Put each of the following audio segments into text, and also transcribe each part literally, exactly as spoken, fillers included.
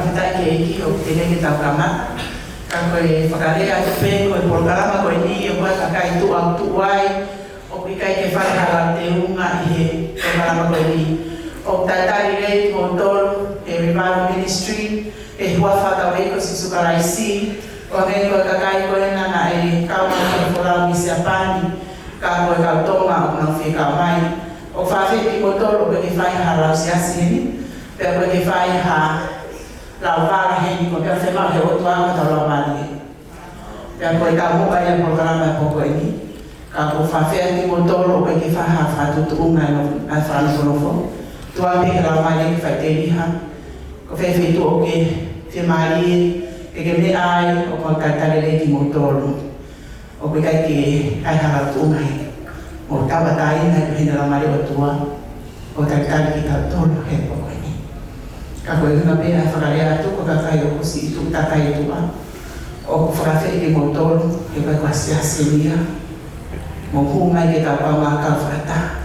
Fakafetaʻi ki he ʻEiki ʻoku teʻeki ke tau kamata. Ka ko e fakalea atu pē ko e polokalama ko eni ʻoku ʻi ai e kakai tuʻa ʻoku tuʻu ai, ʻoku ʻikai ke fai ha lau teunga ʻi he polokalama ko eni. ʻOku talitali lelei kimoutolu ʻe he Revival Ministry, ʻi he huafa ʻo hotau ʻEiki ko Sīsū Kalaisi, ʻo hangē ko e kakai ko ena naʻe kau mai ki he folau mei Siapani, ka ko e kau Tonga ʻoku nau fie kau mai. ʻOku fakafetaʻi kimoutolu ʻoku ʻikai ke fai ha lau siasi heni, pea ʻoku ʻikai ke fai ha lau vala heni, ko e meʻa fiemaʻu ʻe he ʻOtua ko hotau laumālie. Pea ko e taumuʻa ia e polokalama he pō ko eni. Ka ʻoku ou fakafetaʻi kimoutolu ʻoku ʻikai ke fai ha fakatuʻutuʻunga ʻi he fakanofonofo. Tuku pē ki he Laumālie ke fai teliha. Ko fē feituʻu ʻoku ke fiemālie ke ke meʻa ai, ʻoku ou talitali lelei kimoutolu. ʻOku ʻikai ke ʻi ai ha lau tuʻunga heni. Mou tauʻatāina ʻi he Laumālie ʻo e ʻOtua ʻo talitali kitautolu he pō ko eni. Ka ko e ʻuhinga pē ʻa e fakalea atu ko e kakai ʻoku siʻi tuʻu takai tuʻa. ʻOku fakafetaʻi kimoutolu he ko e siasi eni ia. Mou hū mai ke tau kaungā kau fakataha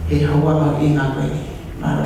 he houa mahuʻinga ko eni. Mālō.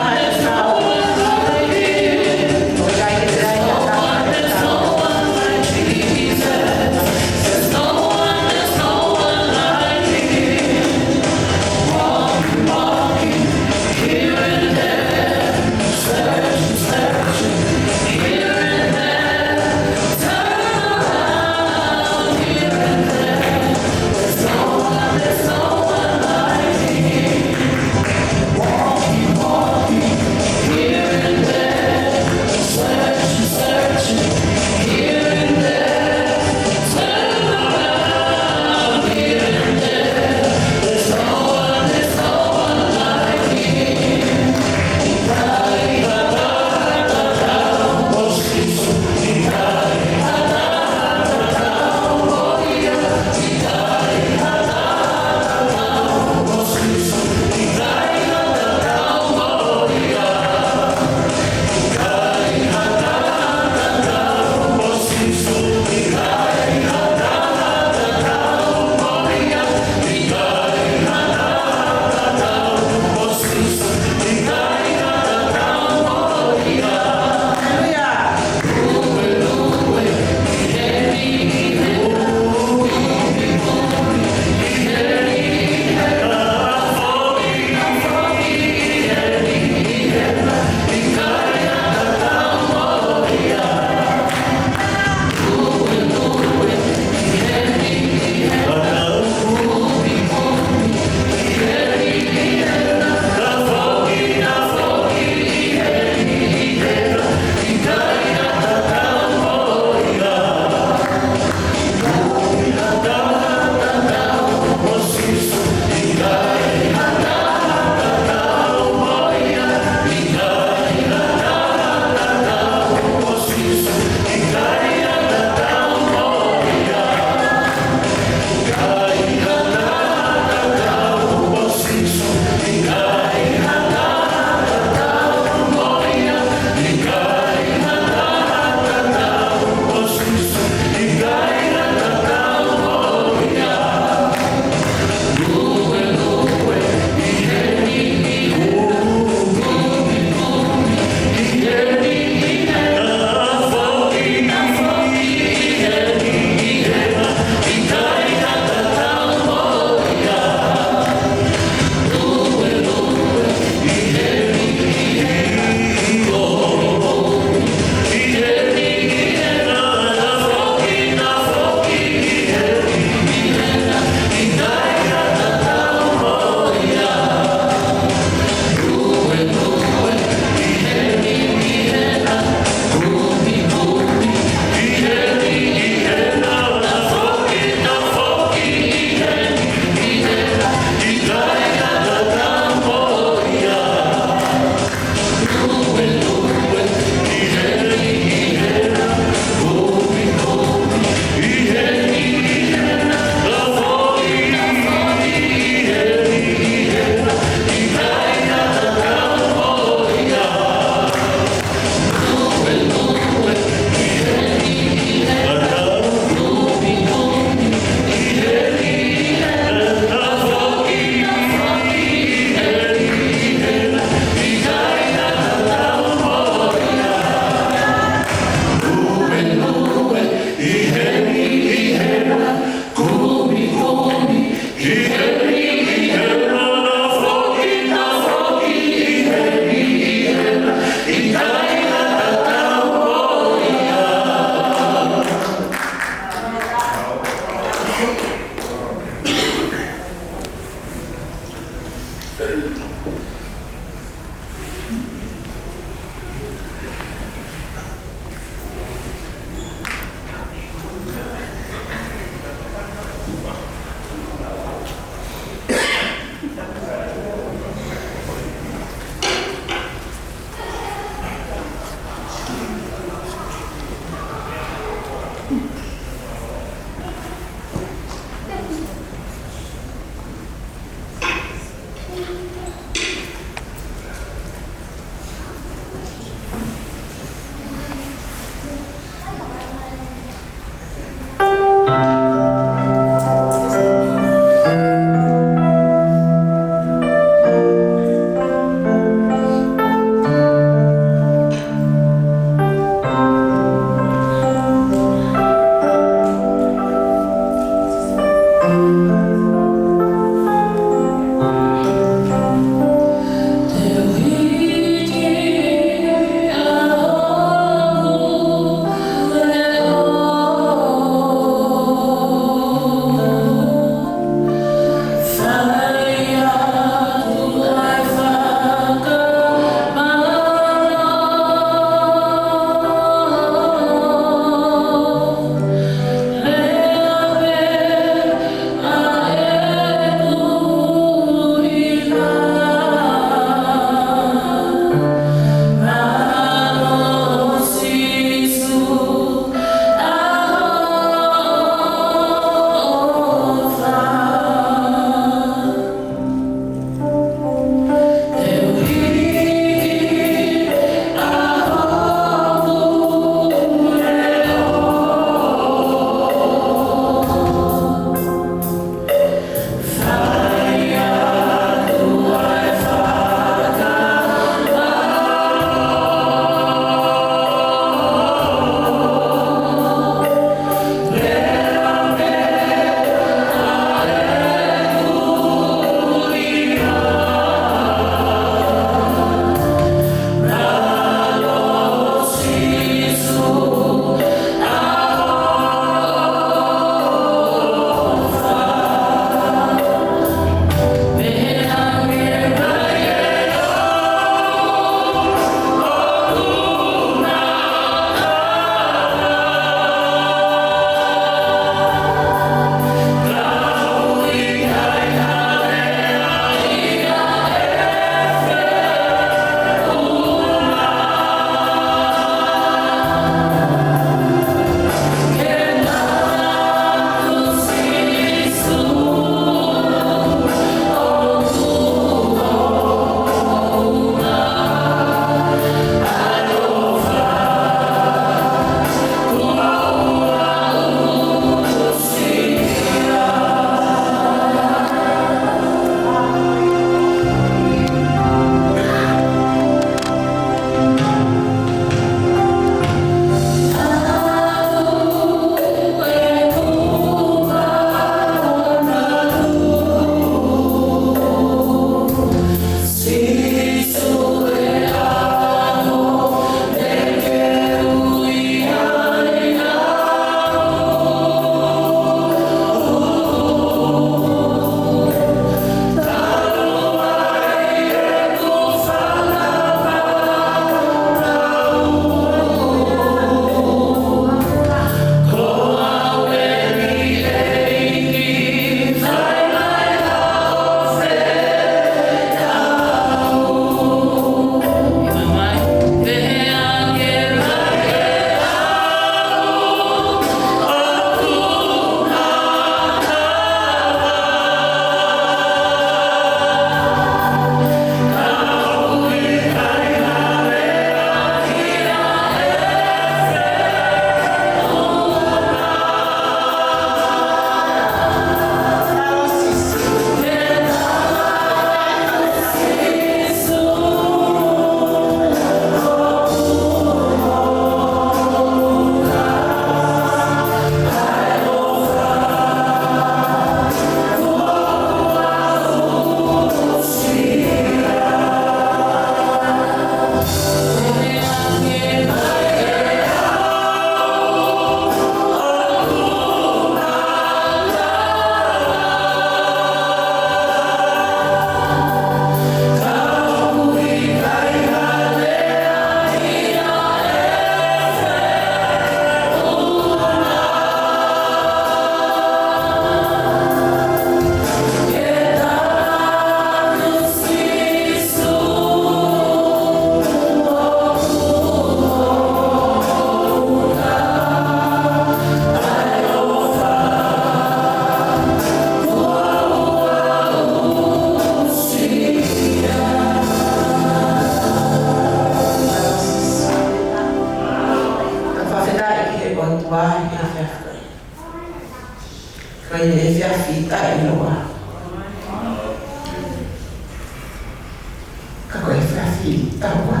Taua.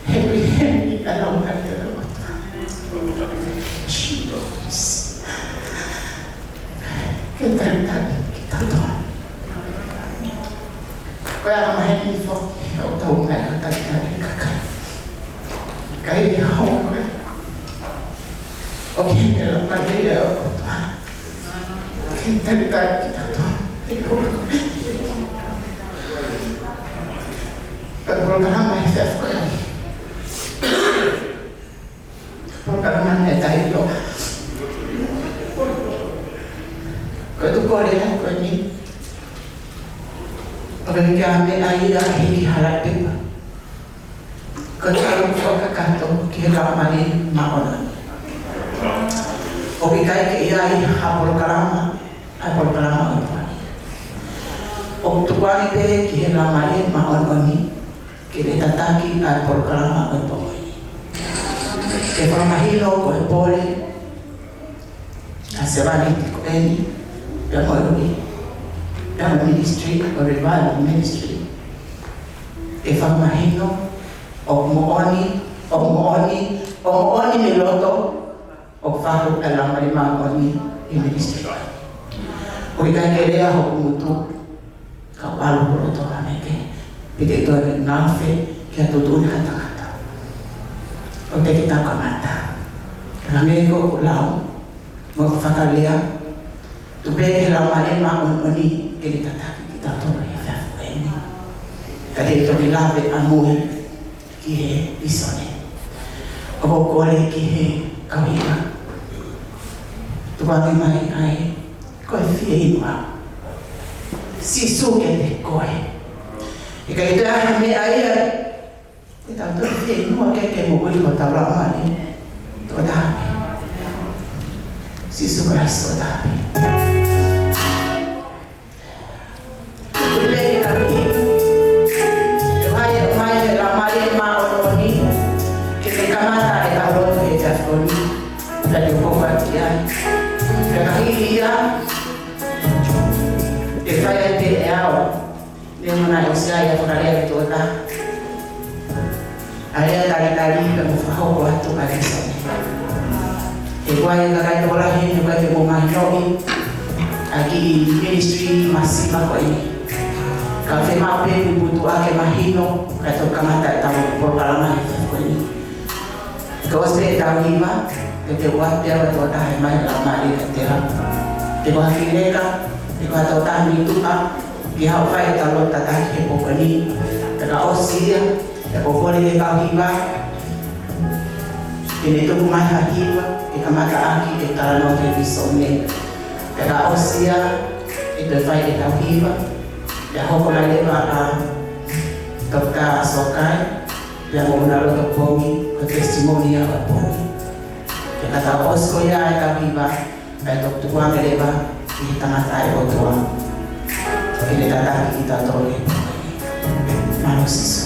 Hemi, hemi, ka lau ka te lau. Jesus. Ke talitali kitautolu. Ko ia ka maheni foki, ʻoku tau ngaahi talitali kakai. Kai e hau. ʻOku ke lau ka te lau. Ke talitali kitautolu. Pea polokalama he efiafi ko eni. Polokalama ʻe taha ʻi loto. Ko e tuʻu kole ʻa e ko eni. ʻOku ʻikai ke ʻi ai ha meʻa ia ʻe hiki hala pepa. Ko e tau fakakakato ki he Laumālie Māʻoniʻoni. ʻOku ʻikai ke ʻi ai ha polokalama, ʻa e polokalama ʻo e pooni. ʻOku tukuange pē ki he Laumālie Māʻoniʻoni ke ne tataki ʻa e polokalama ʻo e pooni. Ke fakamahino ko e pole ʻa e sevāniti ko eni, pea mo e ui, pea mo e ministry, ʻo e revival ministry. Ke fakamahino ʻoku moʻoni, ʻoku moʻoni, ʻoku moʻoni mei loto, ʻoku fahu ʻa e Laumālie Māʻoniʻoni ʻi he ministry ko eni. ʻOku ʻikai ke lea hoku ngutu, ka ʻoku ʻalu hoku loto ʻa meke, pea te u toe ngaofe ki ha tuʻutuʻuni ʻa ha tangata. ʻOku teʻeki ke tau kamata. Ka mei ko ʻeku lau, mo ʻeku fakalea, tuku pē ki he Laumālie Māʻoniʻoni ke ne tataki kitautolu he efiafi ko eni. Ka te u toki lave ʻamui ki he vīsone. ʻOku ou kole ki he kau hiva. Tukuange mai ʻa e ko e fieinua. Sīsū kiate koe. ʻIkai toe ʻi ai ha meʻa ia ʻe tau toe fieinua ki ai ke moʻui hotau laumālie. Tō tāpē. Sīsū Kalaisi tō tāpē. Tuku pē ke tau ʻi. Ke vahe mai he Laumālie Māʻoniʻoni, ke ne kamata ʻetau lotu he efiafi ko eni. Pea te u hoko atu ki ai. Pea ka hili ia, ke fai ai pē ʻe au. Ne mona ʻosi ai ʻa e fakalea ʻe he tokotaha. ʻA e lea talitali pea mo fakahoko atu ʻa e lēsoni. He ko e kakai tokolahi ʻoku ʻikai ke mou mahinoʻi ʻa e kiʻi ministry masiva ko eni. Ka ʻoku fiemaʻu pē puputuʻa ke mahino, kae toki kamata ʻetau polokalama he efiafi ko eni. Ka ʻosi pē ʻetau hiva, ke te ua te ua tō taha mai la mari ke te hau. Te ko haki leka, te ko ha tō taha mei tuʻa, ke haʻu fai ʻetau lotu tataki he pō ko eni. Pea ka ʻosi ia, te ko kole ke kau hiva, ke ne tuku mai ha hiva, ke kamata ʻaki ʻetau talanoa ki he vīsone. Pea ka ʻosi ia, ʻe toe fai ʻetau hiva, pea hoko mai leva ʻa Toketā Sokai, pea mo ʻena loto pongi, ko e testimony ia ʻo e pongi. Pea ka tau ʻosi ko ia ʻetau hiva, pea toki tukuange leva ki he tangata ʻa e ʻOtua ke ne tataki kitautolu he pongi. Mālō Sīsū.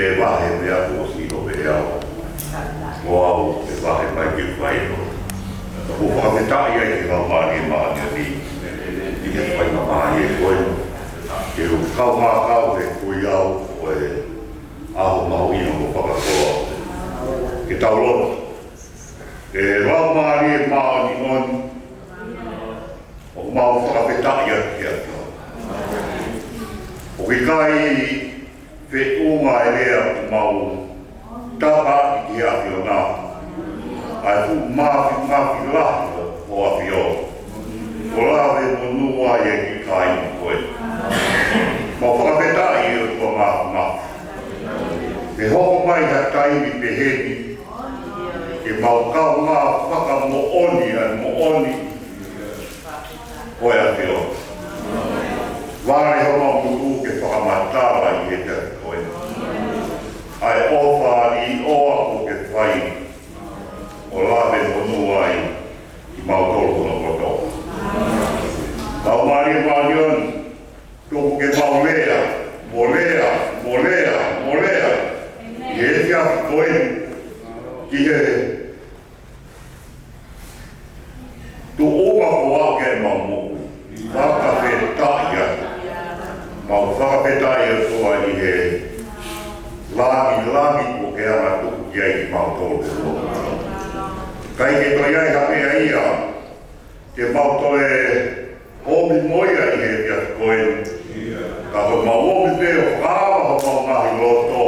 ʻE vahe meʻa kuo ʻosi ʻilo pē ʻe au. Ko au ʻe vahe mai ke fai ʻo. Ka ʻoku ou fakafetaʻi ai ki he Laumālie Māʻoniʻoni. ʻI he faingamālie ko ē. Ke u kau mākau he kui au ʻo e ʻaho mahuʻinga ko Fakakoa. Ke tau lotu. ʻE Laumālie Māʻoniʻoni. ʻOku mau fakafetaʻi atu kiate koe. ʻOku ʻikai feʻunga e lea ʻoku mau tapa ʻi he ʻAfiona. ʻA e fuʻu māfimafi lahi ʻo e ʻAfio. Kuo lave monū ai e kiʻi kāinga ko ē. Mau fakafetaʻi ʻe ʻOtua Māfimafi. Ke hoko mai ha taimi pehē ni. Ke mau kaungā fakamoʻoni ʻa e moʻoni ʻo e ʻAfio. Vale homau ngutu ke fakamatala ʻi he taimi ko ē. ʻA e ʻofa ʻi ʻoa ʻoku ke fai. ʻO lave monū ai kimautolu kotoa. Laumālie Māʻoniʻoni. Tuku ke mau lea, mo lea, mo lea, mo lea. ʻI he efiafi ko eni, ki he tuʻunga ko ē ke mau moʻui. Fakafetaʻi atu. Mau fakafetaʻi atu ʻi he langilangi kuo ke angatuku ki ai kimautolu. ʻIkai ke toe ʻi ai ha meʻa ia ke mau toe ʻomi mo ia ʻi he efiafi ko eni. Ka ko ʻemau ʻomi pē ʻo fakaava homau ngaahi loto.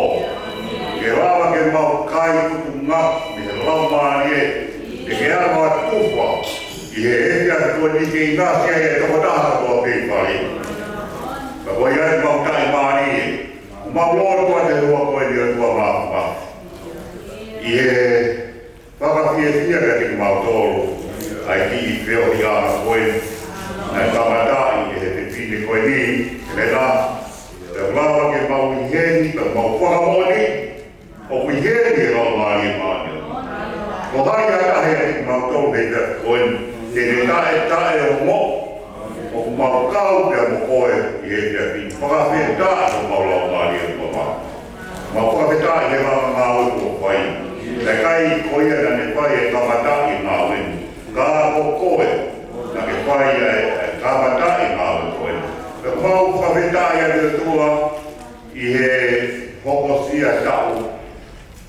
Ke lava ke mau kai tuʻunga mei he Laumālie. Ke ke ʻalu ʻo tufa ʻi he efiafi ko eni ke ʻinasi ai e tokotaha kotoa pē ʻi fale. Ka ko ia ʻemau taʻimālie. Mau lotu atu he ʻaho ko eni ʻOtua Māfimafi. ʻI he fakafiefia kiate kimautolu, ʻa e kiʻi feohiʻanga ko ē, naʻe kamataʻi ʻe he fefine ko eni, Helena, ke lava ke mau ʻi heni, ke mau fakamoʻoni, ʻoku ʻi heni e Laumālie Māʻoniʻoni. Ko hai ha taha ʻiate kimautolu he efiafi ko eni, te ne taʻetaʻeongoʻi, ʻoku mau kau pea mo koe ʻi he efiafi ni, fakafetaʻi homau laumālie ʻOtua. Mau fakafetaʻi he ngaahi ngāue kuo fai. Naʻe ʻikai ko ia naʻa ne fai e kamataʻi e ngāue ni. Ka ko koe, naʻa ke fai e, e kamataʻi e ngāue ko ē. Pea mau fakafetaʻi atu ʻOtua ʻi he hokosia taʻu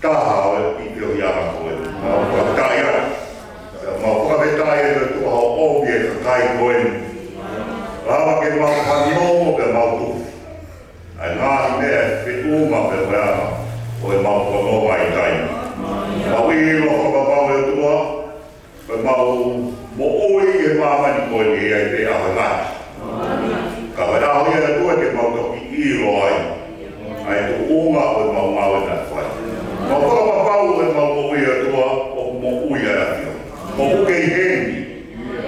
taha ʻo e kiʻi feohiʻanga ko ē. Mau fakafetaʻi atu. Pea mau fakafetaʻi atu ʻOtua hoʻo ʻomi e kakai ko ē. Lava ke mau fanongo pea mau tufi. ʻA e ngaahi meʻa ʻe feʻunga pea mo e anga ʻo ʻemau fononga ʻi taimi. Mau ʻilo fakapapau ʻe ʻOtua, ʻemau moʻui ʻi he māmani ko eni ʻe ʻi ai pē ʻaho ʻe ngata. Ka ʻi he ʻaho ia ʻe ʻOtua te mau toki ʻilo ai ʻa e tuʻunga ʻo ʻemau ngāue naʻe fai. Mau fakapapau ʻemau moʻui ʻe ʻOtua, ʻoku moʻui ʻa e ʻAfio. ʻOku ke ʻi heni,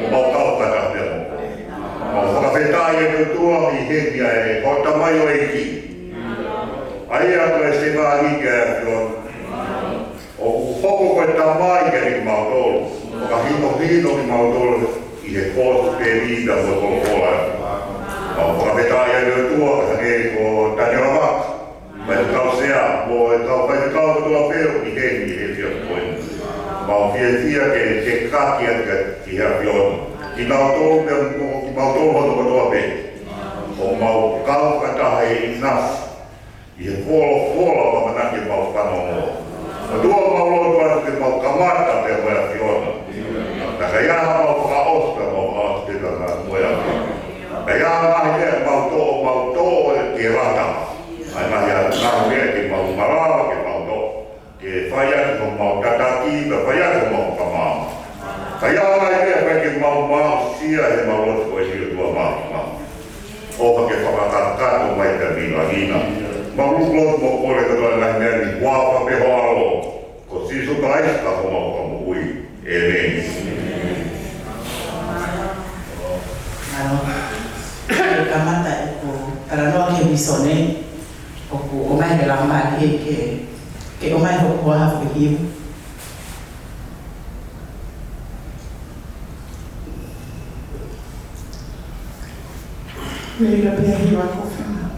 ʻo mau kau fakataha pea mo koe. Mau fakafetaʻi ʻe ʻOtua ʻi heni ʻa e, ko e tamaioʻeiki. ʻA ia ko e sevāniti ʻa e ʻAfio. ʻOku hoko ko e tamai kiate kimautolu. Fakahinohino kimautolu ʻi he kosipeli pea mo e folofola. Mau fakafetaʻi ʻe ʻOtua, hangē ko Taniela Vaka. Faifekau Sea, mo e kau faifekau kotoa pē ʻoku ʻi heni he efiafi ko eni. Mau fiefia ke, ke kaki atu ki he ʻAfio ni. Kinautolu pē mo kimautolu hono kotoa pē. ʻO mau kau fakataha ʻi he ʻinasi. ʻI he folofola ʻoku mau ʻamanaki ke mau fanongo. ʻOtua mau lotu atu ke mau kamata pē mo e ʻAfio ni. Ka ʻi ai ha mau fakaʻosi pē mau fakaʻosi pē pea mo e ʻAfio ni. Ka ʻi ai ha ngaahi meʻa mau toʻo, mau toʻo ʻe ke lata. ʻA e ngaahi, ʻa e ngaahi meʻa ke mau malava ke mau toʻo. Ke fai atu homau tataki, ke fai atu homau fakamaama. Ka ʻi ai ha ngaahi meʻa ʻikai ke mau maʻusia he mau lotu ko eni ʻOtua Māfimafi. ʻOfa ke fakakakato mai pea mei langi na. Mau lotu mo kole kotoa e ngaahi meʻa ni ʻi he huafa pē ho ʻAlo. Ko Sīsū Kalaisi ko homau Fakamoʻui. ʻĒmeni. Mālō. Kamata ʻeku talanoa ki he vīsone, ʻoku ʻomai ʻe he Laumālie ke, ke ʻomai hoku hoa foʻi hiva. Mei la pia hiva ko fena.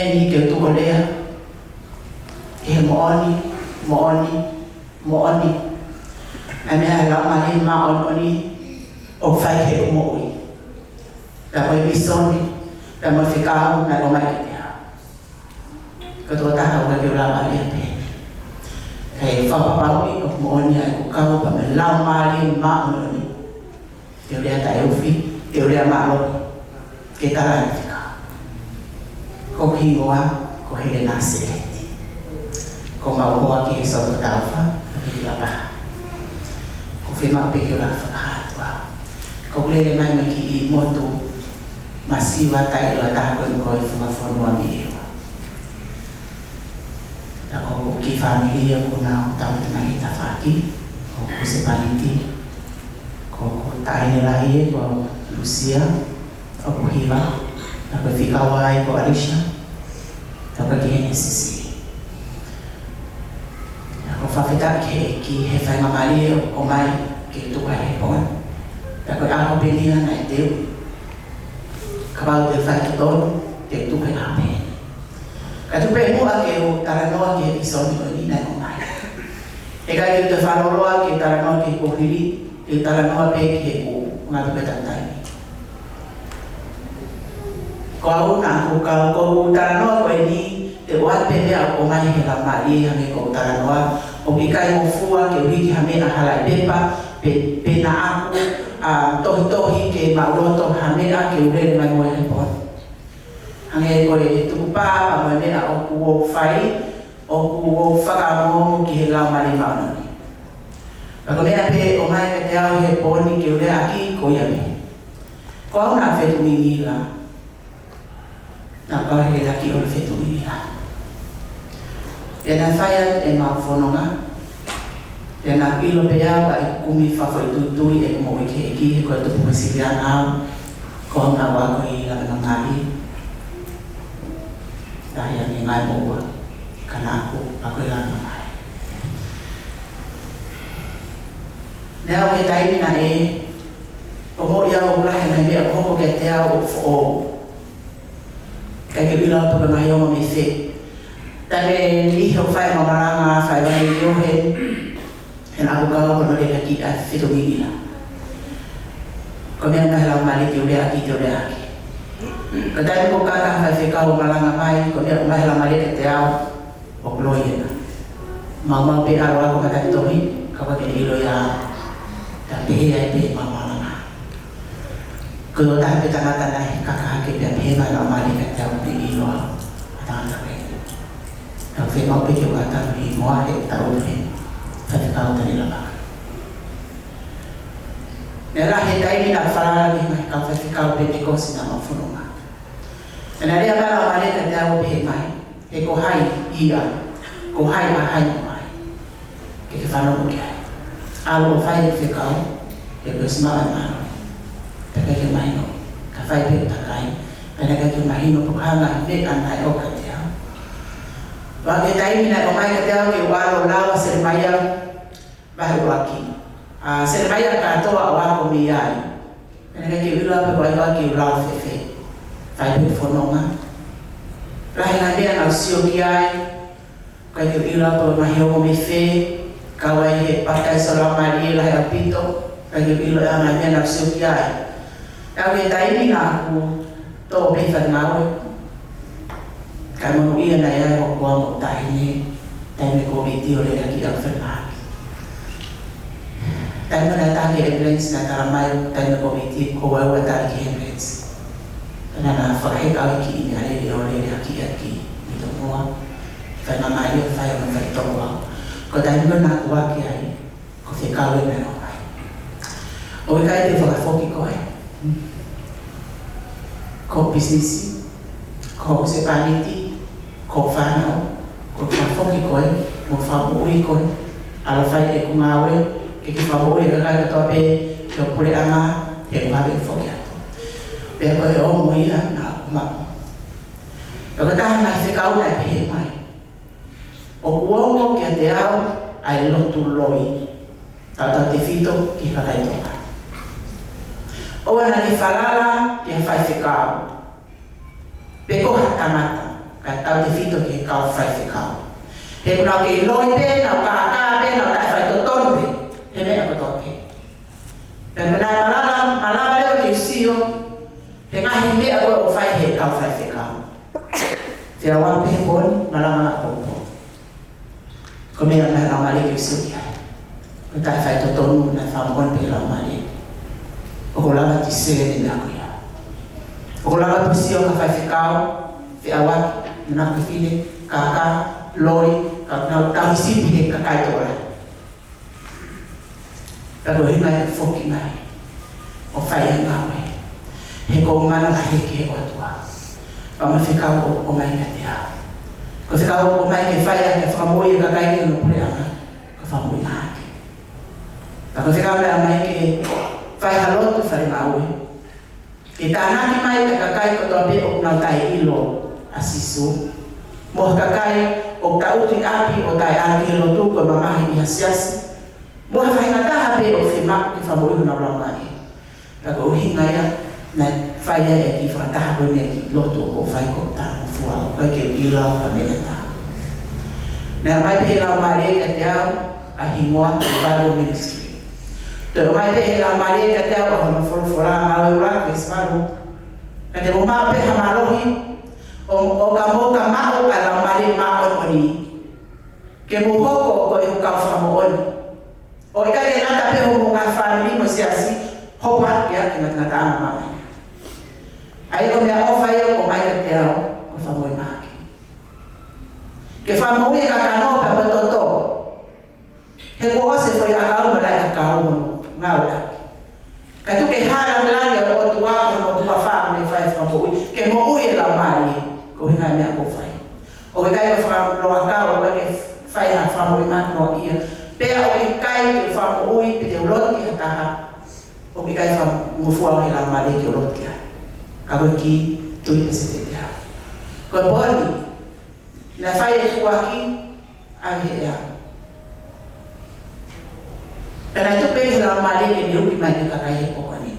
Ni ke u tuʻu ʻo lea ki he moʻoni, moʻoni, moʻoni ʻa e meʻa ʻa e Laumālie Māʻoniʻoni ʻoku fai ki heʻeku moʻui, pea mo e visone, pea mo e fekau naʻe ʻomai kiate au. Ko e tokotaha ʻoku ʻikai ke u lava ʻo lea pē. Kae fakapapauʻi ʻoku moʻoni ʻa ʻeku kau pea mo e Laumālie Māʻoniʻoni. Te u lea taʻeufi, te u lea mālohi, ke tala ʻene fekau. Ko hoku hingoa ko Helena Seleti. Ko homau hoa ko Sōloto Taufa, ko Hila Paha. ʻOku ou fiemaʻu pē ke u lava ʻo fakahā atu au. ʻOku ou lele mai mei he kiʻi motu masiva taʻeʻiloa taha ko eni ko e Funga Fonua Niua. Pea ko hoku kiʻi fāmili ʻoku nau tau atu mei he tafaʻaki ʻo e husepāniti. Ko hoku taʻahine lahi ē ko Lusia, ʻoku Hiva, pea ko e fika ua ai ko Alisia, pea ko e kiʻi heni Sisili. Pea ʻoku ou fakafetaʻi ki he ʻEiki he faingamālie ʻo ʻomai ke u tuʻu ai he pō ni. Pea ko e ʻaho pē eni naʻe teu, kapau te u fai totonu, te u tuʻu he ʻaho pē eni. Ka tuku pē muʻa ke u talanoa ki he visone ko eni naʻe ʻomai. Heʻikai ke u toe fakalōloa ke u talanoa ki he kuohili, ke u talanoa pē ki heʻeku ngaahi pē taimi. Ko au naʻa ku kau, ko ʻeku talanoa ko eni, te u ʻoatu pē meʻa ʻoku ʻomai he Laumālie, hangē ko ʻeku talanoa, ʻoku ʻikai ngofua ke u hiki ha meʻa hala ʻi he pepa, pe, pe naʻa ku, a, tohitohi ke maʻuloto ha meʻa ke u lele mai mo ia he pō ni. Hangē ko e tukupā pea mo e meʻa ʻoku ou fai, ʻoku ou fakaongoongo ki he Laumālie Māʻoniʻoni. Pea ko e meʻa pē ʻoku ʻomai kiate au he pō ni ke u leaʻaki ko ia pē. Ko au naʻa fetuʻu ngingila. Naʻa ku kau he lelaki ʻo e fetuʻu ngingila. Pea naʻe fai atu ʻemau fononga. Pea naʻa ku ʻilo pē au ʻa e kumi fakafoʻituitui ʻeku moʻui ki he ʻEiki he ko e tupu Uēsiliana au, ko au naʻa ku ako ʻi Lavengamali. Tahi ange ngai moua, ka naʻa ku ako ʻi Lavengamali. Naʻe aʻu ki he taimi naʻe, ʻo moʻi au ʻo lahi e ngaahi meʻa ʻoku hoko kiate au ʻoku foʻou. ʻIkai ke u ʻilo pe ko e ngaahi ongo mei fē. Taimi ʻe niʻihi ʻoku fai ʻemau malanga, fai mai ʻi ʻOheni, he naʻa ku kau ko hono lelaki ʻa e fetuʻu ngingila. Ko e meʻa ʻoku ʻomai he Laumālie ke u leaʻaki, te u leaʻaki. Ko e taimi ko ē ʻoku kau ha faifekau ʻo malanga mai, ko e meʻa ʻoku ʻomai he Laumālie kiate au, ʻoku loi ena. Maumau pē ʻalu au ko e matatohi, ka ʻoku ʻikai ke ne ʻilo ia, ka pehē ai pē ʻemau malanga. Ko e tokotaha pē tangata naʻe kaka hake pea pehē mai e Laumālie kiate au ʻoku ne ʻilo au ʻa e tangata ko eni. Naʻa ku fiemaʻu pē ke u ʻatā hono hingoa he taʻu ʻe taha, Faifekau Taniela Vaka. Naʻe lahi e taimi naʻa ku falala ki he ngaahi kau faifekau Penitekosi naʻa mau fononga. Naʻe lea mai e Laumālie kiate au ʻo pehē mai, he ko hai ia, ko hai ʻa hai mo hai. Ke ke fanongo ki ai. ʻAlu ʻo fai e fekau, he ko e ʻosi maʻu e mālohi. Pea ʻikai ke mahino, ka fai pē ʻo takai, pea naʻe ʻikai ke mahino pe ko e hā e ngaahi meʻa naʻe ʻoka kiate au. Pea ko e taimi naʻe ʻomai kiate au ke u ʻalu ʻo lau ʻa Selemaia vahe ʻuluaki. ʻA Selemaia kātoa ʻo ako mei ai. Pea naʻe ʻikai ke u ʻilo pe ko hai ʻoku ou lau fēfē. Fai pē fononga. Lahi e ngaahi meʻa naʻa ku sio ki ai. ʻIkai ke u ʻilo pe ko e ngaahi ongo mei fē. Kau ai he papitaiso Laumālie lahi ʻaupito. ʻIkai ke u ʻilo e ngaahi meʻa naʻa ku sio ki ai. Aʻu ki he taimi naʻa ku toʻo pē fai ngāue. Kae monūʻia naʻe ʻi ai hoku ʻofa mo e taʻahine, taimi Kōviti ʻo lele ki ʻAfilipaipi. Taimi naʻe tā ki he ambulance naʻe talamai taimi Kōviti ko au ʻe tā ki he ambulance. Pea naʻa na fakaheka au ki he meʻalele ʻo lele hake ʻaki ʻi he tomuʻa. Fai mai ʻo fai ʻo fai toko au. Ko e taimi ko ē naʻa ku ʻā ki ai, ko e fekau ē naʻe ʻomai. ʻOku ʻikai te u fakafoki koe. Ko e pisinisi, ko e husepāniti, ko e fānau, ʻoku ou fakafoki koe, mo fakamoʻui koe, ʻalu ʻo fai ʻeku ngāue, ke ke fakamoʻui e kakai kotoa pē ʻi ho puleʻanga, he ʻoku ʻikai ke u foki atu. Pea ko e ongo ia naʻa ku maʻu. Pea ko e taha e ngaahi fekau naʻe pehē mai, ʻoku ongo kiate au ʻa e lotu loi, tautautefito ki he kakai Tonga. ʻOua naʻa ke falala ki ha faifekau, pe ko ha tangata, Tautefito ki he kau faifekau. He ʻoku nau kei loi pē, nau kākā pē, nau taʻefaitotonu pē he meʻa kotoa pē. Pea naʻe malava, malava leva ke sio he ngaahi meʻa ko ē ʻoku fai he kau faifekau. Te awa pē he pō ni, malanga ʻapopo. Ko e meʻa naʻe ʻalu mai ke sio ki ai. Ko e taʻefaitotonu naʻe fakamoʻoni pē ʻe he Laumālie. ʻOku lava ke sio ki he meʻa ko ia. ʻOku lava ke sio ki he kau faifekau, feʻauaki, manako fefine, kākā, loi, ka nau tauhi sipi he kakai tokolahi. Pea ko e ʻuhinga ia ʻoku foki mai ʻo fai e ngāue. He ko e mana lahi ki he ʻOtua. Pea mo e fekau ʻoku ʻomai kiate au. Ko e fekau ʻoku ʻomai ke fai ʻaki e fakamoʻui e kakai ki hono puleʻanga. Ko e fakamoʻui mahaki. Pea ko e fekau naʻe ʻomai ke fai ha lotu fale ngāue. Ke tānaki mai e kakai kotoa pē ʻoku nau taʻeʻilo ʻa Sīsū. Mo e kakai ʻoku taʻutu ʻi ʻapi ʻo taʻeʻalu ki he lotu ko e mamahi ʻi ha siasi. Mo ha faʻahinga taha pē ʻoku fiemaʻu ke fakamoʻui honau laumālie. Pea ko e ʻuhinga ia naʻe fai ai e kiʻi fakataha ko eni, e kiʻi lotu ʻoku fai ko e talangofua, ʻoku ʻikai ke u ʻilo ha meʻa ʻe taha. Naʻe ʻomai pē ʻe he Laumālie kiate au ʻa e hingoa Revival Ministry. Toe ʻomai pē ʻe he Laumālie kiate au ʻa hono folofola, Ngāue ʻUluaki veesi valu. Ka te mou maʻu pē ha mālohi, ʻo, ʻo ka mou ka maʻu ʻa e Laumālie Māʻoniʻoni, ke mou hoko ko ʻeku kau fakamoʻoni. ʻO ʻikai ke ngata pē hoʻomou ngaahi fāmili mo e siasi, hopo atu ki he ngataʻanga māmani. ʻA ia ko e meʻaʻofa ia ʻoku ʻomai kiate au, ko e fakamoʻui mahaki. Ke fakamoʻui e kakano pea mo e toto. He kuo ʻosi e foʻi ʻakau mo e laʻi ʻakau mo e ngāueʻaki. Kae tuku ke hā e lāngilangi ʻo e ʻOtua, ko hono tuʻa fā mo e fai fakamoʻui, ke moʻui e laumālie, ko e ʻuhinga e meʻa ʻoku fai. ʻOku ʻikai ke fakalōloa ʻakau, ʻoku ʻikai ke fai ha fakamoʻui mahaki noa ia. Pea ʻoku ʻikai ke fakamoʻui pe te u lotu ki ha taha ʻoku ʻikai fakangofua ʻe he Laumālie ke u lotu ki ai. Ka ko e kiʻi tui pē ʻe taha. Ko e pō ni, naʻe fai e tuʻuaki ʻa e ʻea. Pea naʻe tuku pē ki he Laumālie ke ne uki mai e kakai he pō ko eni.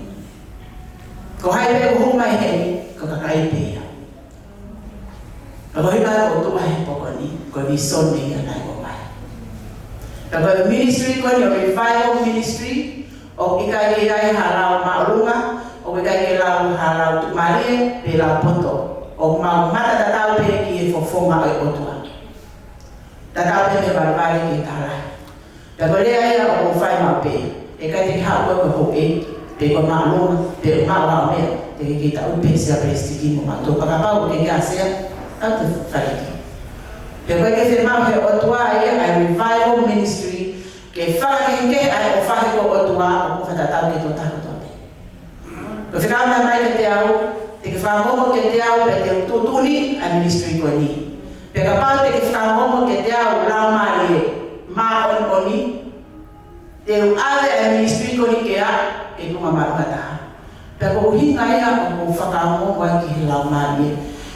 Ko hai pē ʻoku hū mai heni, ko e kakai pē ia. Ka ko e ʻuhinga ʻoku ou tuʻu ai he pō ko eni, ko e vīsone ia naʻe ʻomai. Ka ko e ministry ko eni ʻo e Revival Ministry, ʻoku ʻikai ke ʻi ai ha lao māʻolunga, ʻoku ʻikai ke lau ha lao tuʻumālie, pe lao poto. ʻOku mau mata tatau pē ki he fofonga ʻo e ʻOtua. Tatau pē mei he valevale ki he taha lahi. Pea ko e lea ia ʻoku ou fai maʻu pē. ʻE ʻikai te ke haʻu koe ko e houʻeiki, pe ko e māʻolunga, pe ko e maʻu ha meʻa, te ke kei taʻu pē sea palesitiki mo mautolu. Pea kapau ʻoku ke ʻi ai ha sea, tau te faliki. He ʻoku ʻikai ke fiemaʻu ʻe he ʻOtua ia ʻa e Revival Ministry, ke fakakehekehe ʻa e ʻofa he ko e ʻOtua, ʻoku fakatatau ki he tokotaha kotoa pē. Ko e fekau naʻe ʻomai kiate au, te ke fakaongoongo kiate au, pea te u tuʻutuʻuni ʻa e ministry ko eni. Pea kapau te ke fakaongoongo kiate au Laumālie Māʻoniʻoni, te u ʻave ʻa e ministry ko eni ke ʻalu ki he tuʻunga māʻolunga taha. Pea ko e ʻuhinga ia ʻoku ou fakaongoongo ai ki he Laumālie.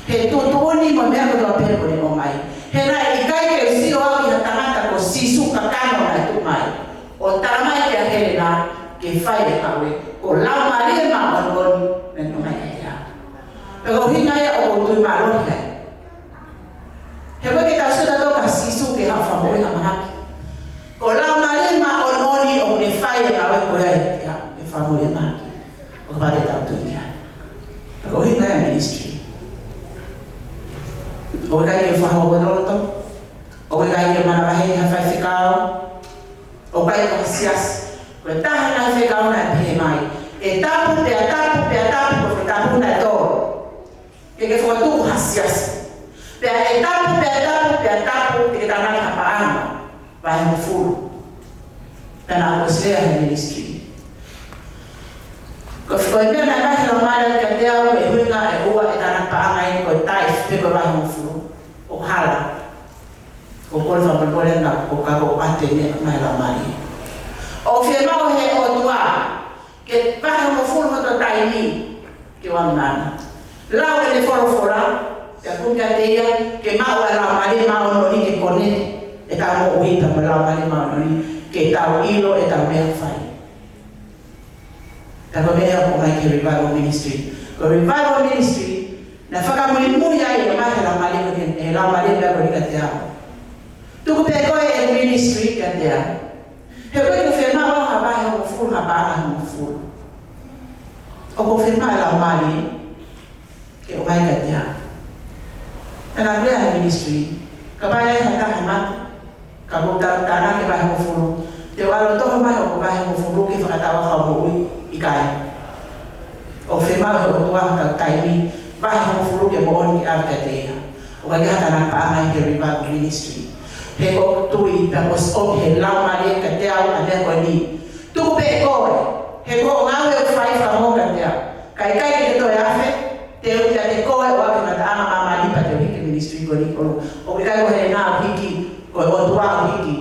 He tuʻutuʻuni mo e meʻa kotoa pē ʻoku ne ʻomai. He naʻe ʻikai ke u sio au ki ha tangata ko Sīsū kakano naʻe tuʻu mai ʻo tala mai kia Helena ke fai e ngāue, ko e Laumālie Māʻoniʻoni naʻe ʻomai kiate au. Pea ko e ʻuhinga ia ʻoku ou tui mālohi ai. He ʻoku ʻikai ke tau sio tautolu kia Sīsū ke haʻu ʻo fakamoʻui ha mahaki. Ko e Laumālie Māʻoniʻoni ʻoku ne fai e ngāue ko ia ʻi he fakamoʻui e mahaki. ʻOku pau ke tau tui ki ai. Pea ko e ʻuhinga ia e ministry. ʻOku ʻikai ke u fakahoko loto. ʻOku ʻikai ke u manavahē ha faifekau. ʻOku ʻikai ko ha siasi. Ko e taha e ngaahi fekau naʻe pehē mai, ʻe tapu, pea tapu, pea tapu, ko e tapu naʻe tō. Ke ke fokotuʻu ha siasi. Pea ʻe tapu, pea tapu, pea tapu, te ke tānaki ha paʻanga. Vahe hongofulu. Pea naʻe ʻosi lea he ministry. Ko e, ko e meʻa naʻe ʻomai ʻe he Laumālie kiate au, ʻe ʻuhinga ʻe ua e tānaki paʻanga ʻi he ko e tithe pe ko e vahe hongofulu. ʻOku hala. ʻOku ou kole fakamolemole ʻa e ʻofa ko ē naʻe ʻomai ʻe he Laumālie. ʻOku fiemaʻu ʻe he ʻOtua ke vahe hongofulu hoto taimi ke ʻoange maʻana. Lau ʻene folofola, pea kumi kiate ia, ke maʻu ʻa e Laumālie Māʻoniʻoni ke koneke ʻetau moʻui pea mo e Laumālie Māʻoniʻoni, ke tau ʻilo ʻetau meʻa fai. Pea ko e meʻa ia ʻoku ʻomai ki he Revival Ministry. Ko e Revival Ministry, Naʻe fakamuimui ai ʻe he Laumālie ko eni, ʻe he Laumālie ko eni kiate au. Tuku pē koe e ministry kiate au. He ʻoku ʻikai ke u fiemaʻu au ha vahe hongofulu, ha paʻanga hongofulu. ʻOku ou fiemaʻu e Laumālie ke ʻomai kiate au. Naʻa ku lea he ministry, kapau ʻe ʻi ai ha taha mate, ka ʻoku ou tau tānaki e vahe hongofulu, te u ʻalu ʻo toho mai hoku vahe hongofulu ke fakatau hoku moʻui? ʻIkai. ʻOku fiemaʻu ʻe he ʻOtua ha taimi, vahe hongofulu ke moʻoni ke ʻave kiate ia. ʻOku ʻikai ke ʻi ai ha taha paʻanga ʻi he Revival Ministry. He ʻoku ou tui pea ʻoku ʻomi ʻe he Laumālie kiate au ʻa e meʻa ko eni. Tuku pē koe, he ko hoʻo ngāue ʻoku fai fakamoʻoni kiate au. Ka ʻikai ke toe afe, te u ʻiate koe ʻo ʻave e ngataʻanga māmani pea te u hiki e ministry ko eni ʻo ʻalu. ʻOku ʻikai ko Helena ʻoku hiki, ko e ʻOtua ʻoku hiki.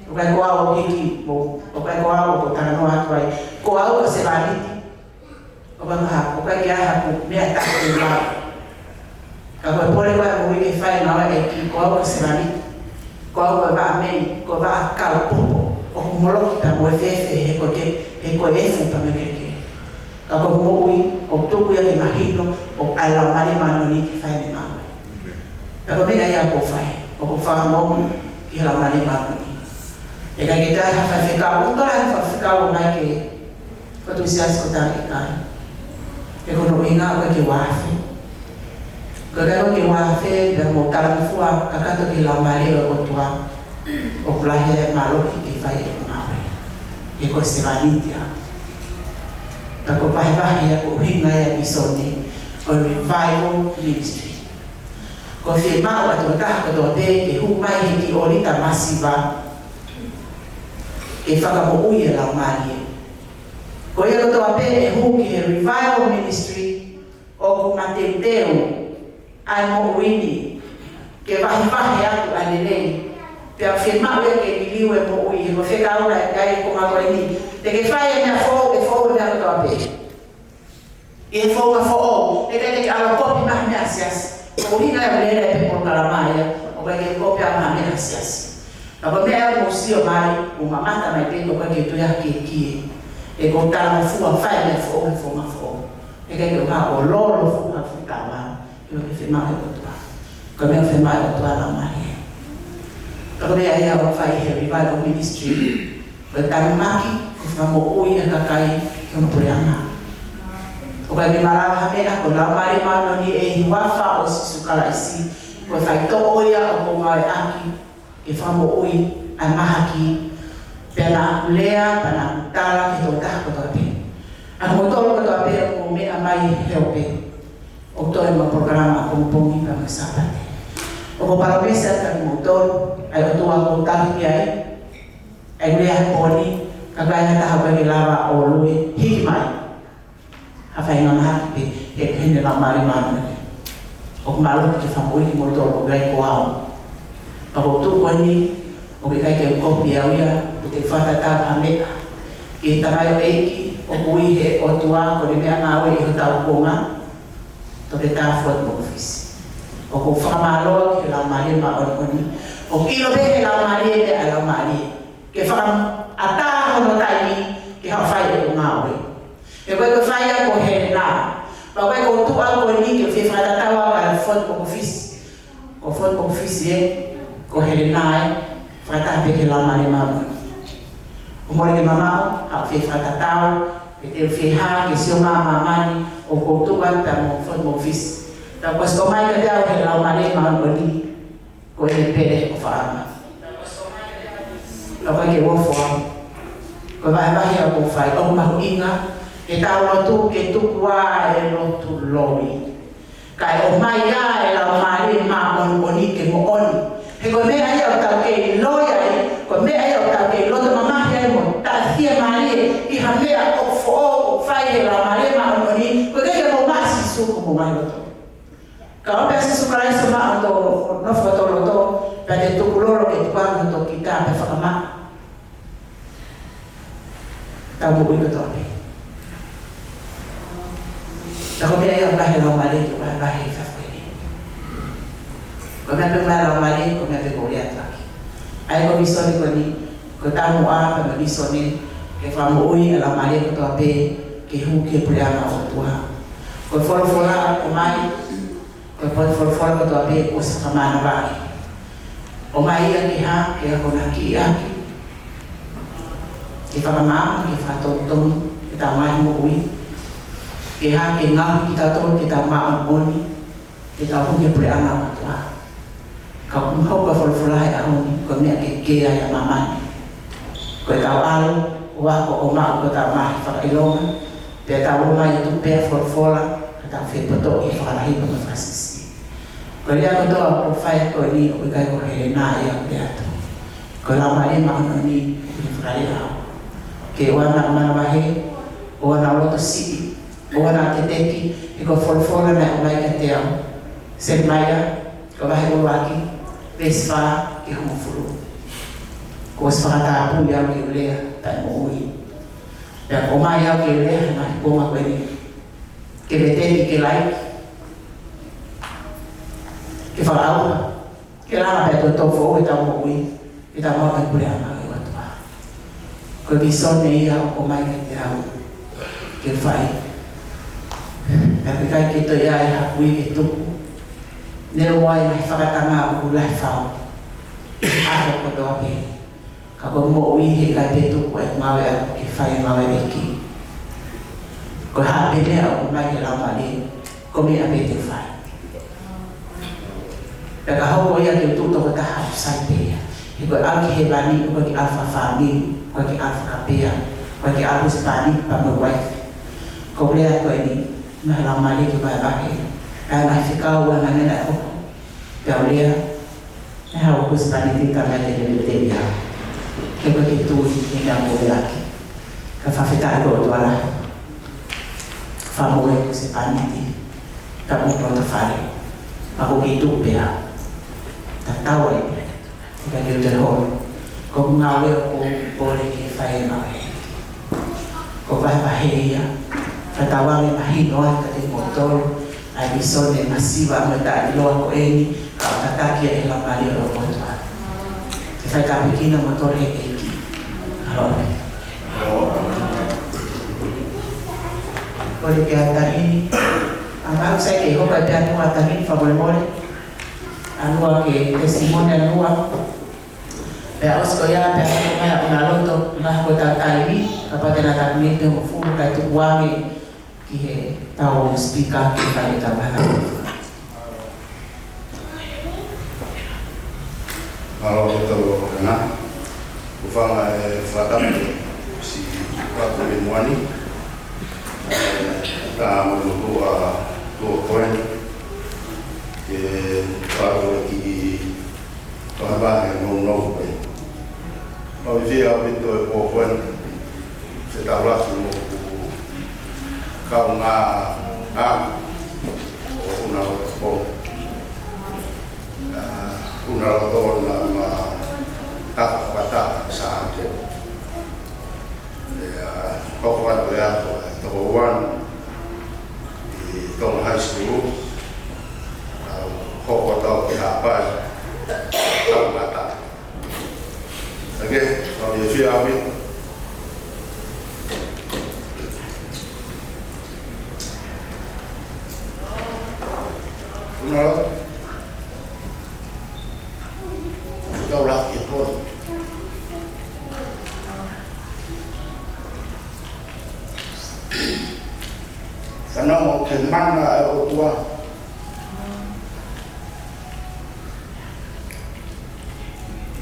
ʻOku ʻikai ko au ʻoku hiki, mo, ʻoku ʻikai ko au ʻoku ou talanoa atu ai. Ko au ko e sevāniti. ʻOku ʻikai ha, ʻoku ʻikai ke ʻi ai haku meʻa taha ke lau. Ka ko e pole ko ē ʻa e moʻui ke fai ʻe he ʻEiki, ko au ko e sevāniti. Ko au ko e vaʻa mei, ko e vaʻa kau popo. ʻOku moloki pea mo e fēfē he ko ke, he ko e efu pea mo e keke. Ka ko e moʻui, ʻoku tuku ia ke mahino, ʻoku ʻi ai e Laumālie Māʻoniʻoni ke fai ʻene ngāue. Pea ko e meʻa ia ʻoku ou fai, ʻoku ou fakamoʻoni ki he Laumālie Māʻoniʻoni. ʻE ʻikai ke toe ʻi ai ha faifekau, ʻoku toe ʻi ai ha faifekau ʻomai ke, ko e tuʻi siasi ko Tangata ʻikai. He ko hono ʻuhinga ʻoku ʻikai ke u afe. Ko e ʻikai ke u afe, pea mo talangofua kakato ki he Laumālie ʻo e ʻOtua. ʻOku lahi e mālohi ke fai ʻeku ngāue. He ko e sevāniti au. Pea ko e vahevahe ia ko e ʻuhinga ia e visone ʻo e Revival Ministry. Ko e fiemaʻu ʻa e tokotaha kotoa pē ke hū mai he kiʻi ʻōlita masiva ke fakamoʻui e Laumālie. Ko ia kotoa pē ʻe hū ki he Revival Ministry ʻoku mateuteu ʻa e moʻui ni ke vahevahe atu ʻa e lelei. Pea fiemaʻu ia ke liliu e moʻui, he ko e fekau naʻe ʻi ai e konga ko eni. Te ke fai e meʻa foʻou, ʻe foʻou e meʻa kotoa pē. ʻI he founga foʻou, ʻe ʻikai te ke ʻalu ʻo kopi mai ha meʻa ʻa e siasi. Ko e ʻuhinga ia ʻoku lele ai pē polokalama ia, ʻoku ʻikai ke kopi mai ha meʻa ʻa e siasi. Ka ko e meʻa ʻoku mou sio mai, mou mamata mai pē, ʻoku ʻikai ke toe ʻi ai ha kiekie. He ʻoku ou talangofua fai e meʻa foʻou he founga foʻou. ʻE ʻikai ke u haʻu ʻo lolo fuʻu hafu tawa, he ʻoku ʻikai ke fiemaʻu ʻe he ʻOtua. Ko e meʻa ʻoku fiemaʻu ʻe he ʻOtua ʻa e Laumālie. Ka ko e meʻa ia ʻoku fai ʻe he Revival Ministry, ko e tanumaki, ko e fakamoʻui e kakai ki hono puleʻanga. ʻOku ʻikai ke malava ha meʻa, ko e Laumālie Māʻoniʻoni ʻi he huafa ʻo Sīsū Kalaisi, ko e faitoʻo ia ʻoku ou ngāueʻaki ke fakamoʻui ʻa e mahaki, pea naʻa ku lea, pea naʻa ku tala ki he tokotaha kotoa pē. ʻA kimoutolu kotoa pē ʻoku mou meʻa mai he ope, ʻoku toe ʻi ai mo e polokalama ʻapongipongi pea mo e Sāpate. ʻOku ou palōmesi atu kia kimoutolu, ʻa e ʻOtua ʻoku ou tauhi ki ai, ʻa e lea he pō ni, ka ʻikai ha taha ʻoku ʻikai ke lava ʻo lue, hiki mai. Ha faʻahinga mahaki pē, he, heʻene Laumālie Māʻoniʻoni. ʻOku mālohi ke fakamoʻui kimoutolu, ʻoku ʻikai ko au. Pea ko e tuʻu ko eni, ʻoku ʻikai ke u kopi au ia, ʻoku ou fakatatau ha meʻa ki he tamaioʻeiki ʻoku ui ʻe he ʻOtua ko ʻene meʻangāue ʻi hotau kuonga, Toketā Ford Mokofisi. ʻOku ou fakamālō ki he Laumālie Māʻoniʻoni. ʻOku ʻilo pē ʻe he Laumālie, ʻe he Laumālie ke fakaʻatā hono taimi ke haʻu ʻo fai ʻeku ngāue. He ko e, ko e fai ia ko Helena. Pea ko e, ko e tuʻu ko eni ke fie fakatatau au kia Ford Mokofisi. Ko Ford Mokofisi ē, ko Helena ē, fakataha pē ki he Laumālie Māʻoniʻoni. ʻOku mole ke mamaʻo, haʻu ʻo fie fakatatau, pe te u fie hā, ke sio mai ʻa māmani, ʻoku ou tuʻu atu pē mo Ford Mokofisi. Pea kuo ʻosi ʻomai kiate au ʻe he Laumālie Māʻoniʻoni, ko ʻene pele ʻofaʻanga. Pea ʻoku ʻikai ke u ofo au. Ko e vahevahe ia ʻoku ou fai, ʻoku mahuʻinga, he tau lotu ke tuku ā e lotu loi. Kae ʻomai ā e Laumālie Māʻoniʻoni ke moʻoni. He ko e meʻa ia ʻoku tau kei loi ai, ko e meʻa ia ʻoku tau kei loto mamahi ai mo taʻefiemālie ʻi ha meʻa ʻoku foʻou ʻoku fai ʻe he Laumālie Māʻoniʻoni, ʻoku ʻikai ke mou maʻu ʻa Sīsū ko homou ngaahi loto. Ka ʻoua pē ʻa Sīsū Kalaisi ʻo maʻu ʻi hoto nofo, hoto loto, pea te tukulolo ke tuku ange hoto kita pea fakamaʻa. Tau moʻui kotoa pē. Ka ko e meʻa ia ʻoku ʻomai ʻe he Laumālie, ʻoku ʻomai ʻe he Laumālie. Ko e meʻa pē ʻoku ʻomai ʻe he Laumālie, ko e meʻa pē ʻoku ou lea atu ʻaki. ʻA ia ko e visone ko eni, ko e taumuʻa pē mo e visone, ke fakamoʻui e Laumālie kotoa pē, ke hū ki he puleʻanga ʻo e ʻOtua. Ko e folofola, mai, ko e potu folofola kotoa pē kuo ʻosi fakamānavaʻi. ʻOmai ia ke hā, ke akonaki ʻaki, ke fakamaama, ke fakatonutonu ʻetau ngaahi moʻui. Ke hā, ke ngaohi kitautolu ke tau māʻoniʻoni, ke tau hū ki he puleʻanga ʻo e ʻOtua. Ka ʻoku hoko e folofola he ʻaho ni, ko e meʻa kehekehe ia ʻa māmani. Ko ʻetau ʻalu ʻo ako ʻo maʻu ko ʻetau ngaahi fakaʻilonga, pea tau ō mai ʻo tuku pē ʻa e folofola, ka tau fepotoʻi he fakalahi mo e fakasiʻisiʻi. Ko e lea kotoa ʻoku fai ko eni ʻoku ʻikai ko e lea ʻe au pē ʻaʻaku. Ko e Laumālie Māʻoniʻoni ʻoku ne fakalea au. Ke ʻoua naʻa manavahē, ʻoua naʻa loto siʻi, ʻoua naʻa teteki, he ko e folofola naʻe ʻomai kiate au. Selemaia, ko e vahe ʻuluaki, veesi fā ki he hongofulu. Kuo ʻosi fakatapui au ke u lea, pea u moʻui. Pea ʻoku ʻomai au ke u lea he ngaahi kuonga ko eni. Ke veteki, ke laiki, ke fakaʻauha, ke langa pea toʻo foʻou ʻetau moʻui, ke tau maʻu e puleʻanga ʻo e ʻOtua. Ko e vīsone ia ʻoku ʻomai kiate au ke fai. Pea ʻoku ʻikai ke toe ʻi ai ha kui ke tuku. Neongo ʻa e ngaahi fakatanga ʻoku lahi fau he ʻaho kotoa pē. Ka ko e moʻui heʻikai pē tuku ai, ngāue ʻaʻaku ke fai, ngāue ʻa e ʻEiki. Ko e hā pē meʻa ʻoku ʻomai he Laumālie, ko e meʻa pē te u fai. Pea ka hoko ia ke u tuʻu tokotaha, ʻoku sai pē ia. He ko e ʻalu ki hēvani, ʻoku ʻikai ke ʻalu fakafāmili, ʻoku ʻikai ke ʻalu fakapea, ʻoku ʻikai ke ʻalu husepāniti pea mo e uaifi. Ko e lea ko eni, naʻe he Laumālie ke vahevahe. Ka naʻe fekau ʻa e ngaahi meʻa naʻe hoko. Pea u lea, naʻe haʻu e husepāniti ka naʻe te lele te ia. Ke ʻoua ke tui ki he meʻa ʻoku ou lea ʻaki. Ka fakafetaʻi ki he ʻOtua lahi. Fakamoʻui e husepāniti. Ka mo e loto fale. Ka ʻoku ou kei tuʻu pē au. Tatau ai pē. ʻIkai ke u toe holo. Ko e ngāue ʻoku ou kole ke fai ʻe au. Ko e vahevahe ia. Fakatauange mahino ai kiate kimoutolu ʻa e vīsone masiva mo taʻeʻiloa ko eni, ka ʻoku tataki ia ʻe he Laumālie ʻo e ʻOtua. Ke fai tāpuekina kimoutolu ʻe he ʻEiki. Mālō. Kole ke ʻatā eni. ʻA mau sai ke hoko atu ʻa e ʻatā eni, fakamolemole. ʻA Nua ke testimony ʻa Nua. Pea ʻosi ko ia, pea hoko mai ʻa ʻUnaloto, ʻumaʻā ko ʻetau taimi, kapau te na tapu ni te mo fuʻu kai tuku ange ki heʻetau speaker, ki he kai ʻetau mana. Mālō e tau ʻofa na. Ko e fanga e fakatapu si watu e moani. Tā mo tua, tua koe. Ke watu e ki Ko e vahe nounou pē. ʻOku ou fiefia ʻaupito he pō ko eni. Fetaulaki mo hoku kaungā ʻapi ʻo ʻUnaloto. ʻA, ʻUnaloto naʻá ma tafa fakataha Sāte. ʻIo, hoko atu e ako, toko ua ʻi Tonga High School, ʻa, hoko atu ki Haʻapai, ʻa, mata. Okay, ʻoku ou fiefia ʻaupito. ʻUnaloto. Fetaulaki e pō. Fanongo ki he mana ʻa e ʻOtua.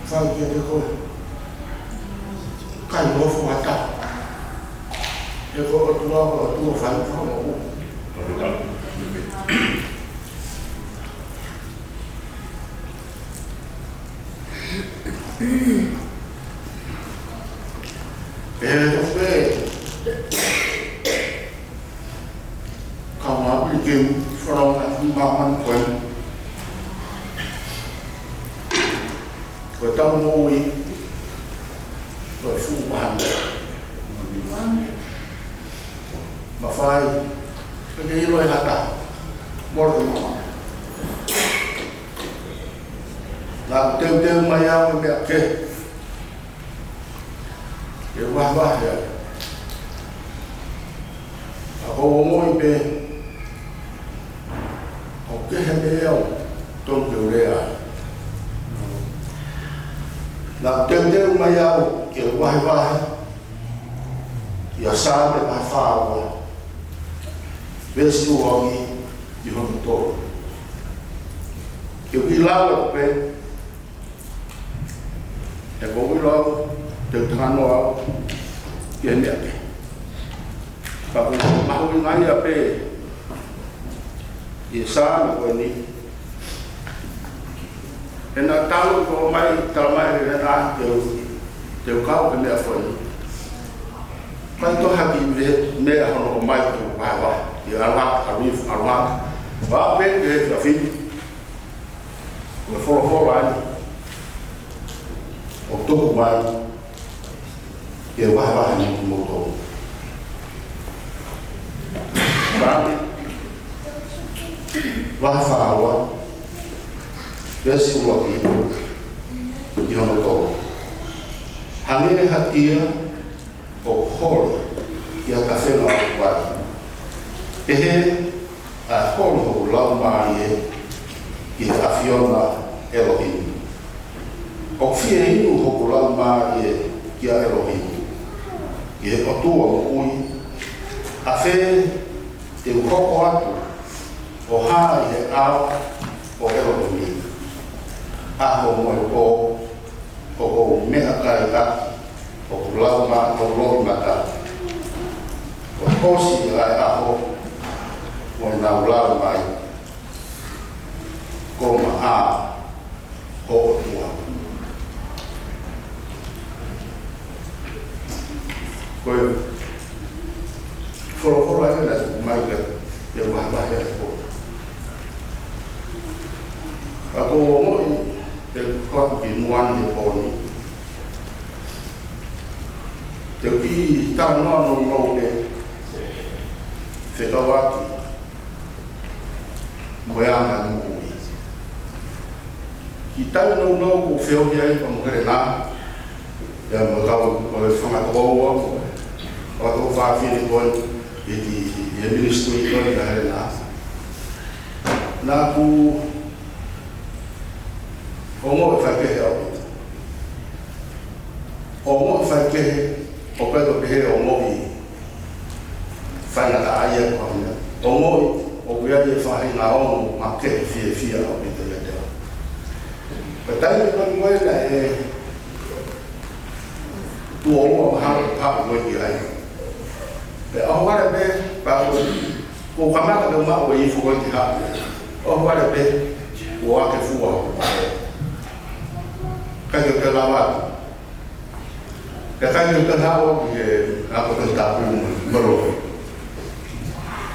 Fai kiate koe. Kai nofo ʻatā. He ko e ʻOtua, ko e ʻOtua fai fakamoʻui. E, ʻoku ou kau mai ke fakaʻamu ki māmani ko ē. Ko ʻetau moʻui, ko e fuʻu mahani. Mafai, ke ke ʻilo e hata. Mole māmani. Naʻá ku teuteu mai au e meʻa kehe. Ke vahevahe ai. ʻA ko e ongoʻi pē. He meʻa ʻoku tonu ke u lea ai. Naʻe teuteu mai au ke u vahevahe ʻa e Saame vahe fā ua, veesi ua ki hono tolu. Ke u kiʻi lau atu pē, he ʻoku ou ʻilo au te u talanoa au ki he meʻa kehe. Ka ʻoku mahuʻinga ia pē ʻi he Saame ko eni. He naʻe talu ko mai, talamai ʻe Hēlena te u, te u kau he meʻa ko eni. Ka ʻi he tohaki meʻa hono ʻomai ke u vahevahe, ʻi he ʻalu hake, ʻalu hifo, ʻalu hake. Vakai pē ki he efiafi ni. Ko e folofola eni ʻoku tuku mai ke vahevahe mo kimoutolu. Saame vahe fā ua, veesi ua ki, ki hono tolu. Hangē ha tia ʻoku holi ki ha tafenga ʻoku vai, pehē ʻa e holi hoku laumālie ki he ʻAfiona ʻElohimi. ʻOku fie inu hoku laumālie kia ʻElohimi, ki he ʻOtua moʻui. ʻAfē te u hoko atu ʻo hā ʻi he ʻao ʻo ʻElohimi ʻaho mo e pō, ʻoku ou meʻakai ʻaki hoku laumā-, hoku loʻimata, ʻo ʻosi ʻa e ʻaho ʻo ʻenau lau mai, Ko Maʻa ho ʻOtua. Ko e folofola ia naʻe tuku mai ke, ke vahevahe ʻaki. Ka ʻoku ou ongoʻi te u kau ki muʻa ni he pō ni, te u kiʻi talanoa nounou pē fekauʻaki mo e anga moʻui. Kiʻi taimi nounou ʻoku ou feohi ai pea mo Hēlena, pea mo e kau, mo e fanga tokoua, mo e kau fāmili ko eni, ʻi, ʻi, ʻi he ministry ko eni ʻa Hēlena. Naʻá ku ongoʻi faikehe ʻaupito. Ongoʻi faikehe, ʻo pehē, ʻo pehē ongoʻi faingataʻaʻia ko e meʻa. Ongoʻi ʻoku ʻi ai e faʻahinga ongo makehe fiefia ʻaupito ʻiate au. Ko e taimi ko ē naʻe tuʻo ua mahalo ke paʻu ko ē ki ai. Pea ʻohovale pē, pea u, ko u kamata ke u maʻu e ifu ko ē ki haʻu. ʻOhovale pē, kuo ake fua hoku vaʻe. ʻIkai ke u toe lava atu. Pea ʻikai ke u toe haʻu ki he ako Tohi Tapu mo Loʻi.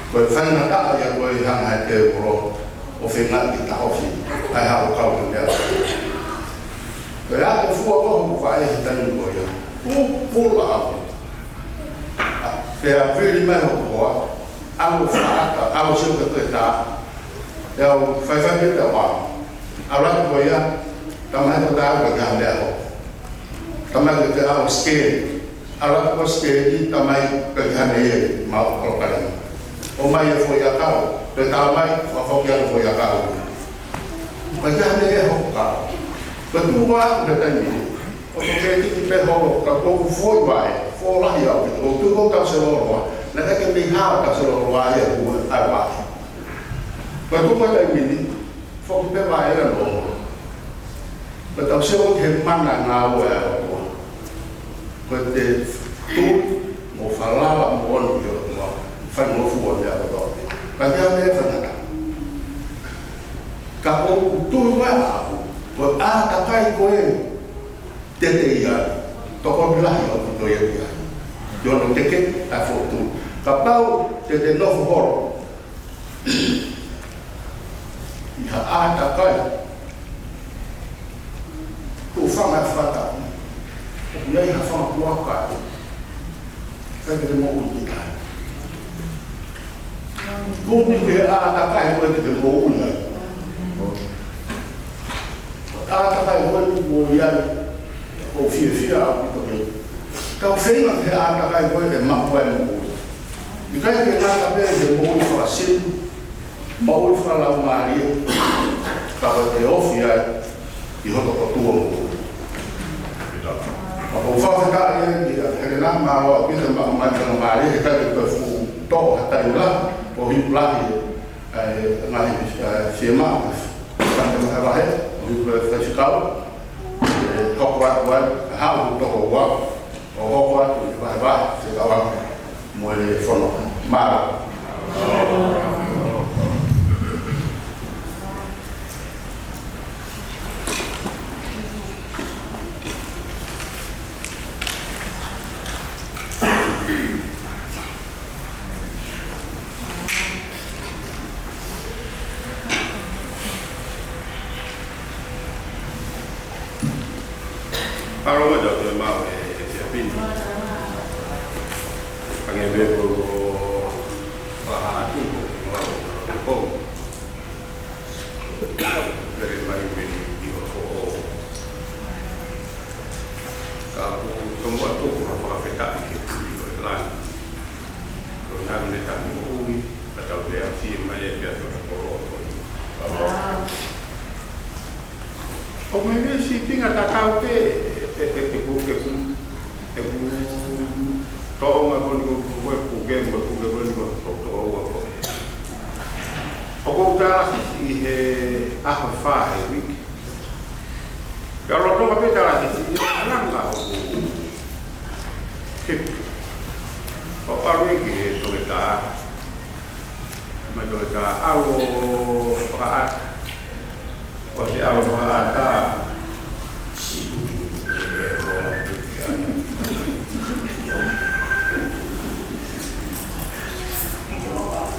Ko e faingataʻa ia ko ē hanga ʻe he tēvolo ʻo feinga ke taʻofi ai haʻo kau ki he meʻa. Pea ake fua ko ē hoku vaʻe he taimi ko ia. Pupula au. Pea vili mai hoku hoa, ʻalu ʻo fakaʻata, ʻalu ʻo sio ki he toʻetā. Pea u faifai pē pea u ʻalu. ʻAlu atu ko ia, talamai ʻe he toʻetā ʻoku ʻikai ha meʻa hoko. Talamai ke u ʻalu ʻo sikeli. ʻAlu atu ko e sikeli, talamai ʻoku ʻikai ha meʻa ia, maʻu ʻa e palopalema. ʻOmai e foʻi ʻakau, pea talamai, fakafokifā e foʻi ʻakau. ʻOku ʻikai ha meʻa ia hoko. Pea tuʻu ʻa e taimi ni. ʻOku ou kei tiki pē holo, ka ko ʻeku foʻi vaʻe, foʻi lahi au, ʻoku tuʻu ʻo tau se loloa, naʻe ʻikai ke mei hao tau se loloa ia kuo ʻai vaʻe. Ka tuʻu ko e taimi ni, foki pē vaʻe ia ʻo loloa. Ka tau sio ki he mana ngāue ʻa e ʻOtua. Ko e te tui mo falala moʻoni ki he ʻOtua, faingofua meʻa kotoa pē. Ka ʻikai ha meʻa faingataʻa. Ka ko ʻeku tui ʻaʻaku, ko e ʻātakai ko ē, te te ʻi ai, tokoni lahi ʻaupito ia ki ai. ʻI hono teke ʻa e fotu. Kapau te te nofo holo ʻi ha ʻātakai, ko e fanga fata, ʻoku ʻi ai ha fanga puaka, ʻikai ke te moʻui ki ai. Kumi ke ʻātakai ko ē te ke moʻui ai. ʻĀtakai ko ē ʻoku ʻi ai, ʻoku fiefia ʻaupito ai. Ka ʻoku feinga ke ʻātakai ko ē ke maʻu ai moʻui. ʻIkai ke ngata pē he moʻui fakasino, Moʻui fakalaumālie, ka ko e ofi ai ʻi hoto ʻOtua moʻui. Ka ʻoku ou fakafetaʻi ai kia Helena, mālō ʻaupito e maʻu mai faingamālie he ʻikai ke toe fuʻu toʻo ha taimi lahi, ʻo hiu lahi e ngaahi, e, fiemaʻu, ka te maʻu e vahe, ʻo hiu e faifekau, ʻe hoko atu ai, haʻu toko ua, ʻo hoko atu e vahevahe, fekauʻaki mo e fono. Mālō. Mālō e tau te mau e, e te apini. Ange me ko ko paha atu ko ko ko. Pere mai me ni i o ko o. Ka ko ko mo atu ko fakafetaʻi ke tui o e langi. Ko nā me tanu ui, ka tau te asi mai e pia to ko o ko. ʻO meimei sīpinga tatau pē, ʻe, ʻe, ʻe, ʻe ku, ʻe ku, ʻe ku, tōʻonga ko ni ko, ko, ko, ko, ke, ko, ko, ke, ko ni ko, ko, ko, ko, ko. ʻOku ou talasisi ʻi he ʻaho ʻe fā he uike. Pea lolotonga pē talasisi ʻi he langa ʻoku kepu. ʻO ʻalu ki he toketā. Mai toketā ʻalu ʻo fakaʻata. ʻOsi ʻalu ʻo fakaʻata.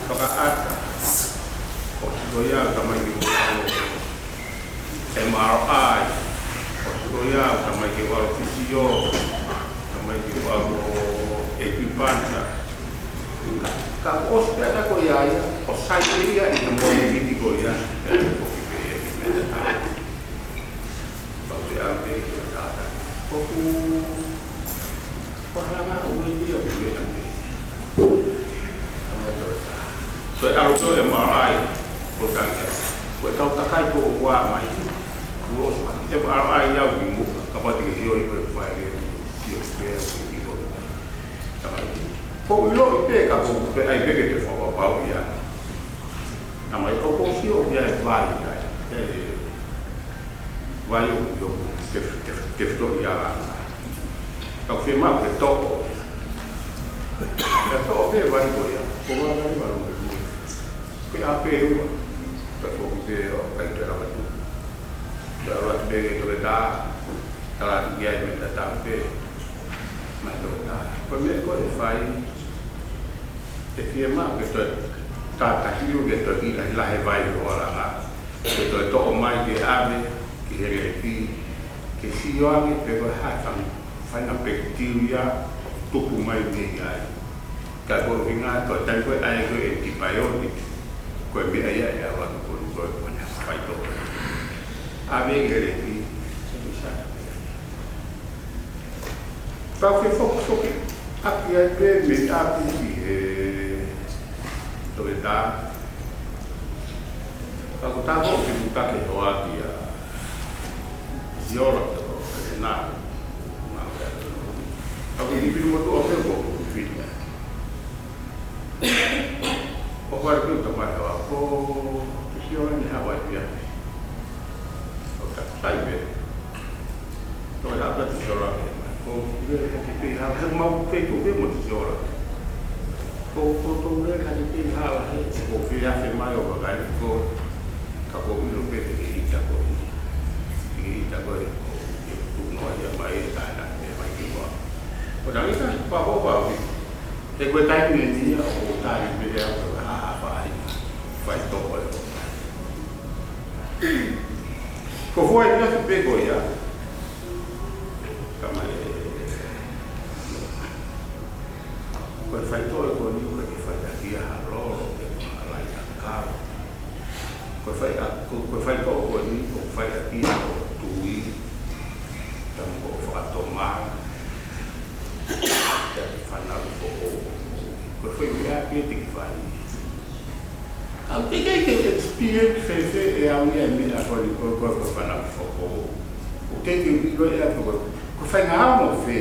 Fakaʻata. ʻOsi ko ia, tamai ki ʻalu M R I. ʻOsi ko ia, tamai ki ʻalu fisio. Tamai ki ʻalu acupuncture. Ka ʻosi pē ʻa ko ia ia, ʻo sai pē ia ʻi he moʻui ko ia, ʻe ko ki pē ia ki meʻa tatau. Pau te au pē ki o tātā. ʻOku, ko e langa ʻo e ia ʻo e ia. Ko e ʻalu ko e M R I, ko e tangi. Ko e tau takai ko ua mai. Ko e M R I ia ʻo ki muʻa, kapau te ke hio i ko e fai le, hio pē ʻo ki ko. Tamai. Ko u ʻilo pē ka ko u pē ai pē ke te fakapapauʻi ia. Tamai ko ko sio ia e vai ai. E vai ʻo ʻio ke, ke, ke fito ia la. Ka u fiemaʻu ke toʻo. Ka toʻo pē vai ko ia. Ko vai vai vai. Ke a pē ua. Ka ko u pē ʻo kai te la tu. Ka la tu pē ke toketā. Ka la tu ia i me ta ta pē. Mai toketā. Ko e meʻa ko ē ʻe fai, ʻe fiemaʻu ke toe tātaki ʻo ke toe kiʻi lahilahi e vai ʻo ala ngā. Ke toe toʻo mai ke ʻave ki he lēpī. Ke sio ange pe ko e hā e fanga, fanga pekitiuia tupu mai mei ai. Ka ko e ʻuhinga ko e taimi ko ē ʻai ko e antibiotic, ko e meʻa ia ʻe ala ko e ko e ko e faitoʻo. ʻAve ki he lēpī. Tau ke foki foki ʻaki ai pē mei ʻapi ki he toketā. Ka ko tā ko ke muta ke hoa ki a Siola to ko e nā. Ka ko e ipi mo tuʻa pē ko e fili. ʻO fare pē uta mai hoa ko Siola ni Hawaii pia. ʻO ka sai pē. Ko e lava Siola ke mai. Ko ʻi he hake pē hala, he mau pē ko pē mo Siola. Ko, ko tō le hake pē hala he, ko pē afe mai ʻo vakai ko, ka ko ʻilo pē ke ita ko ʻi. Ke ita ko ʻi, ke tuku noa ia mai e taina, e mai ki koa. Ko nā ita, pa ho pa ui. He ko e taimi ʻe ni ia, ʻo tali pē ia, ko e ha, ha, fai, fai tō ko e. Ko fua i pia ki pē ko ia. Ka mai e, ko e faitoʻo ko eni ko e fai ʻaki ha lolo ke makalai a kau. Ko e fai a, ko, ko e faitoʻo ko eni ko e fai ʻaki ha tui. Tamu ko fakatoma. Ke fana ko ko. Ko e fai meʻa pē te ke fai. ʻOku teʻeki ke experience fēfē ʻe au ia e meʻa ko eni ko e, ko e, ko e fānau foʻou. ʻOku teʻeki ke ʻilo ʻe au ko e, ko e faʻahinga ongo fē.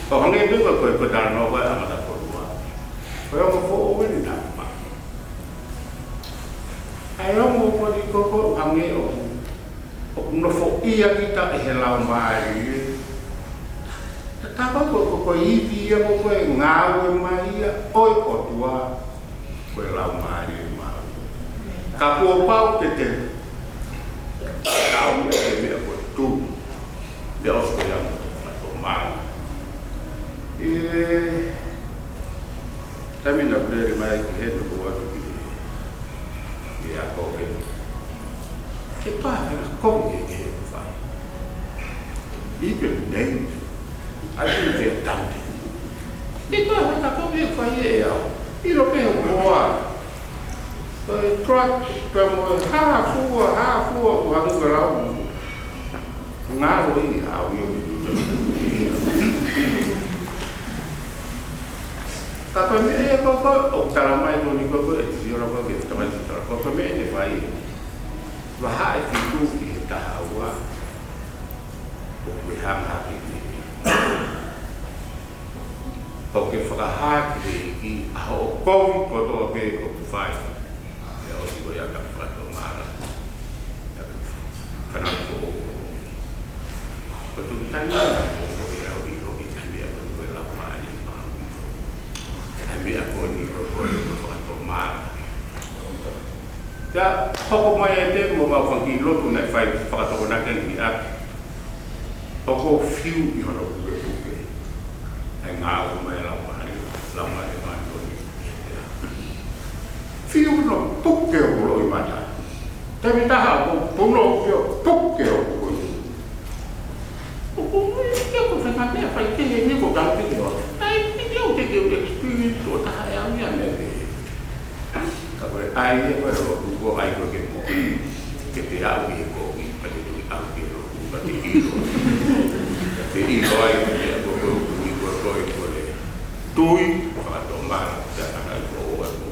ʻO hangē pē ko e, ko e, ko e talanoa ko ē ʻa Matakolua. Ko e ongo foʻou eni naʻa ku maʻu. ʻA e ongo ko eni ko e, ko e hangē ʻoku ʻoku nofoʻia kita ʻe he Laumālie. Tatau ko, ko, ko e ivi ia ko, ko e ngāue mai ia ʻo e ʻOtua, ko e Laumālie Māʻoniʻoni. Ka kuo pau ke te lau meʻa ke meʻa ko e tui. Pea ʻosi ko ia mo e fakatomala. ʻI he taimi naʻa ku lele mai ki heni ʻo ʻoatu ki he ako ke. Ke pā, ke na kovi ke ke fai. Even then, I think they're tempted. Ke pā, ke na kovi ke fai ʻe au. ʻIlo pē ʻoku ʻoua. Ko e truck, pea mo e hā fua, hā fua, ʻoku hangē ko e lau. Ngalo ʻi he au io. Ka ko e meʻa ia ko, ko, ʻoku tala mai ko eni ko, ko e tisi ora ko, ke tala mai tala ko, ko e meʻa ne fai. Vahaʻa e fitu ki he taha ua. ʻOku ke hanga hake ki he ʻEiki. ʻOku ke fakahā ki he ʻEiki ʻa hoʻo kovi kotoa pē ʻoku fai. Pea ʻosi ko ia ka fakatomala. Ka na ko. Ko tu tani ko ko ia ʻo ʻilo ki he meʻa ko e Laumālie Māʻoniʻoni. Ko e meʻa ko eni ko ko e fakatomala. Ka hoko mai e te mo mau fanga kiʻi lotu naʻe fai fakatokonaki ʻaki. ʻOku ou fiu ʻi hono pukepuke. ʻA e ngāue mai Laumālie, Laumālie Māʻoniʻoni. Fiu hono puke hoku loʻimata. Taimi ʻe taha ʻoku ou puno ʻo puke hoku loʻimata. ʻOku ou ʻilo ko e fanga meʻa fai kehe ni ko tau piki o. ʻAi, piki o te ke experience ʻo taha e au ia meʻa pē. Ka ko e ʻai ia ko e lotu ko e ʻai ko e ke moʻui. Ke te aʻu ki he kovi, ka te tui aʻu ki he lotu, ka te ʻilo. Ka te ʻilo ai, ko e meʻa ko e tui, ko e tui, ko e tui, fakatomala, te ʻana ai ko e ʻoua ko.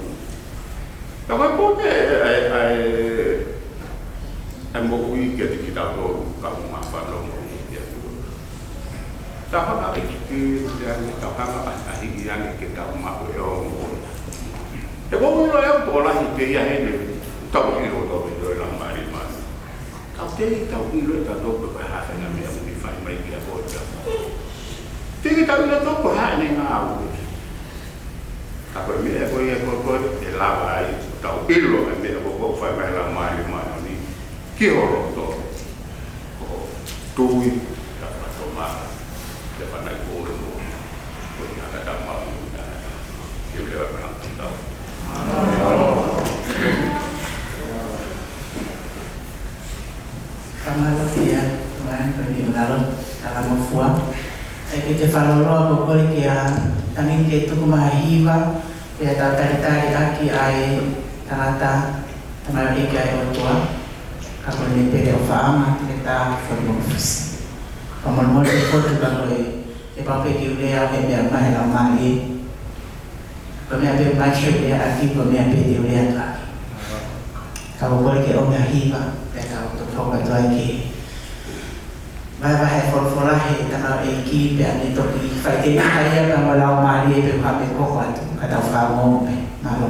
Ka ko e pote, ʻai, ʻai, ʻai moʻui kiate kitautolu, ka mo ma fano moʻui kiate kitautolu. Tau hanga ʻe kikiri ange, tau hanga ʻa, ʻahiʻi ange ke tau maʻu e ongo. He ʻoku ou ʻilo ʻe au tokolahi pē ia heni, tau ʻilo tau ʻilo e Laumālie Māʻoniʻoni. Tau te, tau ʻilo ʻe tautolu pe ko e hā e faʻahinga meʻa ʻoku ne fai mai kia kitautolu. Te ke tau ʻilo tautolu ko e hā ʻene ngāue. Ka ko e meʻa ko ia ko, ko e lava ai, tau ʻilo e meʻa ko, ko e fai mai Laumālie Māʻoniʻoni. Ki ho loto, ko e tui, ka fakatomala, te fanai ko e mo, ko e ʻikai ke tau maʻu, ke leva pē ʻa e tau. Ka mālō pia, mai ko ni lalo, tala mo fua. ʻE ke te fakaloloa ko kole kia, tangi ke tuku mai hiva, pea tau talitali ʻaki ʻa e tangata, tamaioʻeiki ʻa e ʻOtua, ka ko ne pele ʻo faama, ke ta fonu mo fusi. Ka molemole ke fotu ka ko e, e pape ki ulea he meʻa mai la mali. Ko e meʻa pē mai ke ulea ʻaki, ko e meʻa pē te ulea ʻaki. Ka ko kole ke ʻomai hiva, pea tau toki fakatua ki he vahevahe folofola he tamaioʻeiki pea ne toki fai ke ʻi ai ia ka mo Laumālie pe ko ha meʻa ko atu ka tau fakaongo pē. Mālō.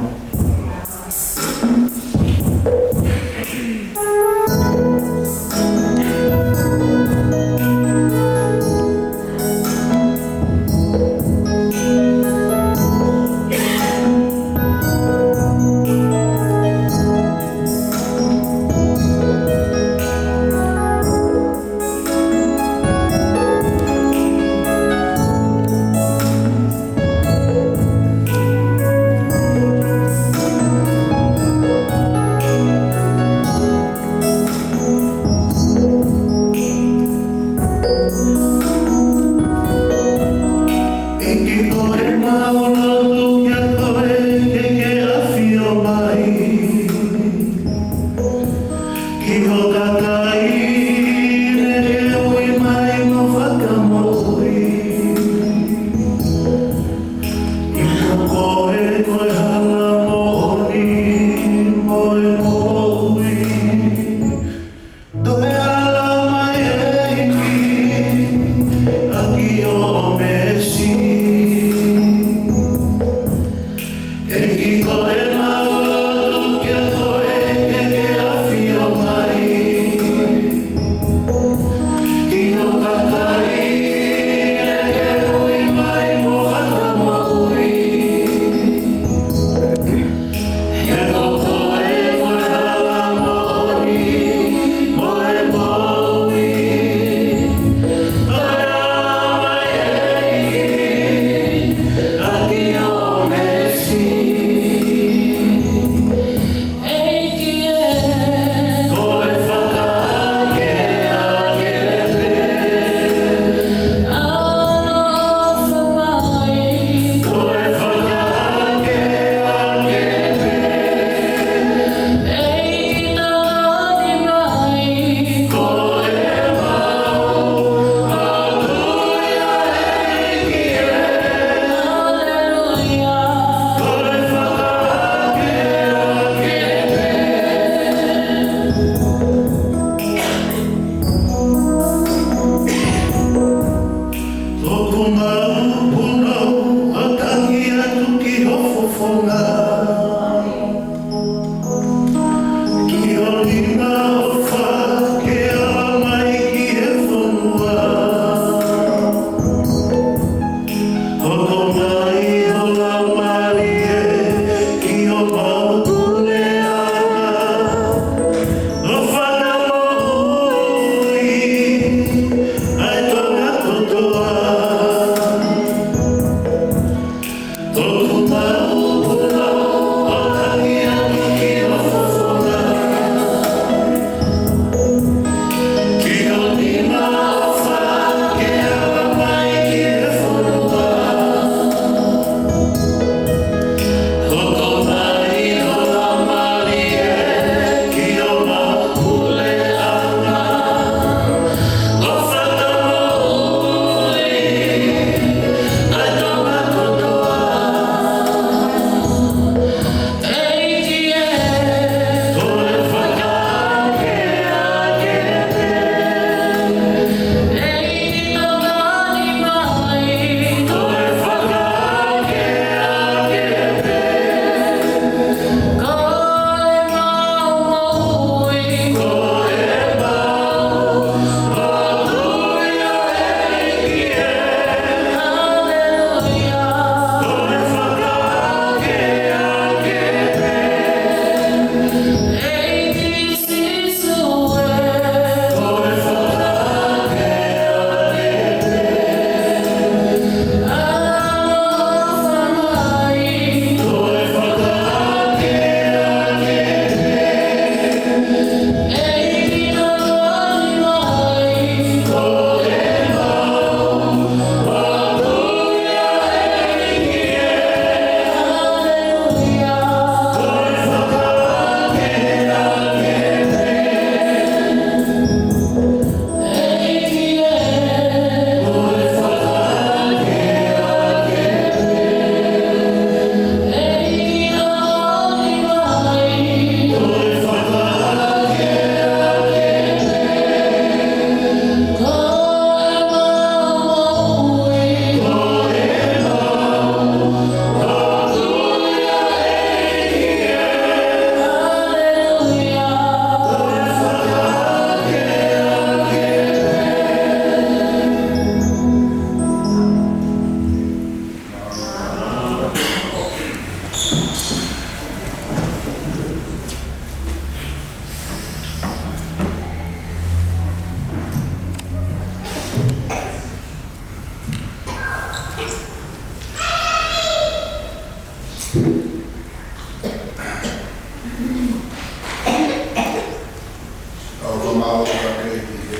ʻOku mau fakafetaʻi ki he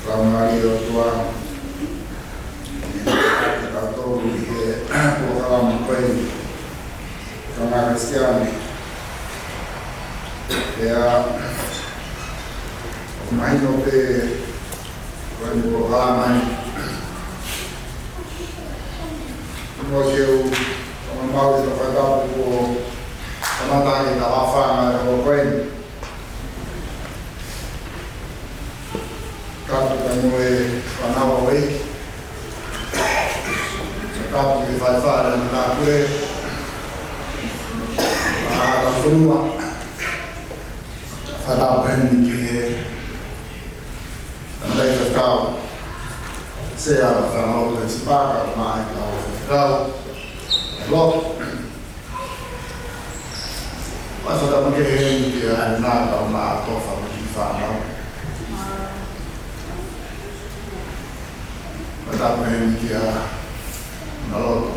Laumālie ʻo e ʻOtua, ʻi he ʻaʻahi kitautolu ʻi he polokalama ko eni, kāinga Kalisitiane. Pea ʻoku mahino pē ko eni polokalama ni. Mo ke u, ʻoku mau ʻi he fakatapu kuo kamata ʻi he talafanga ʻo e ʻaho ko eni. Tapu pea mo e fānau ʻa e ʻEiki. Tapu ki he faifekau ʻa e Matāpule ʻa e fonua. Fakatapu heni ki he tangataʻeiki faifekau, Sea, ʻa e fānau ʻo e Sipaka, ʻa e faifekau lotu. Fakatapu makehe heni kia Ana, kau Matofa mo e kiʻi fānau. Fakatapu heni kia Naloto,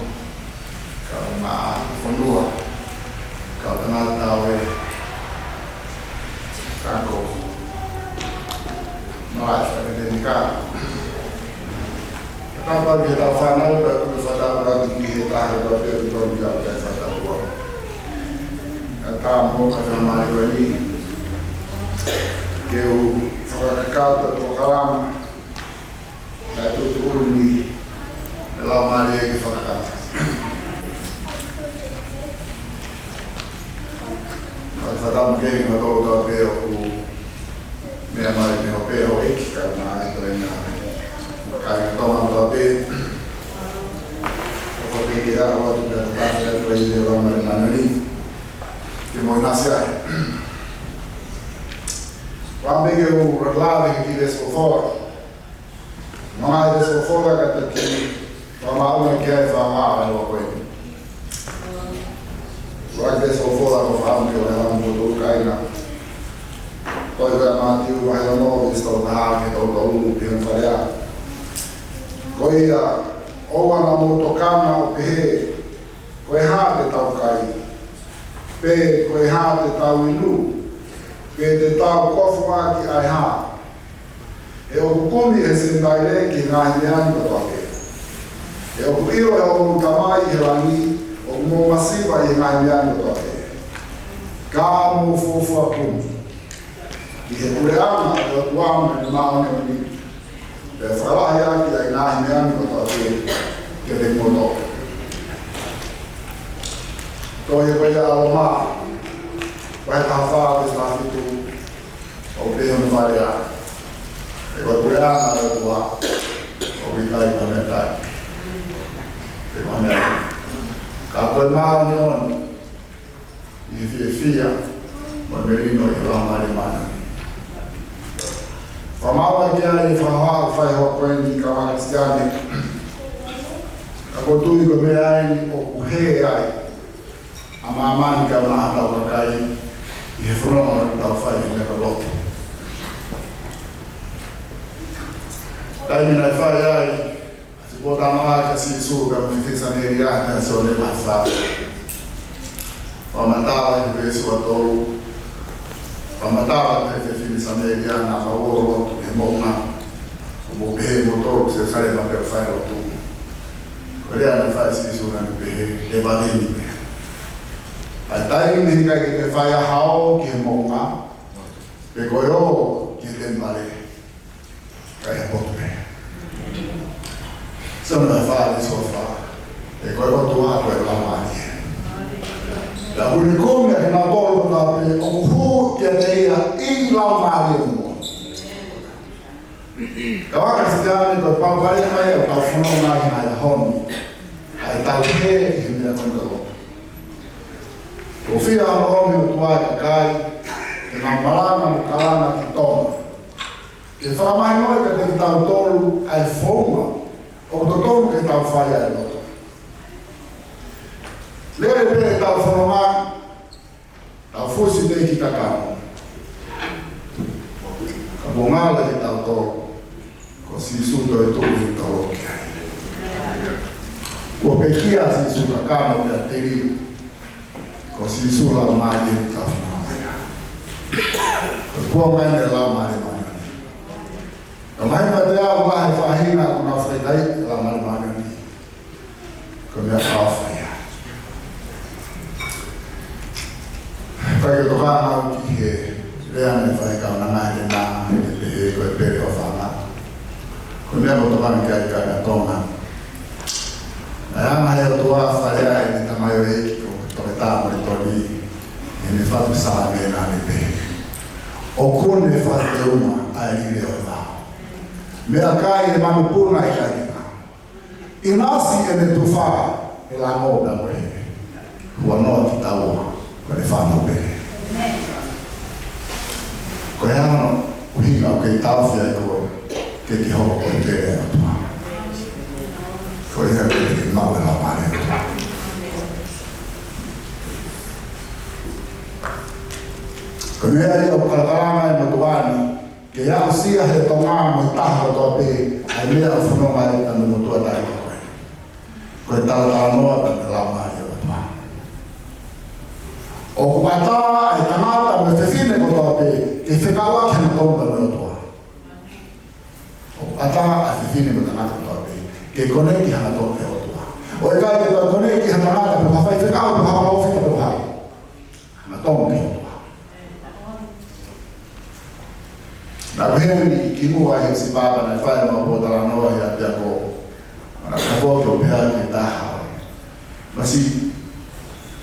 kau Maʻafonua, kau tangata ʻo e Kako. Malaʻe fakatēniti. Fakatapu ki heʻetau fānau, pea ʻoku ou fakatapu atu ki he taha kotoa pē ʻoku tonu ke ʻi ai ʻetau fakatapu. Kae ʻatā mo e faingamālie ko eni ke u fakakakato e polokalama, kae tuʻutuʻuni ʻe he Laumālie ke fakakakato. Fakatapu makehe kiate kimoutolu kotoa pē ʻoku meʻa mai mei he ope ʻo e ʻEiki, kau mai ʻi he toenga. Kāinga Tonga kotoa pē, ʻoku ou pehē ke ʻalu atu pea tataki atu ʻa e Laumālie Māʻoniʻoni ke mou ʻinasi ai. Fakaʻamu pē ke u lave ki he veesi folofola. Mo e veesi folofola ka ta ki fakamaʻunga ki ai e fakamaʻa ʻo e ʻaho ko eni. Ko e veesi folofola ʻoku ou fakaʻamu ke u lau maʻamoutolu kāinga. Ko e tohi ʻa Mātiu vahe ono, veesi tolu taha ki he tolu tolu, pehē hono fakalea: Ko ia, ʻoua naʻa mou tokanga ʻo pehē, ko e hā te tau kai? Pe ko e hā te tau inu? Pe te tau kofu ʻaki ʻa e hā? He ʻoku kumi ʻe he Senitaile ki he ngaahi meʻa ni kotoa pē. He ʻoku ʻilo ʻe hoʻomou Tamai ʻi he langi ʻoku mou masiva ʻi he ngaahi meʻa ni kotoa pē. Ka mou fuofua kumi ki he puleʻanga ʻo e ʻOtua mo ʻene māʻoniʻoni, pea fakalahi ʻaki ʻa e ngaahi meʻa ni kotoa pē kiate kimoutolu. Tohi ko ia ʻa Loma, vahe taha fā, veesi taha fitu, ʻoku pehē hono fakalea: He ko e puleʻanga ʻo e ʻOtua ʻoku ʻikai ko ha meʻakai, pe ko ha meʻa, ka ko e māʻoniʻoni, ʻi he fiefia mo e melino ʻi he Laumālie Māʻoniʻoni. Fakamaʻunga ki ai e fakahohaʻa ʻoku fai he ʻaho ko eni, kāinga Kalisitiane. Ka ʻoku ou tui ko e meʻa eni ʻoku hē ai ʻa māmani kae ʻumaʻā hotau kakai Fononga ʻo tau fai ʻi he meʻa ko e lotu. Taimi naʻe fai ai ʻa e fuʻu potungāue ʻa Sīsū pea mo e fefine Samēlia ʻi he Sione vahe fā. Fakamatala ʻi he veesi ua tolu. Fakamatala ʻe he fefine Samēlia naʻa nau ō ʻo lotu ʻi he moʻunga, ʻo mou pehē ʻe moutolu ki Selusalema pea fai lotu. Ko e lea naʻe fai ʻe Sīsū naʻa ne pehē, ʻE vave ni pē. ʻA e taimi ni ʻikai ke ke fai ha ō ki he moʻunga, pe ko e ō ki he temipale, ka ʻi ha potu pē. Sione vahe fā veesi ua fā. He ko e ʻOtua ko e Laumālie. Pea ʻoku ne kumi ʻa kinautolu kotoa pē ʻoku hū kiate ia ʻi he Laumālie mo e moʻoni. Kau Kalisitiane, ko e palopalema ia ʻoku tau fononga ai he ʻaho ni, ʻa ʻetau hē ʻi he meʻa ko eni ko e lotu. Kuo fie ʻomi ʻe he ʻOtua ʻa e kakai ke nau malanga mo kalanga ki Tonga, ke fakamahinoʻi kiate kitautolu ʻa e founga ʻoku totonu ke tau fai ai e lotu. Lele pē ʻetau fononga, tau fusi pē ki kakano. Ka kuo ngalo ʻiate kitautolu ko Sīsū toetuʻu ʻi he tolo ki ai. Kuo pekia ʻa Sīsū kakano pea teli, ko Sīsū Laumālie ʻoku tau fononga mai ai. Ko e kuonga eni ʻo e Laumālie Māʻoniʻoni. Ka mai mate au mai he faʻahinga ʻoku nau fai ai e Laumālie Māʻoniʻoni. Ko e meʻa fakaofo ia. Fai ke tokanga au ki he lea naʻe fai ʻe he kaunanga ʻi he nā, ʻi he pehē ko e pele ʻo e fānau. Ko e meʻa ʻoku tokanga ki ai e kāinga Tonga. Naʻe anga ʻe he ʻOtua ʻo fai ai ʻene tamaioʻeiki ko Toketā Molitoni ʻene fatu Saame naʻa ne pehē, ʻOku ne fai ʻe uma ʻa e lile ʻo e vao. Meʻakai e manupuna ʻikai ke ngalo. ʻInasi ʻene tufa he lango pea mo e hē. Huanoa kitaua ko ʻene fānau pē. Ko e hā hono ʻuhinga ʻoku ke taʻofi ai koe ke ke hoko ko e pele ʻo e ʻOtua? Ko e hā ke ke maʻu e Laumālie ʻo e ʻOtua? Ko e meʻa ia ʻoku kalakalanga ai e motuʻa ni, ke aʻusia ʻe he Tonga mo e taha kotoa pē ʻa e meʻa ʻoku fononga ai ʻa e motuʻa taʻeʻaonga ko ē. Ko e talatalanoa pea mo e Laumālie ʻo e ʻOtua. ʻOku ʻatā ʻa e tangata mo e fefine kotoa pē ke fekauʻaki hangatonu pea mo e ʻOtua. ʻOku ʻatā ʻa e fefine mo e tangata kotoa pē ke konekiti hangatonu ki he ʻOtua. ʻOku ʻikai ke toe konekiti ha tangata pe ko ha faifekau pe ko ha palōfita pe ko hai. Hangatonu ki he ʻOtua. Naʻa ku ʻi heni kimuʻa ʻi Hepesipā pea naʻe fai ʻemau pōtalanoa ʻi he ʻapiako. Naʻa ku foki ʻo pehē ki he taha, Masi,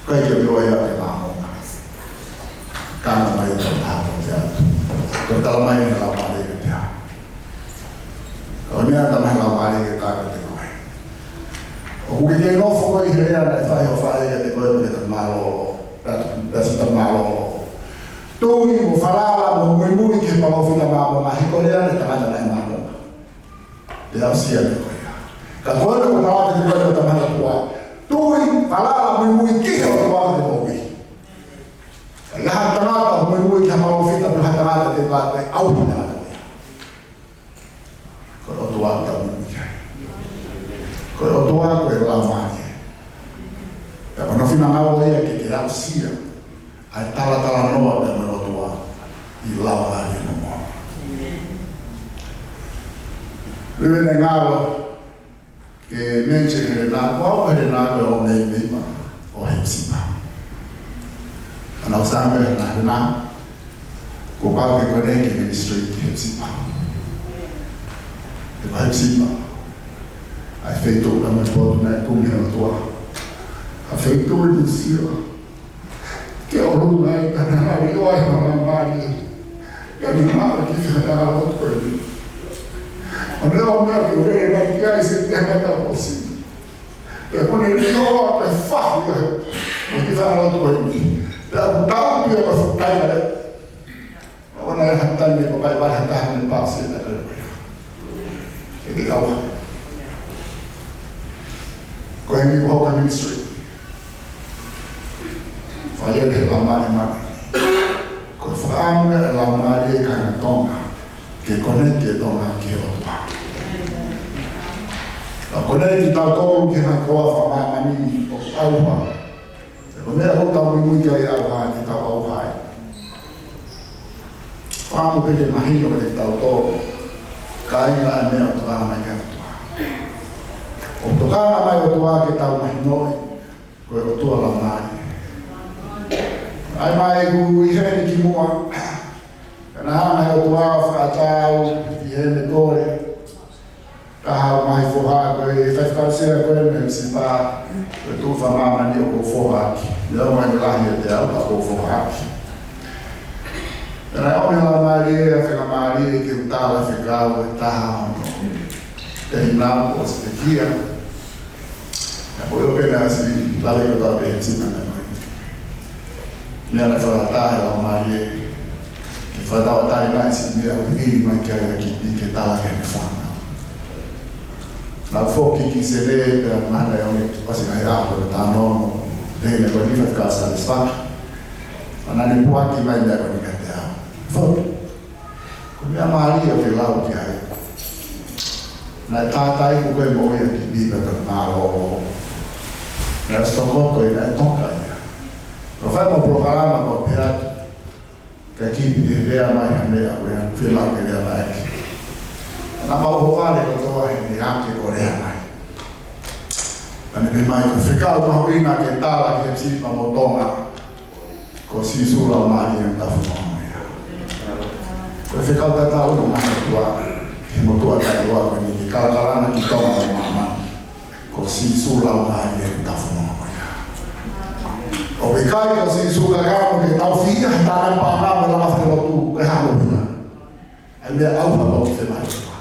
ʻikai ke u ʻilo ia ke Māmonga. Ka naʻe mai ʻo taha ko ia. Ko e talamai ʻe he Laumālie ke pehē. Ko e meʻa naʻe talamai ʻe he Laumālie ke pehē kiate koe. ʻOku ke kei nofo koe ʻi he lea naʻe fai ʻe ho faʻē kiate koe, ke ta mālōlō. Pea, pea sita mālōlō. Tui mo falala mo muimui ki he palōfita Māmonga, he ko e lea ʻa e tangata naʻe Māmonga. Pea aʻusia ʻe koe ia. Ka ko e lea ʻoku ou tala atu kiate koe, Tamai Atua. Tui, falala, muimui ki he ʻOtua ʻi hoʻo moʻui. ʻI ha tangata ʻoku muimui ki ha palōfita pe ha tangata te pate au pina atu ia. Ko e ʻOtua ʻoku tau muimui ki ai. Ko e ʻOtua ko e Laumālie. Pea ko hono finangalo ia ke ke aʻusia ʻa e talatalanoa pea mo e ʻOtua ʻi he Laumālie mo e moʻoni. Lele naʻe ngalo ke mention ʻe Helena, ko au ʻa Helena ko e ʻomai mei Hepesipā. Ana o same na Helena, kuo pau ke konekiti e ministry ki Hepesipā. He ko Hepesipā, ʻa e feituʻu naʻe mai potu naʻe kumi ʻe he ʻOtua. ʻA e feituʻu ʻi Nuʻu Sila. Ke ʻolunga ai pea naʻe ʻalu ʻo ʻai ʻa e Laumālie. Pea ne maʻu e kiʻi fehālaaki ko eni. ʻO ne ʻomai ke u lele mai ki ai, se te hanga ta posi. Pea ko ʻene lele ʻo ʻai pē fahu ia he kiʻi fehālaaki ko eni. Pea ʻoku tau pia ka fukai ai. ʻO na e hata ni ko kai vai hata ni pasi na ko. E te kau. Ko e ni ko ka ministry. Fai ʻe he Laumālie Māʻoniʻoni. Fakaʻamu e Laumālie ki he kāinga Tonga, ke connect e Tonga ki he ʻOtua. ʻO connect kitautolu ki he ngaahi koloa fakamāmani ʻoku ʻauha. Ko e meʻa ʻoku tau muimui ki ai, ʻauha, ke tau ʻauha ai. Fakaʻamu pē ke mahino kiate kitautolu, kāinga, e meʻa ʻoku tokanga mai ki ai e ʻOtua. ʻOku tokanga mai e ʻOtua ke tau mahinoʻi ko e ʻOtua Laumālie. ʻAi mai ʻoku ʻi heni kimuʻa, ka naʻe hanga ʻe he ʻOtua ʻo fakaʻatā au ʻi heʻene kole. Ka haʻu mai foha ko e faifekau sea ko ē mei Sipā, ko e tuʻu fakamāmani ʻoku ou foha ʻaki. Neongo ʻene lahi ʻiate au ka ʻoku ou foha ʻaki. Pea naʻe ʻomi e Laumālie ʻo fakamālie ke u tala e fekau ʻe taha hono tehina ko Sitekia. Naʻe ʻikai ke u pehē naʻe ʻosi lave kotoa pē he tina naʻe mai. Meʻa naʻe fakaʻatā ʻe he Laumālie ke fakatauʻatāinaʻi e siʻi meʻa ʻoku vili mai ki ai ʻa Kipi ke tala ki heʻene fānau. Naʻa ku foki ki Senē pea mahalo naʻe ʻosi ngaahi ʻaho ʻo e talanoa mo e tehina ko eni, faifekau Sālesi Faka. Pea naʻa ne puaki mai e meʻa ko eni kiate au. Foki. Ko e meʻa mālie ʻoku ke lau ki ai. Naʻe tātā ʻi he moʻui ʻa Kipi pea toe mālōlō. Naʻe ʻosi toko ko ē naʻe toka ia. Ka fai mo e polokalama ko e pea ka Kipi ke lea mai ha meʻa ko ia, fēfē ke lea mai ki ai. Naʻa mau ʻohovale kotoa he meʻa ke ko e lea mai. Pea ne pehē mai ko e fekau mahuʻinga ke tala ki he Sipa mo Tonga, ko Sīsū Laumālie ʻoku tau fanongo ia. Ko e fekau tatau ʻoku ʻomai ʻe he ʻOtua ki he motuʻa taʻeʻoua ko eni ke kalakalanga ki Tonga mo māmani. Ko Sīsū Laumālie ʻoku tau fanongo ia. ʻOku ʻikai ko Sīsū kakano ke tau fihi he tānaki paʻanga mo e langa falelotu, ko e hā hono ʻuhinga? ʻA e meʻa ʻauha ʻoku fai mai ʻe he ʻOtua.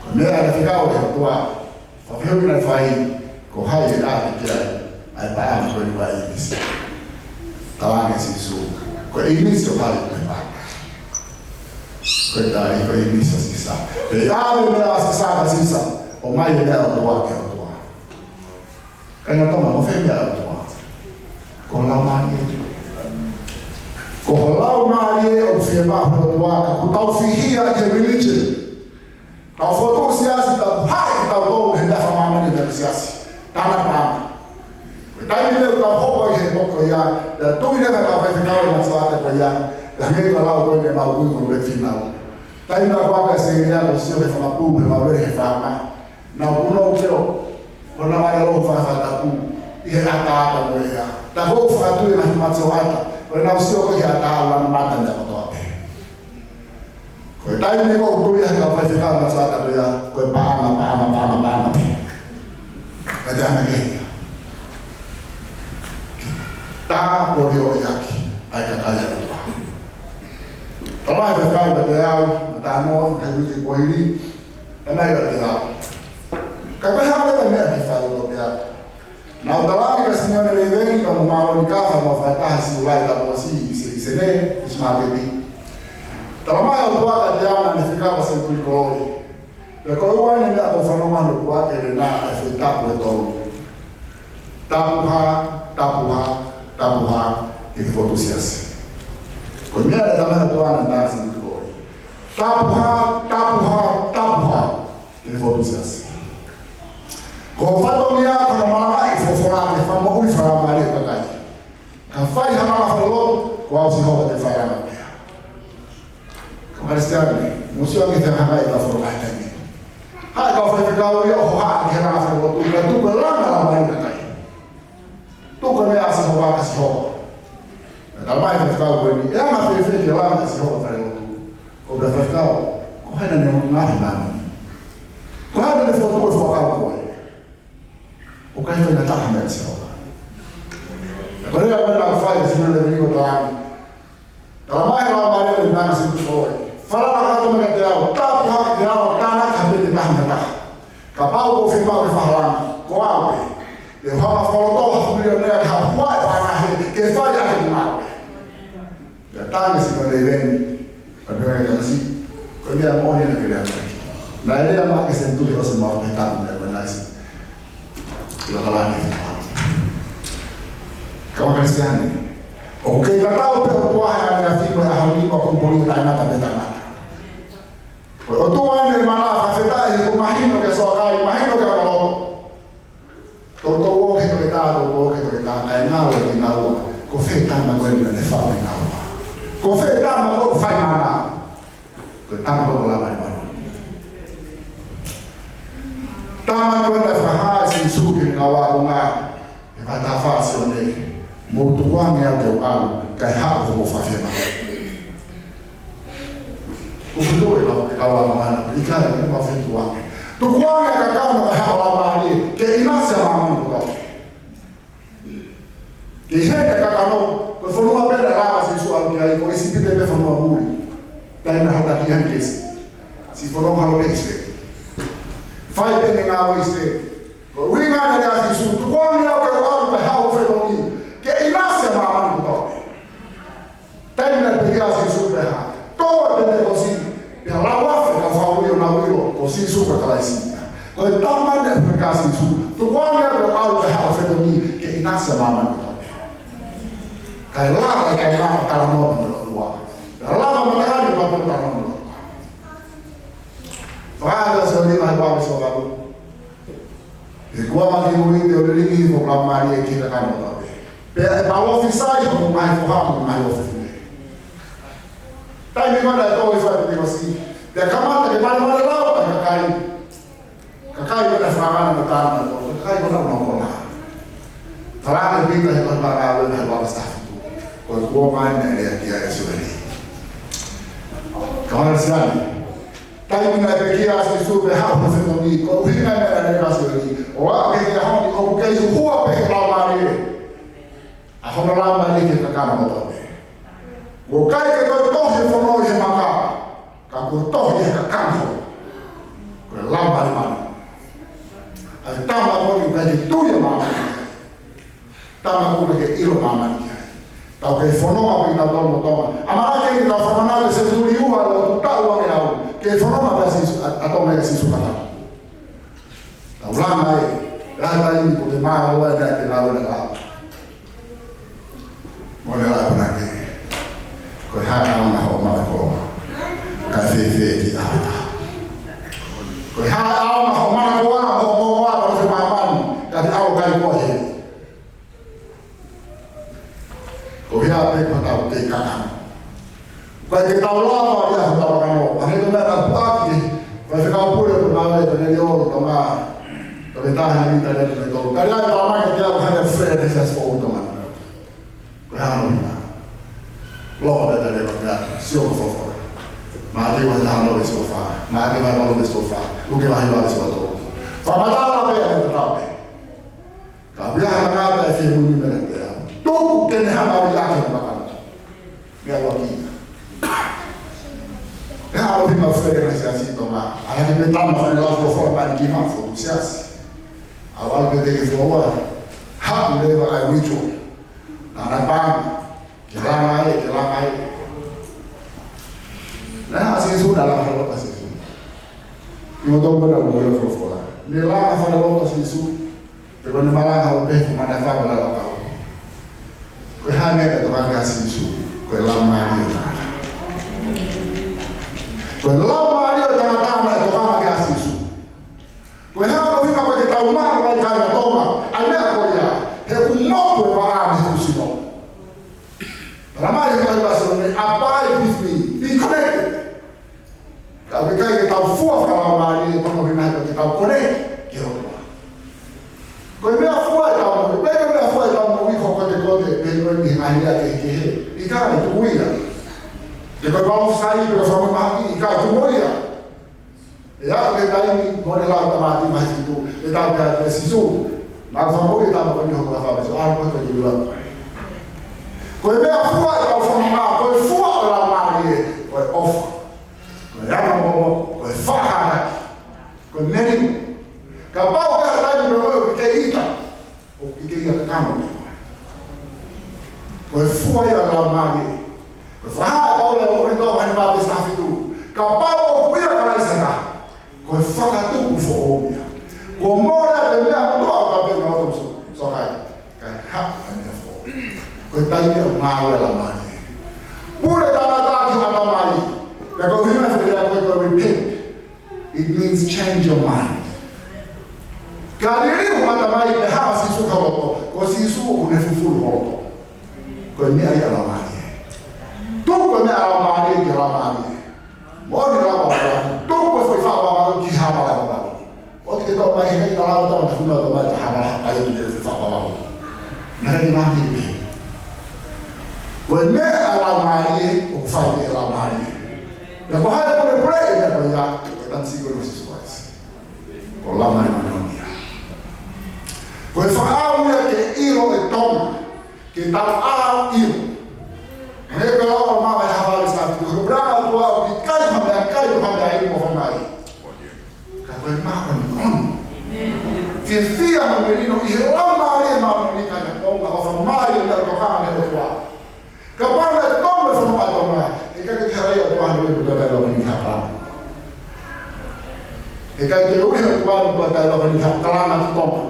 Ko e meʻa naʻe fekau ʻe he ʻOtua, fakafehuʻi naʻe fai, ko hai ʻe ʻave ki ai ʻa e paʻanga ko eni ʻa ʻInisi. Talaange ʻe Sīsū, ko ʻInisi ʻoku ʻave ko e paʻanga. Ko e tali, ko ʻInisi ʻo Sisa. Pea ʻave e meʻa ʻa Sisa kia Sisa, ʻomai e meʻa ʻa e ʻOtua ki he ʻOtua. Kāinga Tonga, ko fē e meʻa ʻa e ʻOtua? Ko e Laumālie. Ko e Laumālie ʻoku fiemaʻu ʻe he ʻOtua, ka ʻoku tau fihi ia ʻi he religion. Tau fokotuʻu siasi, tau haʻi kitautolu he meʻa fakamāmani ʻo e siasi. Tānaki paʻanga. Ko e taimi ʻoku tau hoko ai he pō ko ia, pea tui leva e kau faifekau ʻi he ngaahi ʻaho ko ia, pea hangē ko e lau ko ē ʻa e mau kui ko e fīnau. Taimi naʻa ku ako ʻi Australia, ʻo sio he fanga pū, he mau lele he fanga. Naʻa ku nofo ʻo, ʻo nau ʻalu ʻo fakatapu ʻi he ʻataʻatā mo ia. Naʻa ku fakatui ʻi he ngaahi mate ʻo e ʻatā. ʻO nau sio ko ē he ʻatā ʻo nau mata naʻe kotoa pē. Ko e taimi ko ē ʻoku tui ai e kau faifekau ʻi he ngaahi ʻaho ko ia, ko e paʻanga, paʻanga, paʻanga, paʻanga pē. Ka te ana ke ia. Tā ko e lioʻi ʻaki ʻa e kakai ʻa e ʻOtua. Talamai ʻe he faifekau kiate au, ma tano, he uike ko eni, talamai kiate au. Ka ko e hā leva e meʻa ke fai ʻo pea. Naʻa ku talaange kia Simione Leiveni pea mo Māloni Kafa, mau fakataha ʻi Siulai taʻu ʻosi ʻi Se-, ʻi Senē, ʻi Simateti. Talamai ʻe he ʻOtua kiate au naʻa ne fekau ʻa Senituli Koloi. Pea ko e ua eni e meʻa ʻoku ou fanongo ʻaupito ki ai, ko e lea ʻa e foʻi tapu ʻe tolu. Tapu hā, tapu hā, tapu hā, ki he fokotuʻu siasi. Ko e meʻa ʻa e tama ʻa e ʻOtua naʻe tala ʻe Senituli Koloi. Tapu hā, tapu hā, tapu hā, ki he fokotuʻu siasi. Ko e fatongia, ko e malanga ʻi he folofola ke fakamoʻui fakalaumālie e kakai. Ka fai ha langa falelotu, ko au Sihova te u fai langa pē. Kau Kalisitiane, mou sio ange ki he anga e kau faifekau he taimi ni. Haʻu e kau faifekau ia ʻo hohaʻa ki he langa falelotu, ka tuku e langa ʻa e kakai. Tuku e meʻa ʻa Sihova kia Sihova. Naʻe talamai ʻe he faifekau ko eni, ʻe anga fēfē ke langa ʻe Sihova e falelotu? Ko e faifekau, ko hai naʻa ne ngaohi e māmani? Ko hai naʻa ne fokotuʻu e fuakava ko ē? ʻOku ʻikai faingataʻa ha meʻa kia Sihova. Ko e lea ko ē naʻe fai ʻe Sihova le vini ko e talangi. Talamai ʻe he Laumālie ʻo e Laumālie Sīsū Sihova. Falala kakato mai kiate au, tapu hake ke u tānaki ha peni ʻe taha mei ha taha. Kapau ʻoku fiemaʻu ke fai ha langa, ko au pē. Te u hanga ʻo fakalotoa ha milionea ke haʻu ʻo huaʻi e paʻanga hē, ke fai ʻaki e ngāue. Pea talaange ʻe Simione Leiveni, pea pehē ange kia Sisi, ko e meʻa moʻoni ena ke lea mai. Naʻe lea mai ki he Senituli ʻosi, mau pehē tapu meʻa ko ē naʻe ʻosi. Ia kalani. Kau Kalisitiane, ʻoku kei tatau pē ʻa e ʻOtua he Ko ia taʻengata pē taʻengata. Ko e ʻOtua ʻeni ʻe mana fakafetaʻi, ʻoku mahino ki he soakai, mahino ki he koloa. Toutou ō ki he toketā, toutou ō ki he toketā, kae ngāue kinaua. Ko fē tama ko eni naʻe fai mai naua? Ko fē tama ko ē fai mana? Ko e tama ko ē ʻoku lava ʻene mana. Tama ko ē naʻe fakahā ʻe Sīsū ki heʻene kau ākonga, he vahe taha fā ʻa Sione, mou tukuange au ke u ʻalu, kae haʻu hoʻomou fakafiemālie. ʻOku tuku e kau, e kau ākonga, ʻikai ke mau fie tukuange. Tukuange e kakano kae haʻu e Laumālie, ke ʻinasi ʻa māmani kotoa. Ke ʻi heni e kakano, ko e fonua pē naʻe lava ʻa Sīsū ʻo ʻalu ki ai, ko ʻIsipite pē fonua muli. Taimi naʻe hotaki ai ʻa Sīsū. Siʻi fonua mahalo pē ʻIsipite. Fai pē ʻene ngāue ʻi ʻIsipite. Ko e ʻuhinga naʻe lea ai ʻa Sīsū, tukuange au ke u ʻalu pea haʻu hoʻo fetongi, ke ʻinasi ʻa māmani kotoa. Taimi naʻe pekia ai ʻa Sīsū pea hā, tō e Penitekosi, pea lau afe e kau Faʻu ʻo nau ʻilo ko Sīsū ko e Kalaisi ia. Ko e tama naʻe pekia ai ʻa Sīsū, tukuange au ke u ʻalu pea haʻu hoʻo fetongi, ke ʻinasi ʻa māmani kotoa. Kae lava e kakai ʻo talanoa mo e ʻOtua. Kae lava e matakali ʻo talanoa mo e ʻOtua. Fakaʻamu ʻa Sione vahe ua veesi uavalu. He kuo ʻomi ʻa e uite ʻo e lilingi ʻi hoku laumālie ki he kakano kotoa pē. Pea ʻe palōfisai hoku ngaahi foha mo e ngaahi ʻofefine. Taimi ko ē naʻe tō ai e Penitekosi, pea kamata ke malemale lau ʻa e kakai. Kakai ko ē naʻe fakangana mo tana, ko e kakai ko ē naʻa nau kona. Talaange ʻe Pita he tohi Fakahā vahe ua veesi taha fitu, ko e kuonga ʻeni naʻe lea ki ai ʻa Sione. Kau Kalisitiane, taimi naʻe pekia ai ʻa Sīsū pea haʻu hono fetongi, ko e ʻuhinga naʻe lea ki ai ʻa Sione, ʻo aʻu ki he ʻaho ni ʻoku kei huhua pē ʻe he Laumālie ʻa hono Laumālie ki he kakano kotoa pē. ʻOku ʻikai ke toe tohi e fono ʻi he maka, ka kuo tohi ʻi he kakano. Ko e Laumālie Māʻoniʻoni. ʻA e tama ko eni ʻoku ʻikai ke tui ʻa māmani. Tama ʻoku ʻikai ke ʻilo ʻa māmani ki ai. Tau kei fononga pē ʻi he tau tau mo Tonga. ʻAmanaki ke tau fononga he senituli ua ʻo e taʻu ʻe afe, ke fononga pē ʻa Sīsū, ʻa, ʻa Tonga ʻia Sīsū Katanga. Tau langa ē, langa ē, ko e te mālō ē, naʻe te lava ē, langa. Mo e langa ē. Ko e hā e ʻaonga hoʻo manakoa? Kae fēfē ki ʻAfilika? Ko e hā e ʻaonga hoʻo manakoa, hoʻo moʻua, hoʻo fai māmani, ka te ʻalu kai koe hē? Ko ia pē ko ʻetau kei kakano. ʻOku ʻikai ke tau lava ia ʻo tau kakano. Hangē ko e meʻa naʻe puʻaki ʻe he faifekau pule ko ē naʻe ʻi Tonga, ko e taha ʻi Tonga, ko e tolu. Tali ai ʻe Tama ke te au hangē ko e fē he siasi foʻou ʻi Tonga. Ko e hā hono ʻuhinga? Loko pē tali ʻe Tama, sio ki he folofola. Mātiu vahe taha ono veesi uofā. Mātiu vahe ono veesi uofā. Luke vahe ua veesi uotolu. Fakamatala pē, ʻe tatau pē. Ka ʻoku ʻi ai ha tangata ʻe fie muimui mai kiate au, tuku ke ne hanga ʻo liʻaki hono kakano. Meʻa ua ki ai. Meʻa ua ki ai, ʻoku fēfē e siasi ʻi Tonga? ʻAi ke pehē Tama, fai lau folofola mai ki he foʻi siasi. ʻAlu pē ki he foʻi ua. Haʻu leva ʻa e ritual. Naʻa na panga. Ke langa ē, ke langa ē. Naʻe ʻai ʻe Sīsū, naʻe langa falelotu ʻa Sīsū? ʻI hoʻo tau mana mo e folofola. Ne langa falelotu ʻa Sīsū? Pe ko ʻene malanga ʻo pehē ko e mana fale lau kau? Ko e hā e meʻa naʻe tokanga ki ai ʻa Sīsū? Ko e laumālie ʻo e tangata. Ko e laumālie ʻo e tangata naʻe tokanga ki ai ʻa Sīsū. Ko e hā hono ʻuhinga ʻoku ʻikai ke tau maʻu ai ʻa e kāinga Tonga ʻa e meʻa ko ia? He ʻoku motu e vaʻa mei he sino. Talamai ʻe he vahe ua ʻa Sione, abide with me, be connected. Ka ʻoku ʻikai ke tau fua fakalaumālie, ko hono ʻuhinga he ʻoku ʻikai ke tau connect ki he ʻOtua. Ko e meʻafua ʻetau moʻui, ko e meʻafua ʻetau moʻui ko e kotekote, pe ko e ngaahi lea kehekehe. ʻIkai, tuku ia. Pe ko e palōfisai, pe ko e fakamoʻui mahaki, ʻikai, tuku ia. ʻE aʻu ki he taimi, mo e lau ʻa Mātiu vahe fitu, ʻe tau pehē ʻe Sīsū, naʻa ku fakamoʻui e tama ko eni ʻi hoku huafa, pea ʻalu ko ē ʻo ʻilo. Ko e meʻafua ʻetau fononga, ko e fua ʻo e Laumālie, ko e ʻofa. Ko e anga momo, ko e fakahānaki. Ko e melino. Kapau ko e taimi pē ko ē ʻoku ke ʻita, ʻoku ke ʻi ai e kakano. Ko e fua ia ʻo e Laumālie. Ko e fakahā ʻe Paula ʻi he ʻUluaki Kolinitō vahe nima veesi taha fitu. Kapau ʻoku ʻia Kalaisi ha taha, ko e fakatupu foʻou ia. Kuo mole ʻa e meʻa kotoa ʻo ka pena o toso. Sokai. Kae haʻu ʻa e meʻa foʻou. Ko e taimi ʻoku ngāue ai e Laumālie. Pule tangata ki he ʻAtama. It means change your mind. Ka liliu mata mai pea hā ʻa Sīsū ki ho loto, ko Sīsū ʻoku ne fufulu ho loto. Ko e meʻa ia ʻa e Laumālie. Tuku e meʻa ʻa e Laumālie ki he Laumālie. Moʻoni lava ʻa e Laumālie. Tuku e foʻi faʻa vavalo ki he hā ʻa e vavalo. ʻOua te ke tau mai he ʻikai ke tau tau tau tau mai ta hā ʻa e Laumālie ki he foʻi faʻa vavalo. Naʻe ʻikai ke mahi pē. Ko e meʻa ʻa e Laumālie, ʻoku fai ʻe he Laumālie. Pea ko hai ʻoku ne puleʻi e meʻa ko ia, ko e tamasiʻi ko eni ʻo Sīsū Kalaisi. Ko e Laumālie Māʻoniʻoni ia. Ko e fakaʻau ia ke ʻilo e Tonga, ke tau ʻalu ʻilo. He pela o mama e hawali sa tu, ko e pela o tua o ki kai ha meʻa, kai ha meʻa i mo fa mai. Ka ko e māʻoniʻoni. Fiefia mo melino ʻi he Laumālie Māʻoniʻoni ka ne ʻomi ʻa e ʻofa mai ʻi he tokanga ʻa e ʻOtua. Kapau naʻe tonu e fononga ʻa Tonga, ʻe ʻikai ke halaia ʻOtua ʻi he ʻOtua taʻeʻaonga ni hapa. ʻE ʻikai ke ui he ʻOtua ʻi he ʻOtua taʻeʻaonga ni hapa kalanga ki Tonga.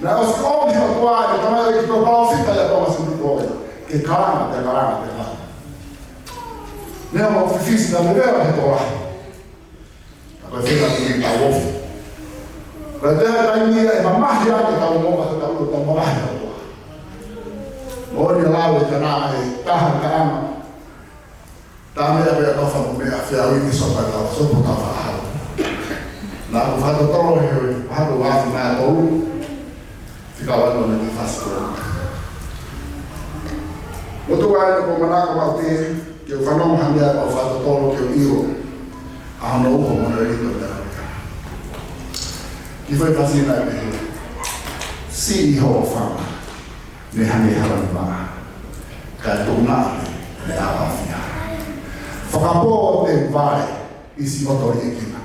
Naʻe ʻosi ʻomi he ʻOtua ʻa e tamaioʻeiki ko e palōfita ʻia Tonga Singapore. Ke kalanga, ke kalanga, ke kalanga. Neongo ʻoku fifisi naʻa ne lea he tokolahi. Ka ko e fena ki he tau ofi. Ko e taimi ia ʻe mamahi ai ʻetau moʻui, ʻetau, ʻetau mamahi ʻa e ʻOtua. Moʻoni ʻa e lau ʻe taha ʻe taha ka ana. Taha meʻa pea tau fakameʻa fea ui ki sopa tau, sopa tau fakahau. Naʻa ku fakatotolo he ʻoku hatu ʻa e fai mai ʻa e tolu. Fika ua nō me ki fasi ko. Motu ai ko manako mau te, ke u fanongo ha meʻa ʻoku fakatotolo ke u ʻilo. ʻA hono uho mo hono ʻelito te raka. Ki fai fasi na e pehe. Siʻi ho fanga. Ne hangē hala ni maa. Ka e tuna ne awafia. Fakapō te vale ʻi si otoliekina.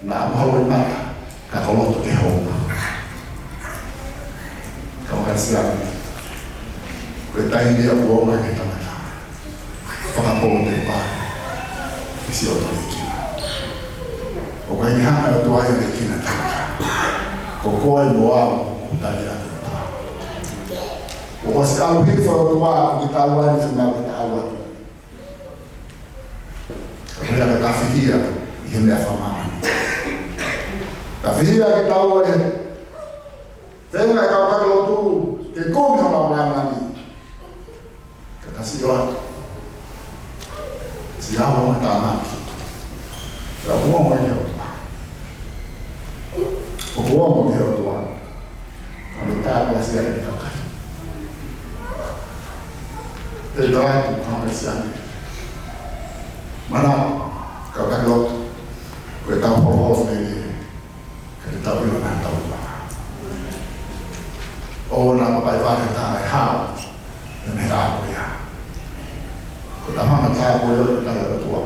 Naʻa mo haʻu e mata, ka ko loto ke homa. Ka ʻoku ʻasi ange. Ko e taimi ia ʻoku ʻomai ke tangata. Fakapō te pa. ʻI si otoliekina. ʻOku ʻikai ke hanga ʻe he ʻOtua ia ke kina tangata. Ko koe mo au, ʻoku tali atu ʻOtua. ʻOku ʻosi ʻalu hifo ʻOtua, ʻoku ke tau ai, se mau ke tau atu. Ka ko e meʻa ka tafihia ʻi he meʻa fakamāmani. Tafihia ke tau ʻe feinga e kau taki lotu ke kumi hono ʻamanaki. Ka ka sio atu. Sio atu mo tānaki. Ka ʻoku ongo ki he ʻOtua. ʻOku ongo ki he ʻOtua. Ano tā kala sia ni kakai. Te tau atu kama sia ni. Mana, kau taki lotu. Ko e tau holo holo me ni. Ka te tau ʻilo na tau ma. ʻO na papai vale tā e hao. Te me hao ia. Ko e tau hanga tā ko e ʻOtua.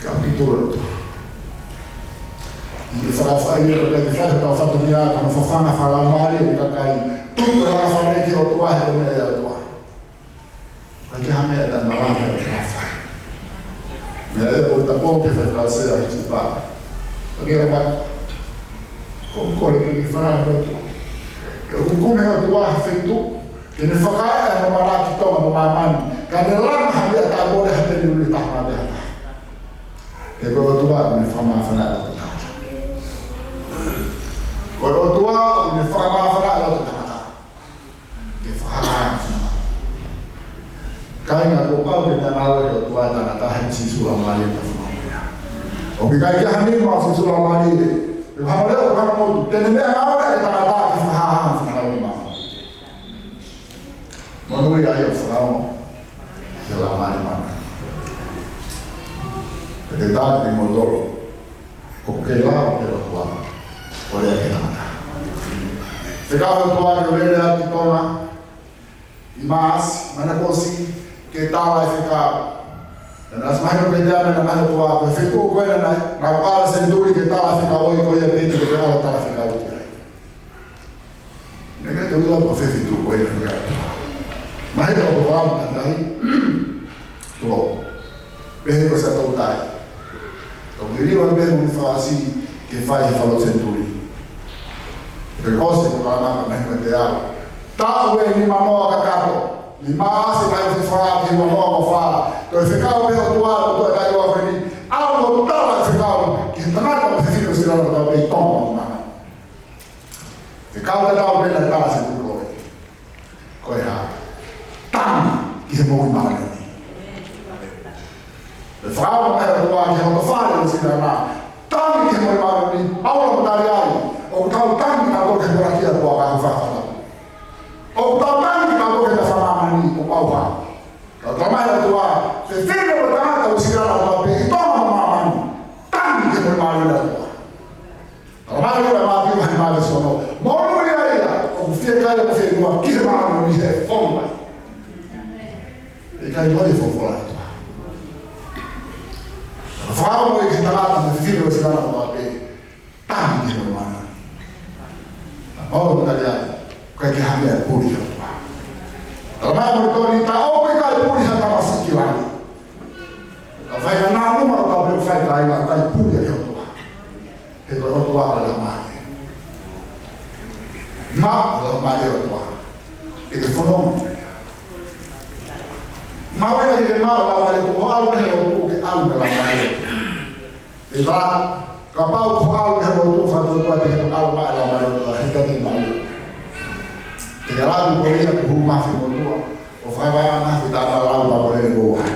Ka ki tō ʻOtua. ʻI he fakafaʻi ia, ka ki fai ka fatu kia, ka na fafanga fala mali, ka kai. Tuku la fale ki ʻOtua, he ko e meʻa ʻa e ʻOtua. Ka ki ha meʻa ta na la he ʻOtua. Meʻa ʻe ʻo ta pō ke fai ka se a hiti pa. Ka ki a pa. Ko ko le ki fala ʻOtua. Ke ʻoku kumi ʻOtua he feituʻu. Ke ne fakaea hono malaki Tonga mo māmani. Ka ne langa ha meʻa taʻe mole ha teni uli taha mate ha taha. He ko e ʻOtua ʻoku ne fakamāfana ʻa e tangata. Ko e ʻOtua ʻoku ne fakamāfana ʻa e tangata. Ke fakahā. Kāinga kuo pau ke ne ngāue ʻa e ʻOtua ʻi he tangata he Sīsū Laumālie ta fakamoʻui. ʻOku ʻikai ke ha nima ʻo Sīsū Laumālie. ʻE hanga leo, ʻe hanga motu. Te ne meʻa ngāue ʻa e tangata ke fakahā, fakahā. Monūʻia ʻa e fakaongo. Ke la mani mana. Ke te tāki mo tolo. ʻOku ke la, ʻoku ke la kua. ʻO lea ke tangata. Fekau ʻOtua ke lele atu Tonga. ʻI Maʻasi, mana kosi, ke tala e fekau. Naʻa ʻosi mahino pē te ana na mahino ʻOtua, ko e feituʻu ko ena na, na kala senituli ke tala e fekau ʻo ia ko ia pē te ke ala tala fekau ki ai. Naʻe ʻikai te u ʻilo pe ko fē feituʻu ko ena naʻe ʻikai. Mahino ko e fakaʻamu ka naʻe ʻikai. Tuʻo. Pehē ko e sa tau tai. Tau ke liwa pē mo ni fasi ke fai he falo senituli. Pe ko se ko ka maka mahino te au. Taʻu ʻe nima noa kakato. Ni Maʻasi mai te fā ki nima noa mo fā. Ko e fekau pē ʻOtua, ʻOtua kai ua ko eni. Tangi ki he moʻui māʻoniʻoni. ʻE fakaava mai ʻOtua ki hoto fale ʻo Sila na. Tangi ki he moʻui māʻoniʻoni. Paula mo Taliai. ʻOku tau tangi kitautolu ki he moʻui ʻa e ʻOtua ka ko fafana. ʻOku tau tangi kitautolu ki he fanga māmani ʻoku mau fā. Ka tau mai ʻOtua, fefine mo e tangata ʻo Sila na ʻoku pē ʻi Tonga mo māmani. Tangi ki he moʻui māʻoniʻoni ʻa e ʻOtua. Tau mai ʻOtua Mātiu vahe nima veesi ono. Monūʻia ia ʻoku fiekaia mo fieinua ki he māʻoniʻoni he fonua. ʻIkai loi folofola ʻOtua. Ka fakaava mai ki he tangata mo e fefine ʻo Sila na ʻoku pē. Tangi ki he moʻui māʻoniʻoni. Paula mo Taliai, ʻikai ke ha meʻa puli ki he ʻOtua. Tau mai mo Toni, ta ʻoku ʻikai puli ha tamasiʻi ki langi. Ka fai na nā numa ʻo tau pē fai ka ʻikai puli ki he ʻOtua. He ko e ʻOtua ʻa e Laumālie. Maʻu ʻa e Laumālie ʻo e ʻOtua. ʻE ke fononga. Maʻu ʻa e ke maʻu ʻa e Laumālie ko e ʻalu he ʻOtua ke ʻalu he Laumālie. ʻE la, kapau ko e ʻalu he ʻOtua fatu tua te ke ʻalu maʻu ʻa e Laumālie ʻo e ʻOtua he ka ke maʻu. Te ke lau ko ia ko hū mafi mo tua. ʻO fakaava na fita na lau pa ko le ko ai.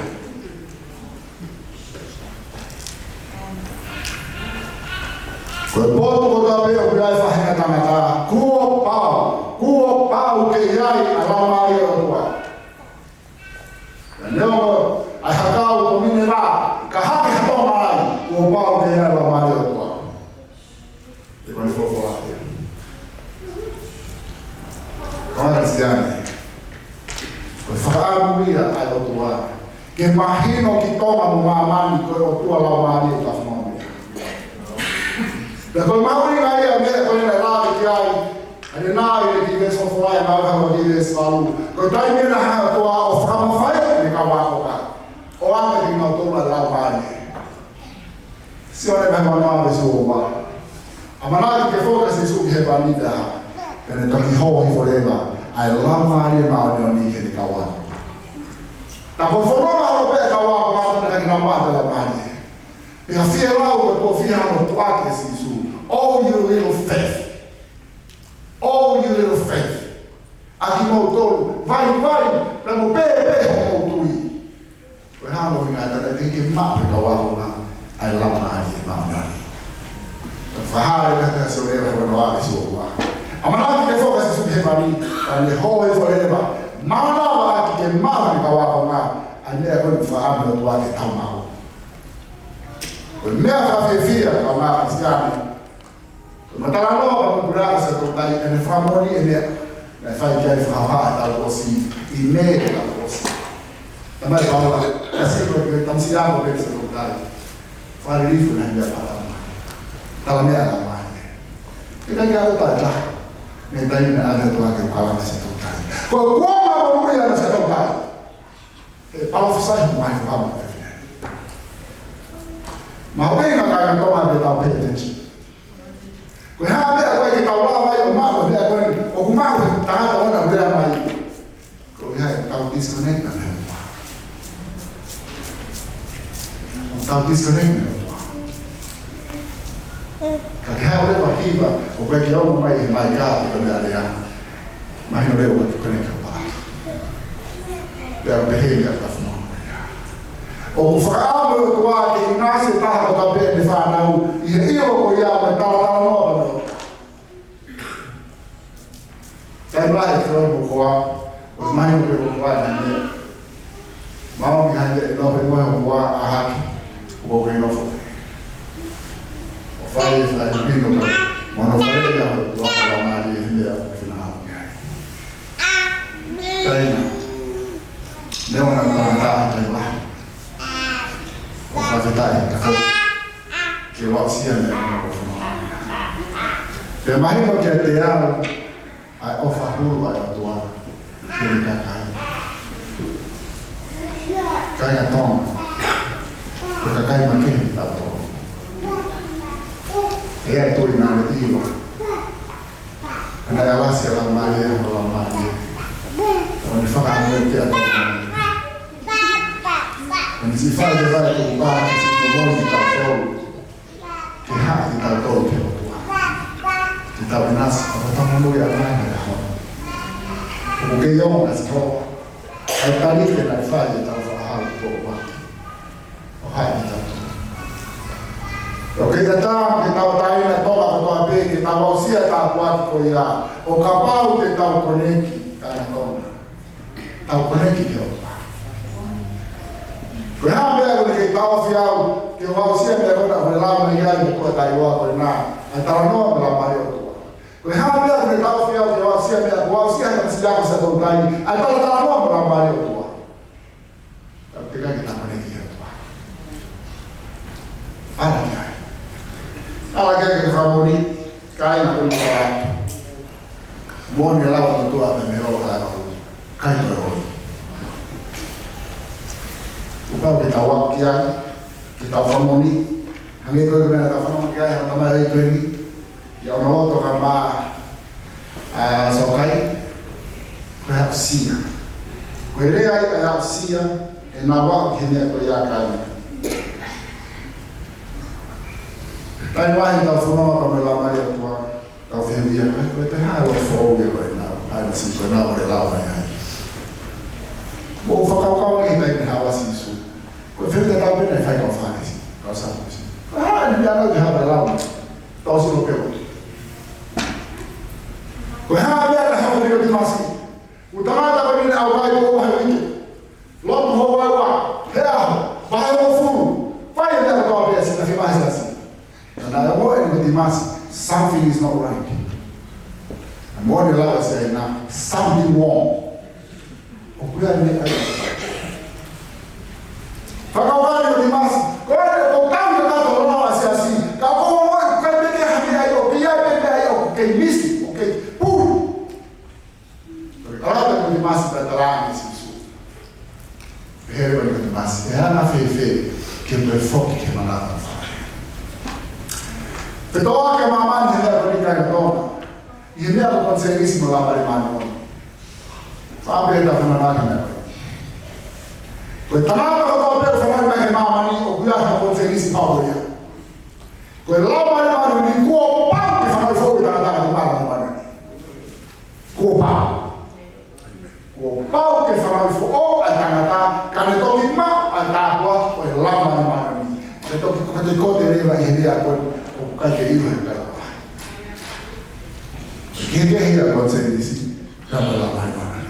Ko e potu ko tā pē ʻoku ʻi ai e faʻahinga tangata, kuo pau, kuo pau ke ʻi ai ʻa e Laumālie ʻo e ʻOtua. Ka neongo ʻa e hakau ko Mineva, ka hake ha Tonga ai, kuo pau ke ʻi ai ʻa e Laumālie ʻo e ʻOtua. ʻE ko e folofola ia. Kāinga Kalisitiane, ko e fakaʻamu ia ʻa e ʻOtua ke mahino ki Tonga mo māmani ko e ʻOtua Laumālie ʻoku tau fononga mo ia. Pea ko e mahuʻinga ia ʻa e meʻa ko ē naʻe lave ki ai, ʻa ē naʻe ʻi he kiʻi veesi folofola ʻe naʻe hanga ki he veesi valu. Ko e taimi ʻe hanga ʻe he ʻOtua ʻo fakamafaiʻi ʻene kau ākonga, ʻo ʻoange kiate kinautolu ʻa e Laumālie. Sione vahe ono veesi ua. ʻAmanaki ke foki ʻa Sīsū ki hēvani pea, pea ne toki hō hifo leva ʻa e Laumālie Māʻoniʻoni ki heʻene kau ākonga. Tā ko e fononga ʻo pē kau ākonga naʻe ʻikai ke nau maʻu ʻa e Laumālie. Pea fie lau ko e ko fie hano tuʻaki ʻe Sīsū. Oh, you little faith. Oh, you little faith. ʻA kimoutolu, vaivai, pea mo pēpē hoʻomou tui. Ko e hā hono ʻuhinga ʻe tala te ke maʻu ʻe he kau ākonga ʻa e Laumālie Māʻoniʻoni. Ka fakahā leva ʻe Sione vahe ono veesi ua. ʻAmanaki ke foki ʻa Sīsū ki hēvani, pea ne hō hifo leva. Mānava ʻaki ke maʻu ʻe he kau ākonga ʻa e meʻa ko eni ʻoku fakaʻamu ʻOtua ke tau maʻu. Ko e meʻa fakafiefia, kāinga Kalisitiane, ko e talanoa ʻa e Puleʻanga Sētoutai, ʻene fakamoʻoni ʻene, naʻe fai ki ai e fakahohaʻa ʻi he taʻu kuo ʻosi, ʻi Mē ʻo e taʻu kuo ʻosi. Talamai ʻe Paula, ʻa Sīsū ko e tamasiʻi ako pē Sētoutai. Fakalilifu naʻe meʻa pātama. Talameʻa ʻa e Laumālie. ʻIkai ke ʻalu ʻa e taʻataʻa. Mei he taimi naʻe ʻave ʻOtua ke u kalanga Sētoutai. Ko e kuonga monūʻia ʻa Sētoutai. ʻE palōfisai mai ko hama. Mahuʻinga kāinga Tonga ke tau pay attention. Ko e hā e meʻa ko ē ke tau lava ai ʻo maʻu, ko e meʻa ko ē ʻoku maʻu ʻe he tangata ʻoku ne lea mai. Ko e hā ʻoku tau disconnect mei he ʻOtua. ʻOku tau disconnect mei he ʻOtua. Ka ke hā leva hiva, ʻoku ʻikai ke ʻomai mai he maika ko e meʻa lea. Mahino leva ʻoku tau connect pē. Pea pehē ia ka fuma. ʻOku fakaʻamu ʻOtua ke ʻinasi taha ko ka pē ʻene fānau, ʻi he ʻilo ko ia mo e talatalanoa ko ia. Taimi lahi ʻe fai mo koa, ʻo mahino pē ko koa naʻe meʻa. Mau mi hake e nofo mo e hoa ʻa hake, ʻo ko e nofo. ʻO fai e fai pino ka, mo no fai ia ho tua ka la mali e hinde a ko fina hau ki ai. Taina, ne ona ka ta ta wa. ʻO ka te tai, ka ko. Ke wa sia ne ona ko fina. Pea mahino kiate au, ʻa e ʻofa hulu ʻa e ʻOtua ki he kakai. Kāinga Tonga, ko e kakai makehe kitautolu. ʻE ʻi ai e tui naʻa ne ʻilo. Naʻe ʻalasi ʻa e Laumālie, ʻa e Laumālie. ʻO ne fakaʻamu ʻe te ʻa Tonga. ʻO ne siʻi fai e fai ko e pā ke siʻi momoi kitautolu. Ke haʻi kitautolu ki he ʻOtua. Ke tau ʻinasi, ʻo tau monūʻia mai he ʻaho ni. ʻOku kei ongo ʻa Sihova ʻa e tali ke nau fai ʻetau fakahā ko ʻoku ʻohake ʻo haʻi ʻetau tui. ʻOku kei tatau ke tau taina toka kotoa pē ke tau aʻusia ʻa e tāpuaki ko ia, ʻo kapau te tau koneki, kāinga Tonga, tau koneki ki he ʻOtua. Ko e hā e meʻa ʻoku ne kei taʻofi au ke u aʻusia e meʻa ko ena ʻoku ne lave mai ai e motuʻa taʻeʻiloa ko ena, ʻa e talanoa mo e Laumālie ʻo e ʻOtua? Ko e hā e meʻa ʻoku ne taʻofi au ke u aʻusia e meʻa, ke u aʻusia e meʻa siʻi ako Sāpate, ʻa e talatalanoa mo e Laumālie ʻo e ʻOtua? Tau teʻeki ke tau koneki ki he ʻOtua. Ala ki ai. Ala ki ai ke fakamoʻoni, kāinga, ko e meʻa moʻoni ʻe lava ʻo tuʻu ʻa e meʻa ʻo e ʻOtua. ʻIkai toe ʻoi. Kuo pau ke tau aʻu ki ai, ke tau fakamoʻoni, hangē ko e meʻa naʻa tau fanongo ki ai, ʻa e tamai ʻi Tueni, ʻi hono loto ka ma, ʻa, Sokai, ko e aʻusia. Ko e lea ia ʻa e aʻusia, ʻe nau aʻu ki he meʻa ko ia, kāinga. Taimi lahi tau fanongo pea mo e Laumālie ʻo e ʻOtua, tau fehuʻia, ʻa, ko e hā e loto foʻou ia ko ena, ʻa e meʻa siʻi ko ena ʻoku ne lave mai ai? Mou fakakaukau ki he taimi naʻe haʻu ai ʻa Sīsū. Ko e fehuʻi tatau pē naʻe fai ʻe he kau Fālesi, kau Sātusi. Ko e hā e meʻa naʻe haʻu ai e lau? Tau sio pē ʻo. Ko e hā e meʻa naʻe haʻu ai ʻa Nikotīmasi? Ko e tangata ko eni naʻe ʻalu ki ʻapi ʻo vahe uike. Lotu houa ua, he ʻaho, vahe hongofulu. Fai e meʻa kotoa pē, siʻi naʻe fai ʻe he siasi. Naʻe ʻilo ʻe Nikotīmasi, something is not right. Naʻe moʻoni e lau ʻa e siʻi ʻena, something wrong. ʻOku ʻi ai e meʻa ʻe ʻikai. Fakakaukau ʻa Nikotīmasi, ko e ʻoku tau ʻi he tatou lau ʻa e siasi, ka ko e ʻoku ʻikai pē ke ha meʻa ʻi ai, ʻoku ʻi ai pē meʻa ʻi ai, ʻoku kei misi, ʻoku kei pulu. Ko e lau ʻa Nikotīmasi pea tala ange ʻe Sīsū. Pehē leva ʻe Nikotīmasi, ʻe anga fēfē ke u toe foki ki he manava ʻo e Fakamoʻui? Fetoʻoaki ʻa māmani he meʻa ko eni, kāinga Tonga, ʻi he meʻa ko e konisēnisi mo e Laumālie Māʻoniʻoni. Faʻa pehē ʻetau fanongo ki he meʻa ko eni. Ko e tangata kotoa pē ʻoku fanongo mai ki he māmani, ʻoku ʻi ai hono konisēnisi pau ia. Ko e Laumālie Māʻoniʻoni, kuo pau ke fanauʻi foʻou e tangata ʻi he Laumālie Māʻoniʻoni. Kuo pau. Kuo pau ke fanauʻi foʻou ʻa e tangata, ka ne toki maʻu ʻa e tāpuaki ʻo e Laumālie Māʻoniʻoni. Ka ne toki kotekote leva ʻi he meʻa ko ē ʻoku ʻikai ke ʻilo he kakai. Kehekehe ʻa e konisēnisi pea mo e Laumālie Māʻoniʻoni.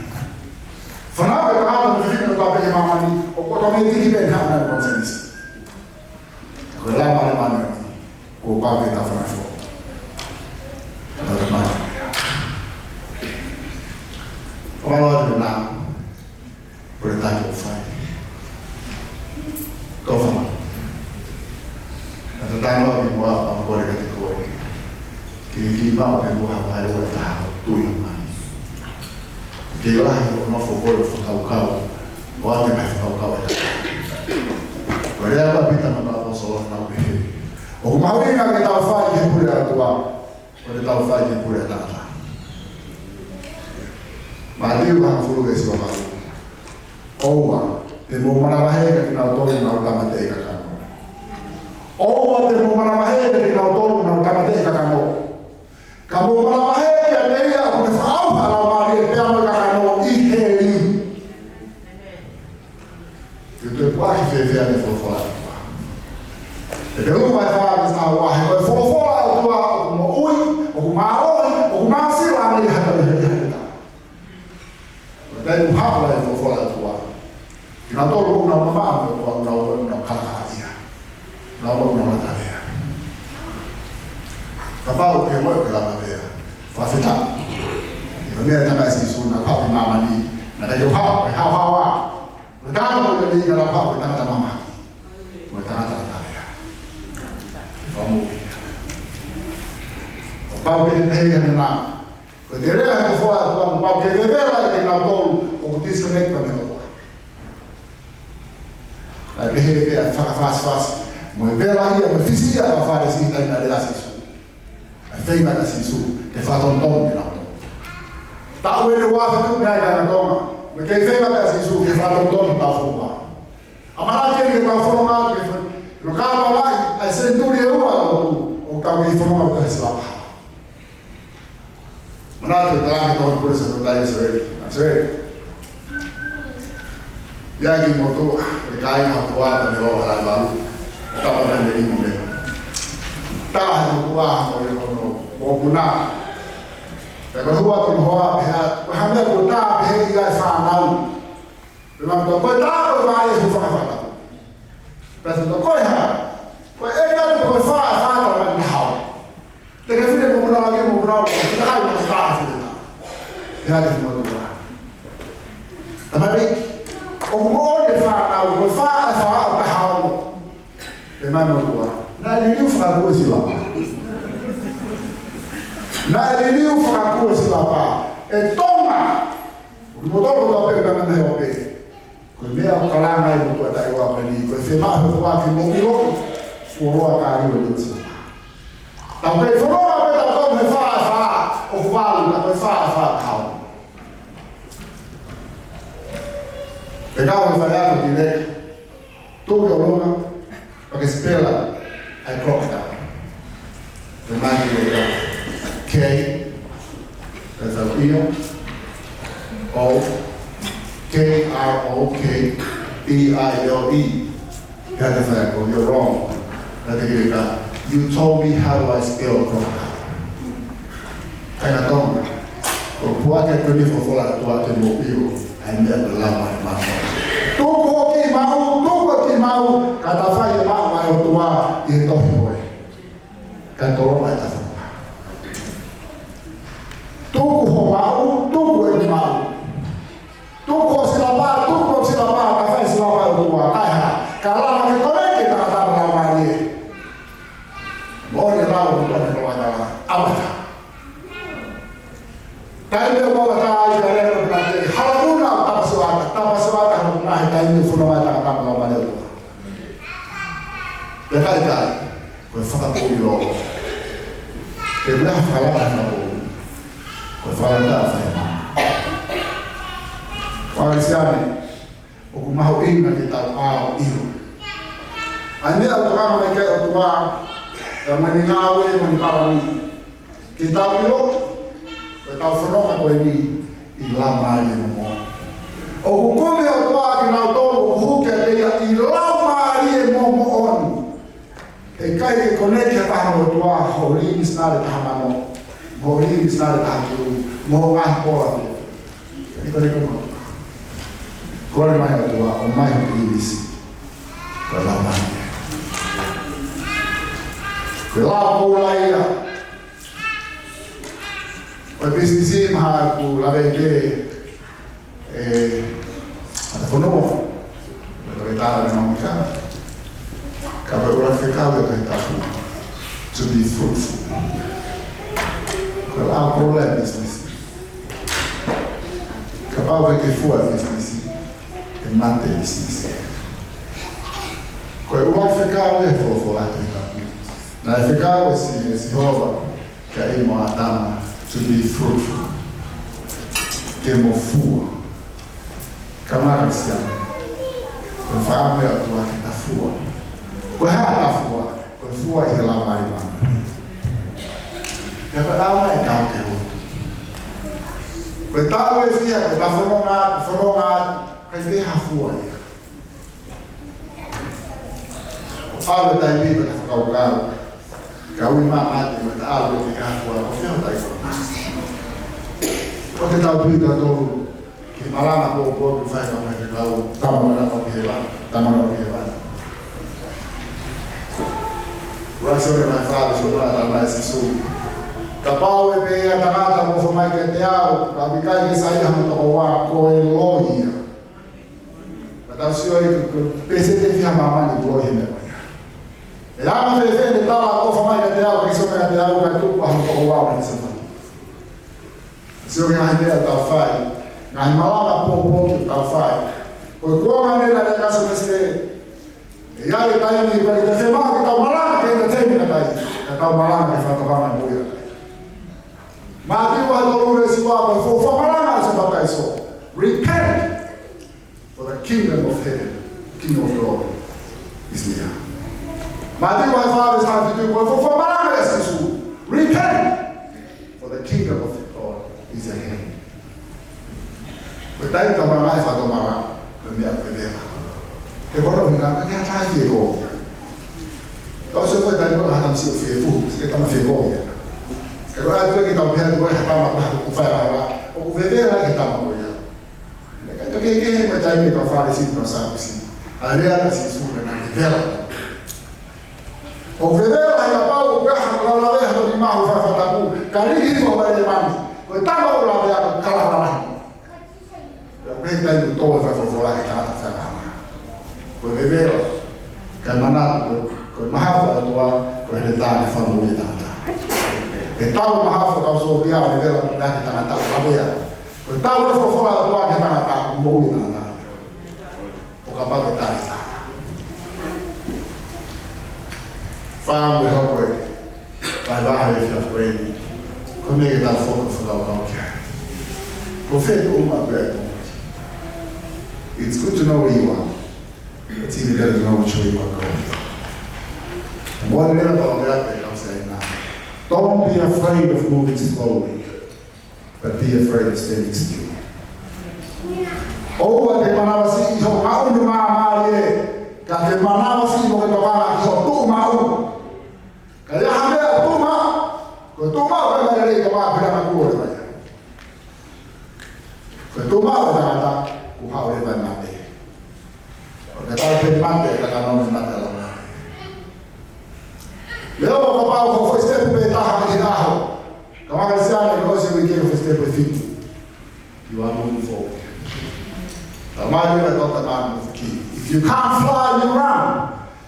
Fanauʻi e tangata mo e fefine kotoa pē ʻi māmani, ʻoku ʻotometiki pē ʻene haʻu ʻa e konisēnisi. Ko e Laumālie Māʻoniʻoni, kuo pau ke tau fanauʻi foʻou. Tau fanauʻi. ʻOku mālō atu na, ko e taki ʻoku fai. Ko e fanauʻi. Naʻa tau talanoa ki muʻa, ʻa e kole kiate koe. Ke kiʻi maʻu pē muʻa ha vahe ʻe taha ʻo tui mai. Ke lahi hoʻo nofo koe ʻo fakakaukau, ʻo ʻoatu e ngaahi fakakaukau ʻe taha. Ko e lea ʻa Pita mo e kau ʻaposetolo naʻa nau pehē, ʻoku mahuʻinga ke tau fai ki he pule ʻa e ʻOtua, ʻo ʻikai ke tau fai ki he pule ʻa e tangata. Mātiu hongofulu veesi valu. ʻOua te mou manavahē kiate kinautolu ʻoku nau tāmateʻi kakano. ʻOua te mou manavahē kiate kinautolu ʻoku nau tāmateʻi kakano. Ka mou manavahē kiate ia ʻoku ne fakaʻauha ʻa e laumālie pea mo e kakano ʻi heli. Te u toe puʻaki fēfē ʻa e folofola ʻa e ʻOtua? Hepelū vahe fā veesi taha ua, he ko e folofola ʻa e ʻOtua ʻoku moʻui, ʻoku mālohi, ʻoku māsila mei he hata ʻi he heli. Ko e taimi ʻoku haʻu ai e folofola ʻa e ʻOtua, kinautolu ʻoku nau mamaʻo mo e ʻOtua, ʻoku nau, ʻoku nau kalakalaʻia. Nau, ʻoku nau lata lea. Kapau ʻoku ke moʻui ʻoku ke lata lea, fakafetaʻi. Ko e meʻa naʻe tala ʻe Sīsū naʻe haʻu ki māmani, naʻe ʻikai ke haʻu, ʻe haʻu, haʻu ā. Ko e tangata ko eni naʻe lava ʻo ko e tangata mamahaki. Ko e tangata lata lea. Fakamoʻui. Kuo pau ke pehē ʻe ia naʻa Ko e lea ʻa e folofola ʻa e ʻOtua, kuo pau ke vevela ʻa kinautolu ʻoku disconnect mei he ʻOtua. Naʻe pehē pē ʻa e fakafāsifasi mo e vela ia mo e fisi ia ʻa e kau Fālesi ʻi he taimi naʻe lea ai ʻa Sīsū. ʻA e feinga ʻa Sīsū ke fakatonutonu kinautolu. Taʻu eni ʻoku tuʻu mei ai, kāinga Tonga, mo e kei feinga ʻa Sīsū ke fakatonutonu hotau fonua. ʻAmanaki ke tau fononga ke fa-, no ka tau lahi ʻa e senituli ʻe ua ʻo, ʻo tau kei fononga ʻo tahi sila paha. Manatu e tala ʻa e tohi Kuini Sālote ʻi ʻIsileli, ʻa Sē. ʻI ai e kiʻi motuʻa, ʻe kai ha kuata me o hala valu. Tapa na me imu le. Taha e motuʻa mo e ono mokopuna. Pea ko e hua ko e hoa, pea ko e hā e meʻa ko e tā pehē ʻi ai e fānau. Pea ma ko e tā ko e vai e hu fakafata. Pea ko e hā? Ko e ʻeke atu ko e fā, fā tala mai ni hao. Te ke fine mo muna lagi mo muna lagi, te ke kai mo ka fine na. He ake mo tua. Tamari, ʻoku mo ʻo e fānau, ko e fā, fā, fā hao. Pea mai mo tua. Naʻe liliu fakakū e sila pā. Naʻe liliu fakakū e sila pā. ʻE Tonga. Mo tolo ko pē ka na he ope. Ko e meʻa ʻoku kalanga ai mo tua taʻe ua pē ni. Ko e fiemaʻu he ʻOtua ke mo ʻilo. Fuoloa ka liu e liu sila pā. Tau kei fononga pē tautolu he fā fā, ʻoku valu, ka ko e fā fā ka hao. Pea kau he fai ako ki leka, tuku ki ʻolunga, pea ke spell ʻa e crocodile. Pea mai ki leka, K, that's a io, O, K R O K E I L E. Kātaki fai ako, you're wrong. Kātaki leka, you told me how do I spell crocodile. Kāinga Tonga, ko e puake ko eni folofola ʻa e ʻOtua ke mo ʻilo ʻa e meʻa ko e lama e mama. Tuku hoʻo kiʻi maʻu, tuku hoʻo kiʻi maʻu, ka ta fai e maʻu ʻa e ʻOtua ʻi he tohi ko ē. Ka tolonga e tafa. Tuku hoʻo maʻu, tuku e maʻu. Tuku hoʻo sila pā, tuku hoʻo sila pā, ka fai sila pā ʻo tua, ka e hā, ka lava ke koleke tangata mo laumālie. Mo ne lau, mo ne lau, ka lava, ʻaupito. Taimi ʻoku ʻaupito ai, ka lele, ka te, hala muna, tapa suata, tapa suata, hala muna, he taimi ʻoku fononga ai tangata mo laumālie ʻo tua. Pea kai kai. Ko e fakapoʻuli lōloa. Ke meʻa fakalata fakapoʻuli. Ko e fakalata fai mā. Fakaʻalisiane, ʻoku mahuʻinga ke tau ʻalu ʻo ʻilo ʻa e meʻa ʻoku tokanga mai ki ai e ʻOtua, ʻa e moʻoni ngāue, moʻoni palani. Ke tau ʻilo, ko ʻetau fononga ko eni ʻi laumālie mo moʻoni. ʻOku kumi e ʻOtua kinautolu ʻoku hū kiate ia ʻi laumālie mo moʻoni. He ʻikai ke koneki ha taha mo e ʻOtua, hoʻo lī misinale taha mano, hoʻo lī misinale taha kiu, mo hoʻo ngaahi pola pē. ʻIkai koneki mo e ʻOtua. Kole mai e ʻOtua, ʻomai hoʻo lī misi. Ko e laumālie. Ko e lau ko ula ia. Ko e pisinisi maha ʻoku lave ke, ē, ʻa e fononga. Ko e tala ni mau mika. Ka ko e ʻuluaki fekau ʻe he Tohi Tapu. To be fruitful. Ko e lau ko ula e pisinisi. Kapau ʻoku ʻikai ke fua e pisinisi, ʻe mate e pisinisi. Ko e ʻuluaki fekau ʻe he folofola ʻa e Tohi Tapu. Naʻe fekau ʻe Si-, ʻe Sihova kia ʻEiki mo ʻĀtama to be fruitful. Ke mo fua. Kāinga Kalisitiane. Ko e fakaʻamu ia ʻa e ʻOtua ke ta fua. Ko e hā ʻa e fua? Ko e fua ʻi he laumālie. Pea ko e ʻaonga ʻetau ke hū. Ko e tau e fia, ko e ta fononga, fononga, ʻikai ke ha fua ia. ʻO ʻalu e taimi pea ta fakakaukau. Ka ui mā mate, mo ta ʻalu e te ka fua, ko fē ʻo tai fua. Ko e tau pita tolu. Ke malanga poupou ke fai ka mai ke kau, tama na ko ke la, tama na ko ke la. Ua sio ke mai fale, sio na tama e Sīsū. Kapau ʻe pehē ʻe ha tangata ʻoku ʻofa mai kiate au, ka ʻoku ʻikai ke saiʻia hono tokoua, ko e loi ia. Ka tau sio ai ko e peseti ʻe fiha ʻi māmani ʻoku loi he meʻa ko ia. ʻE anga fēfē ʻene tala ʻoku ʻofa mai kiate au, ke sio mai kiate au, ka tuku hono tokoua, ka sio mai. Sio ki he ngaahi meʻa ʻoku tau fai, ngaahi malanga poupou ʻoku tau fai. Ko e kuonga ni naʻe lea ʻa Sīsū Kalaisi, ʻe ʻi ai e taimi, ʻe ʻikai te fiemaʻu ke tau malanga ki he taimi ni, ka tau malanga ki he fakatokanga mo ia. Mātiu vahe tolu veesi ua, ko e fuofua malanga ʻo e Papitaiso. Repent. For the kingdom of heaven, kingdom of glory, is near. Mātiu vahe fā veesi taha fitu, ko e fuofua malanga ʻa Sīsū. Repent, for the kingdom of God is at hand. Ko e taimi ʻoku tau malangaʻi e fakatomala, ko e meʻa ʻoku vevela. He ko hono ʻuhinga, ʻoku ʻikai ke ʻi ai ha fiekaia. Tau sio ko e taimi ko ē ʻoku ʻi ai ha tama siʻi ʻoku fie fuhu, siʻi tama fie kovi. Ka ko e ʻai atu ke tau pehē atu ko e ha tama ko ē ʻoku fai lava, ʻoku vevela e tama ko ia. Naʻe ʻikai ke kehekehe mo e taimi ʻa e kau Fālesi mo e kau Sātusi. ʻA e lea ʻa Sīsū naʻe vevela. ʻOku vevela he kapau ʻoku ʻi ai ha tama ʻoku lavea ha toki mahu fai fakatapu, ka liʻaki hifo ʻo e mani. Ko e tama ʻoku lavea ko e kalakalala. Pea ʻoku ʻikai ke toe fai folofola ki he tangata fakaʻamu. Ko e vevela, kae manatu, ko e mahafu ʻa e ʻOtua, ko e heletā ke fakamoʻui e tangata. He tau mahafu ʻa e kau sōtia, vevela ki he tangata ʻoku lavea. Ko e tau e folofola ʻa e ʻOtua ki he tangata, moʻui e tangata. ʻO kapau ʻe tali taha. Fakaʻamu e hoko e vahevahe ʻo e efiafi ko eni. Ko e meʻa ke tau foki ʻo fakakaukau ki ai. Ko fē ʻoku maʻu pē ʻa e moʻui. It's good to know where you are. But it's even better to know which way you are going. Mo e lea ʻa e palōveape ʻoku sai na. Don't be afraid of moving slowly. But be afraid of standing still. ʻOua te ke manavasiʻi ʻi hoʻo ngaʻunu māmālie, ka ke manavasiʻi mo ke tokanga ki hoʻo tuʻu maʻu. Ka ʻi ai ha meʻa ʻoku tuʻu maʻu, ko e tuʻu maʻu ko e meʻa lelei, ko e meʻa pē ʻoku ʻikai ke lava. Ko e tuʻu maʻu ʻo e tangata, kuo haʻu leva e mate. ʻO ka tau pē mate, ka ka nau mate ʻa e laumālie. Leo ʻo kapau ko e foʻi step pē taha ki he ʻaho. Ka maka siane ko se wiki ko e foʻi step ʻe fitu. You are moving forward. Talamai ʻe he Testament of the King. If you can't fly, you run.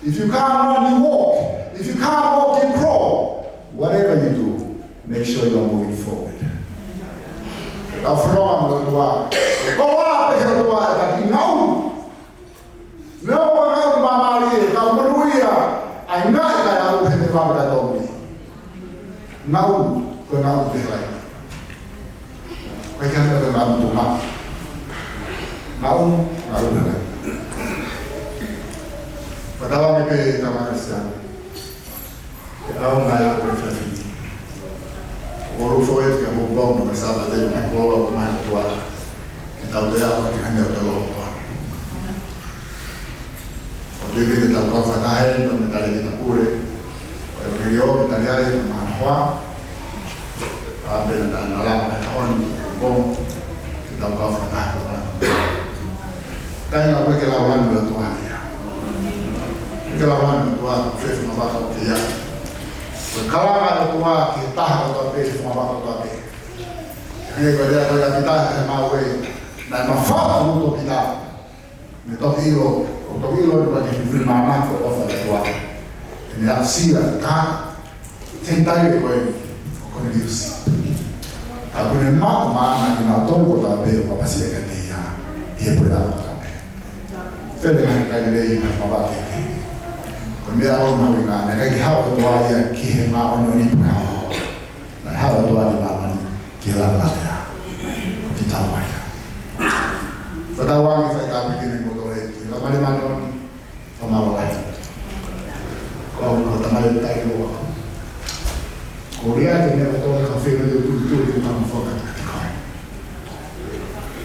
If you can't run, you walk. If you can't walk, you crawl. Whatever you do, make sure you are moving forward. Tau fononga mo e ʻOtua. Ko e ʻofa pē ki he ʻOtua ʻe taki ngaʻunu. Meʻa ʻoku ngaʻunu māmālie, tau monūʻia, ʻa e ngaʻunu kae ʻalu he te vave ka tōmi. Ngaʻunu, ko e ngaʻunu pē ʻe ʻi ai. ʻOku ʻikai ke ʻi ai ha meʻa ko e ngaʻunu tuʻu maʻu. Ngaʻunu, ngaʻunu pē ʻe ʻi ai. Ko e tau ange pē tau ange siana. Ke tau ngai ʻo pē fafini. ʻOku ou loto atu ke mou pau no me Sāpate, mai kolo, mai tua. Ke tau te au ke hane o te loto. ʻO te ke tau kau fakataha, no me tale ke ta pule. ʻO e ke lio, ke tale ai, ma hoa. ʻA pena ta na la, ma haon, bon. Ke tau kau fakataha. Kāinga, ʻoku ʻikai ke lava lanu ʻa e ʻOtua ia. ʻIkai ke lava lanu ʻa e ʻOtua, ko e fē fuʻu vaka ʻoku ke ʻi ai. Ko e kalanga ʻa e ʻOtua ki he taha kotoa pē, he fuʻu vaka kotoa pē. Hangē ko e lea ko ia ʻa Pita he maʻu ē, naʻe mafaufau ʻa Pita. Naʻe toki ʻilo, ʻo toki ʻilo ʻi he fili māmani ko e ʻofa ʻa e ʻOtua. He naʻe aʻusia ʻe he taha Senitaile ko eni ko Koniliusi. Ka kuo ne maʻu maʻana kinautolu kotoa pē ʻoku ʻapasia kiate ia ʻi he puleʻanga kotoa pē. Fele mai kai lei na mavake ke. Ko e meʻa ʻoku mahuʻinga, naʻe ʻikai ke haʻu ʻa e ʻOtua ia ki he māʻoniʻoni pē. Naʻe haʻu ʻa e ʻOtua ki māmani ki he laumālie. Ko e tau mai. Ko e tau ange fai tāpuekina kimoutolu he laumālie māʻoniʻoni. Fakamālō lahi. Ko au ko Tamale Tailua. Ko ia ke ne o tō ka fēnō te tū tū te tama faka te kai.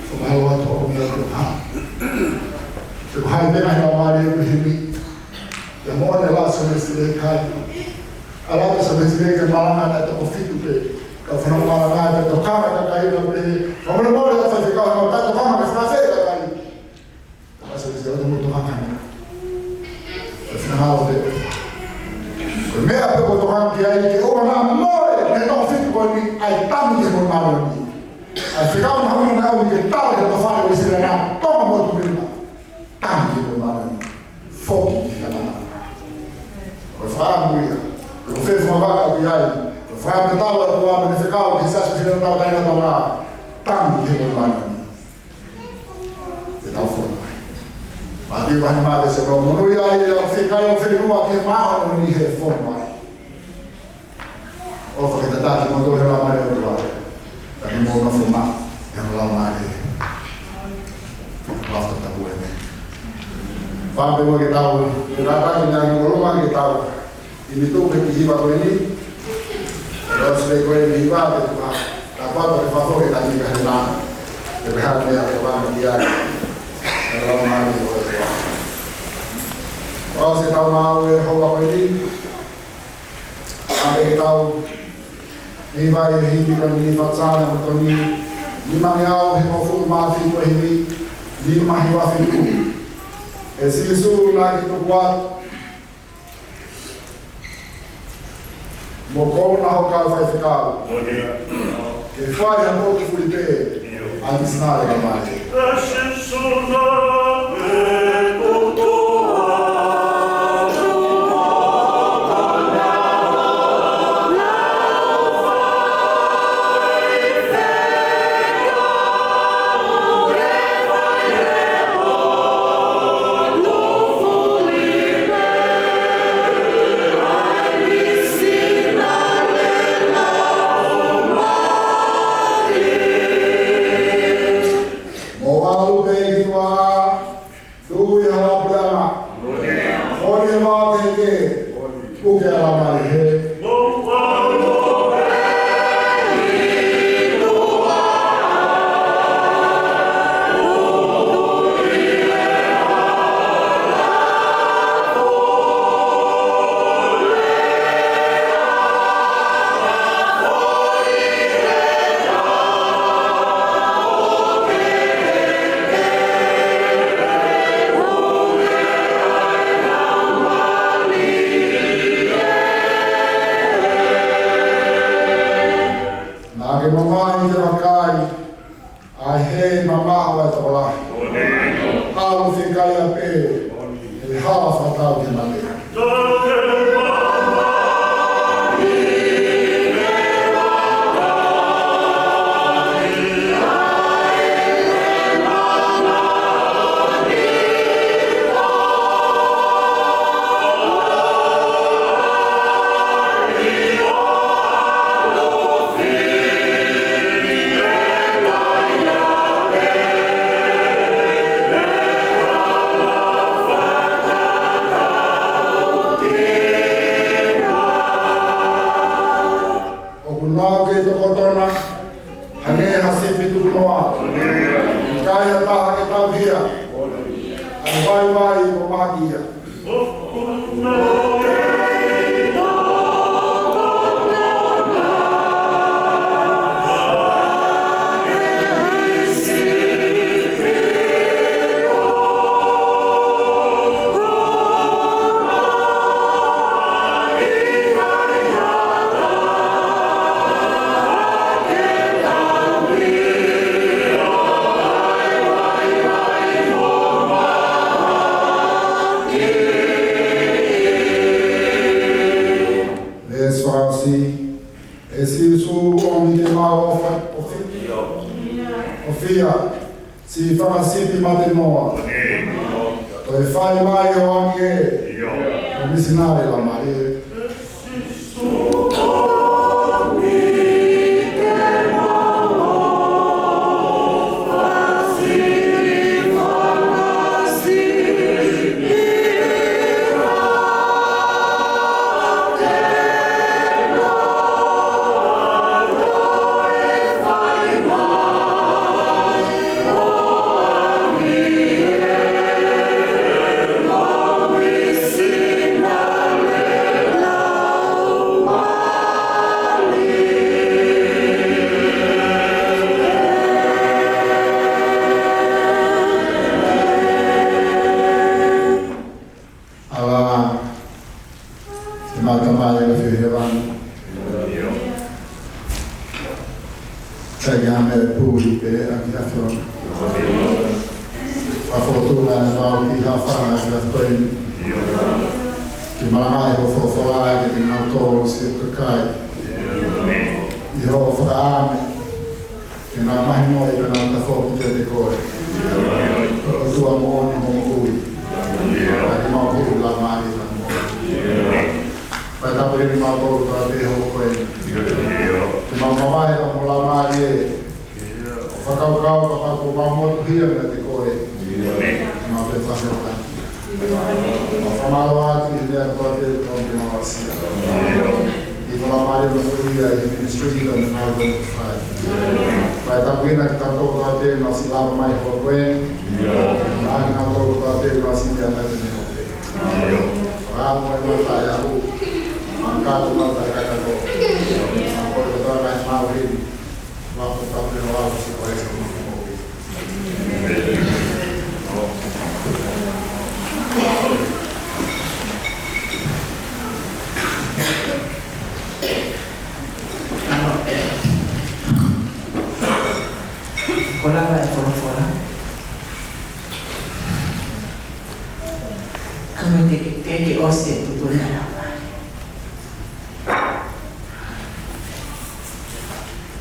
Fakamālō atu au mea ko ha. Te ko hai pena he laumālie ko hemi. Ia mo ne la sa me sile kai. Ala sa me sile ke malanga na toko fitu pē. Ka fana malanga na tokanga ka kai na pē. Ka mole mole a fai fika na tokanga ka fana fē ka kai. Ka sa se o te mo tokanga na. Ka fana hao pē. Ko e meʻa pē ko e tokanga ki ai ke ʻoua naʻa mole he toko fitu ko eni ʻa e tami ke mo maro ni. ʻA e fika na hau na au ke tau he tofale o Isirela na. Toma mo tu mena. Tami ke mo maro ni. Foki ki he tama. Ko e fakaʻamu ia. Ko e fē fuʻu vaka ʻoku ʻi ai. Ko e fakaʻamu tau atu ʻa me fekau ki he sasi fina tau kaina tau la. Tami ke mo maro ni. Te tau fono ai. Mātiu vahe nima veesi ono, monūʻia ʻa e fekau ʻo fenua ke māʻoniʻoni he fono ai. ʻOfa ke tataki kimoutolu he laumālie ʻo e ʻOtua. Ka ke mou nofo maʻu ʻi hono laumālie. Lafta tapu e me. Fāpē ua ke tau, ke tataki na ki moloma ke tau. ʻI he tuʻu ki he hiva ko eni. Lōs le ko eni hiva ke tuha. Ka kuato ke fafo ke tani ka hena. Ke pehē ʻa e meʻa ke vana ki ai ʻa e Laumālie ʻo e ʻOtua. ʻOsi ʻetau ngāue he houa ko eni, ʻa ʻetau hiva ʻi he himi ko eni, Fakasāme ʻo Toni, nimangeau hivangofulu mā fitu, hiva nima hiva fitu. ʻE Sīsū, naʻa ke tuku atu mo kona ho kau faifekau ke fai ha potu fulipē ʻa e misinale Laumālie. Mo ʻalu pē ki tuʻa, tui ha lapuleʻanga. Kole mo ke ke, puke ʻa e Laumālie hē. Naʻa ke mamahi ke vakai ʻa e hē mamaʻo ʻa e tokolahi. ʻAlu fika ia pē he hala fakatau ki he mate. ʻOku nau kei tokotona, hangē ha sipi tukunoa. ʻIkai ha taha ke tauhi ia. ʻA e vaivai kuo mahaki ia. Veesi fakaʻosi, ʻe Sīsū, ʻomi ke mau ʻofa, ʻofia, ʻofia, siʻi fanga sipi mate noa. Toe fai mai ho angi ē, ho misinale Laumālie. ʻAlā, ʻe mau Tamai ʻoku ʻi hēvani, ʻikai ha meʻa ʻe puli pē ʻa e ʻAfiona. Fakafōtunga ʻemau kiʻi haʻofanga ʻi he ʻaho ko eni, ke malangaʻi hoʻo folofola kiate kinautolu siʻi kakai, ʻi hoʻo fakaʻamu ke nau mahinoʻi pea nau tafoki kiate koe, ko e ʻOtua moʻoni mo moʻui. Ka ke mau hū la mai ka mo. Pea tāpuekina kimautolu pea pehē hoʻo ko ē. Ke mau mavahe ka mo Laumālie. ʻO fakakaukau ka mau ko mau motuhia meiate koe. Mau pē fakamoʻoni. Mau fakamālō atu ʻi he meʻa kotoa pē ʻoku mau aʻusia. ʻI he Laumālie mo e ia ʻi he ministry ʻoku mau fai. Fai tapuina ki he tau toko tau te na si lava mai ho koe. Ia. Nā ki he tau toko tau te na si te ana te ne ho koe. Ia. Rā mo e mata e ahu. Ka to mata e kakato. Ko e tau ngai mau hei. Mā ko tau te na wā si koe sa mā ko. Ko lava e folofola. Ka me te ke, ke, ke ʻosi e tuʻutuʻuni ʻa e ʻOtua.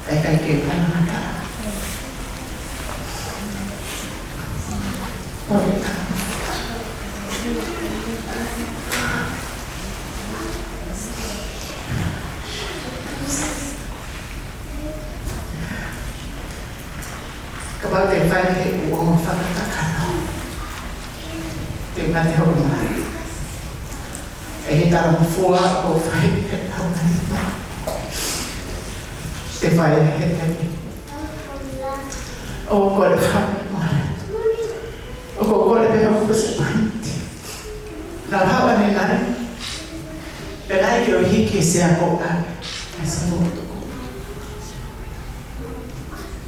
ʻIkai ke u kamata. Kapau te fai he kuo ongo fakakakano. Te mate ho mai. ʻE he talangofua ʻoku fai he taʻu ni. Te fai he taimi. ʻOku ou kole fai mo. ʻOku ou kole pē hoku husepāniti. Naʻa hawa ne nani. Pea naʻe ʻikai ke u hiki se ako ʻa. ʻA se motu.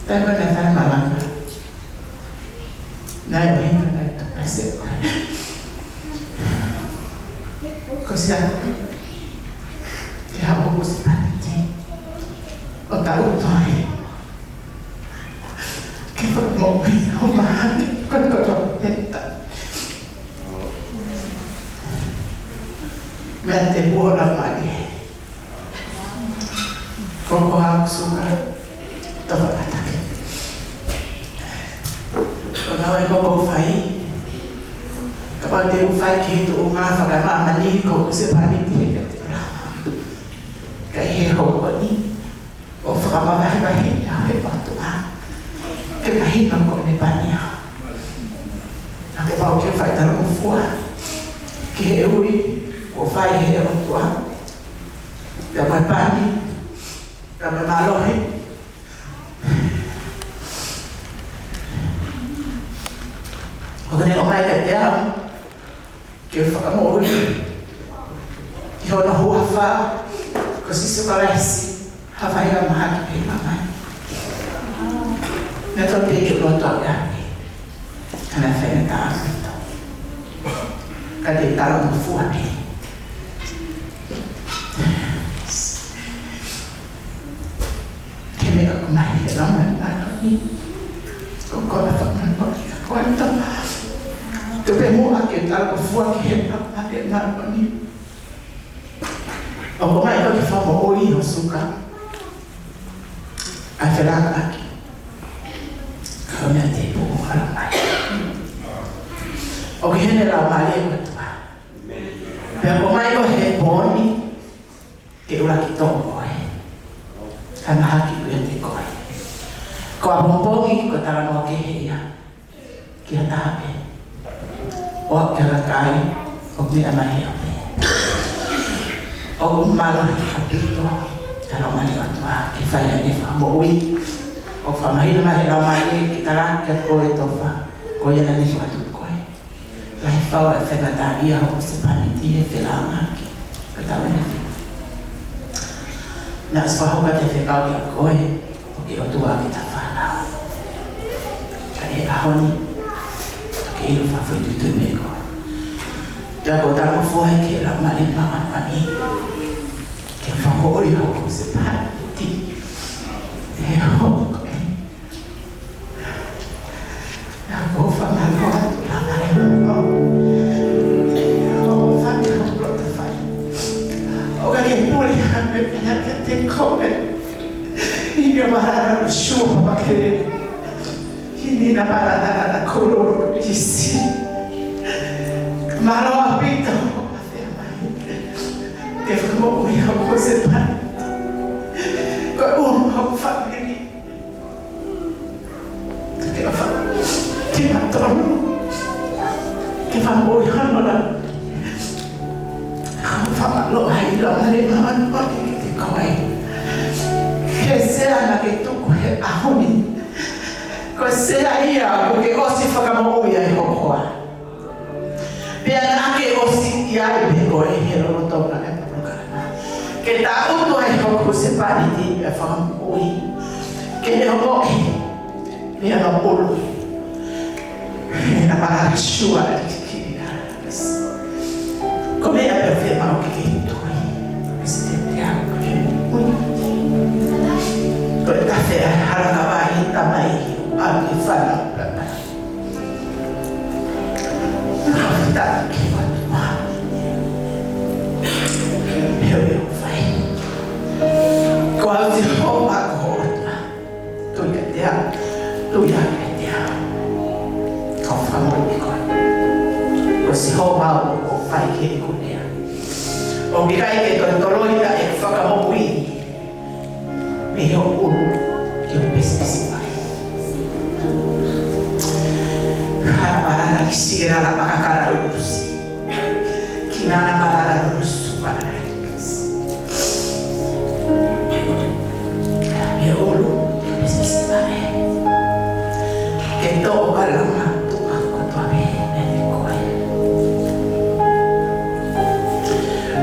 Taimi naʻe fai malanga. Naʻe ʻohake naʻe tokanga se. Ko sia. Ke haʻu hoku husepāniti. ʻO tau toe. Ke fakamoʻui ʻo mahaki. Ko e koto peta. Mea te puola mai. Ko ko haku suka. Tau fakatake. Ko nau e ko ko fai. Kapau te u fai ki he tuʻunga fakamāmani ko husepāniti he ka te ra. Ka ʻi he houa ni. ʻO fakamavahevahe ia he pātunga. Ke mahino ko ʻene pani ia. Naʻa ko pau ke fai talangofua. Ki he ui, ʻo fai he ʻOtua. Pea mo e pani, pea mo e mālohi. ʻOku ne ʻomai kiate au, ke fakamoʻui. ʻI hono huafa, ko Sīsū Kalaisi, ha faʻahinga mahaki pē ʻi māmani. Naʻe tonu pē ke u lotu au ia. Ka naʻe fai ʻe he taʻataʻa. Ka te talangofua pē. Ke meʻa ko mai he lama e māmani. Ko kola fakamoʻoni ka ko anto. Tupe muʻa ke talangofua ki he lama e māmani. ʻOku ʻomai ko e fakamoʻui ʻo suka. ʻA e felāveʻaki. Ka ko e meʻa tēpū ʻoku ʻalu mai. ʻOku ʻi heni e Laumālie ʻo e ʻOtua. Pea ʻoku ʻomai ko e pō ni ke ʻuluaki tō koe. Kae mahaki ʻiate koe. Ko ʻapongipongi ko e talanoa kehe ia. Ki ha taha pē. ʻO aʻu ki ha kakai, ʻoku meʻa mai he ʻapi. ʻOku mālohi ʻaupito, ka Laumālie ʻo e ʻOtua, ke fai ʻa e fakamoʻui. ʻOku fakamahino mai he Laumālie, ke tala kia koe Tofa, ko ia naʻa ne fakatupu koe. Lahi fau e fengata ia hoʻo husepāniti he felāveʻaki, ka tau ʻene fika. Naʻa ʻosi fakahoko ʻa e fekau kia koe, ʻo ke ʻOtua ki he fānau. Ka ʻi he ʻaho ni, ʻoku ke ʻilo fakafoʻituitui mei koe. Pea ʻoku ou talangofua ki he Laumālie Māʻoniʻoni. Ke fakamoʻui hoʻo husepāniti. He hoʻo koe. Naʻa ʻoku ou fakamālō atu Laumālie Māʻoniʻoni. ʻOku ou fakamoʻoni hoʻo loto fai. ʻOku ke pule ha meʻa kiate koe. ʻI he mālōlō sua papa ke. ʻI he nina mālōlō kolo isi. Mālō ʻaupito. Ke fakamoʻui hoʻo husepāniti. Ko e ʻuhinga hoʻo fāmili. Ke fa-, ke matonu. Ke fakamoʻui hono lau. Ka fakamālō ai Laumālie Māʻoniʻoni kiate koe. Ke sea na ke tuku he ʻaho ni. Ko e sea ia ʻoku ke ʻosi fakamoʻui ai ho hoa. Pea naʻa ke ʻosi ʻi ai pē koe he lolotonga e polokalama. Ke tangutu ai hoku husepāniti ʻo fakamoʻui. Ke ne ongoʻi. Pea no pulu. He na mara sua e tiki na. Ko e meʻa pē ʻoku fiemaʻu ke ke tui. Ko e siteti au ke ui. Ko e tafe ʻa e hala ka vai tamai ʻa e fana papa. Ka fita ki ʻOtua. He ʻoku fai. Ko au Sihova ko ho ʻOtua. Tui kiate au, tui au kiate au. Kau fakamoʻui koe. Ko Sihova ʻoku fai ki heʻeku lea. ʻOku ʻikai ke toe toloi ʻa e fakamoʻui. Mei ho ʻulu ki ho pisinisi mai. Hana marana ki sira la makakara usi. Ki nana marana usu marana. Mei ho ʻulu, mei ho pisinisi mai. Ke toʻo ʻa e langa tuʻa kotoa pē mei he koe.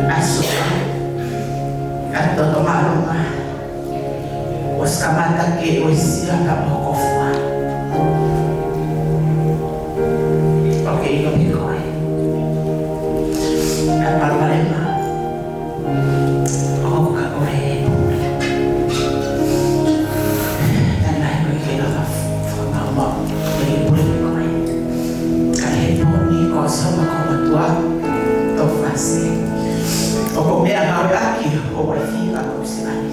ʻA e suka, ʻa e toto māʻolunga, ʻosi kamata ke uesia ka mo ho kōfua. ʻOku ke ʻilo pē koe. ʻA e palopalema, ʻoku ka ʻoe. Tana ko e ke lava fakaʻamu. Ke pule ko e. Ka he pō ni ko Sihova ko ho ʻOtua. Tō fasi. ʻOku meʻangāueʻaki ho uaifi ka ko Sihova.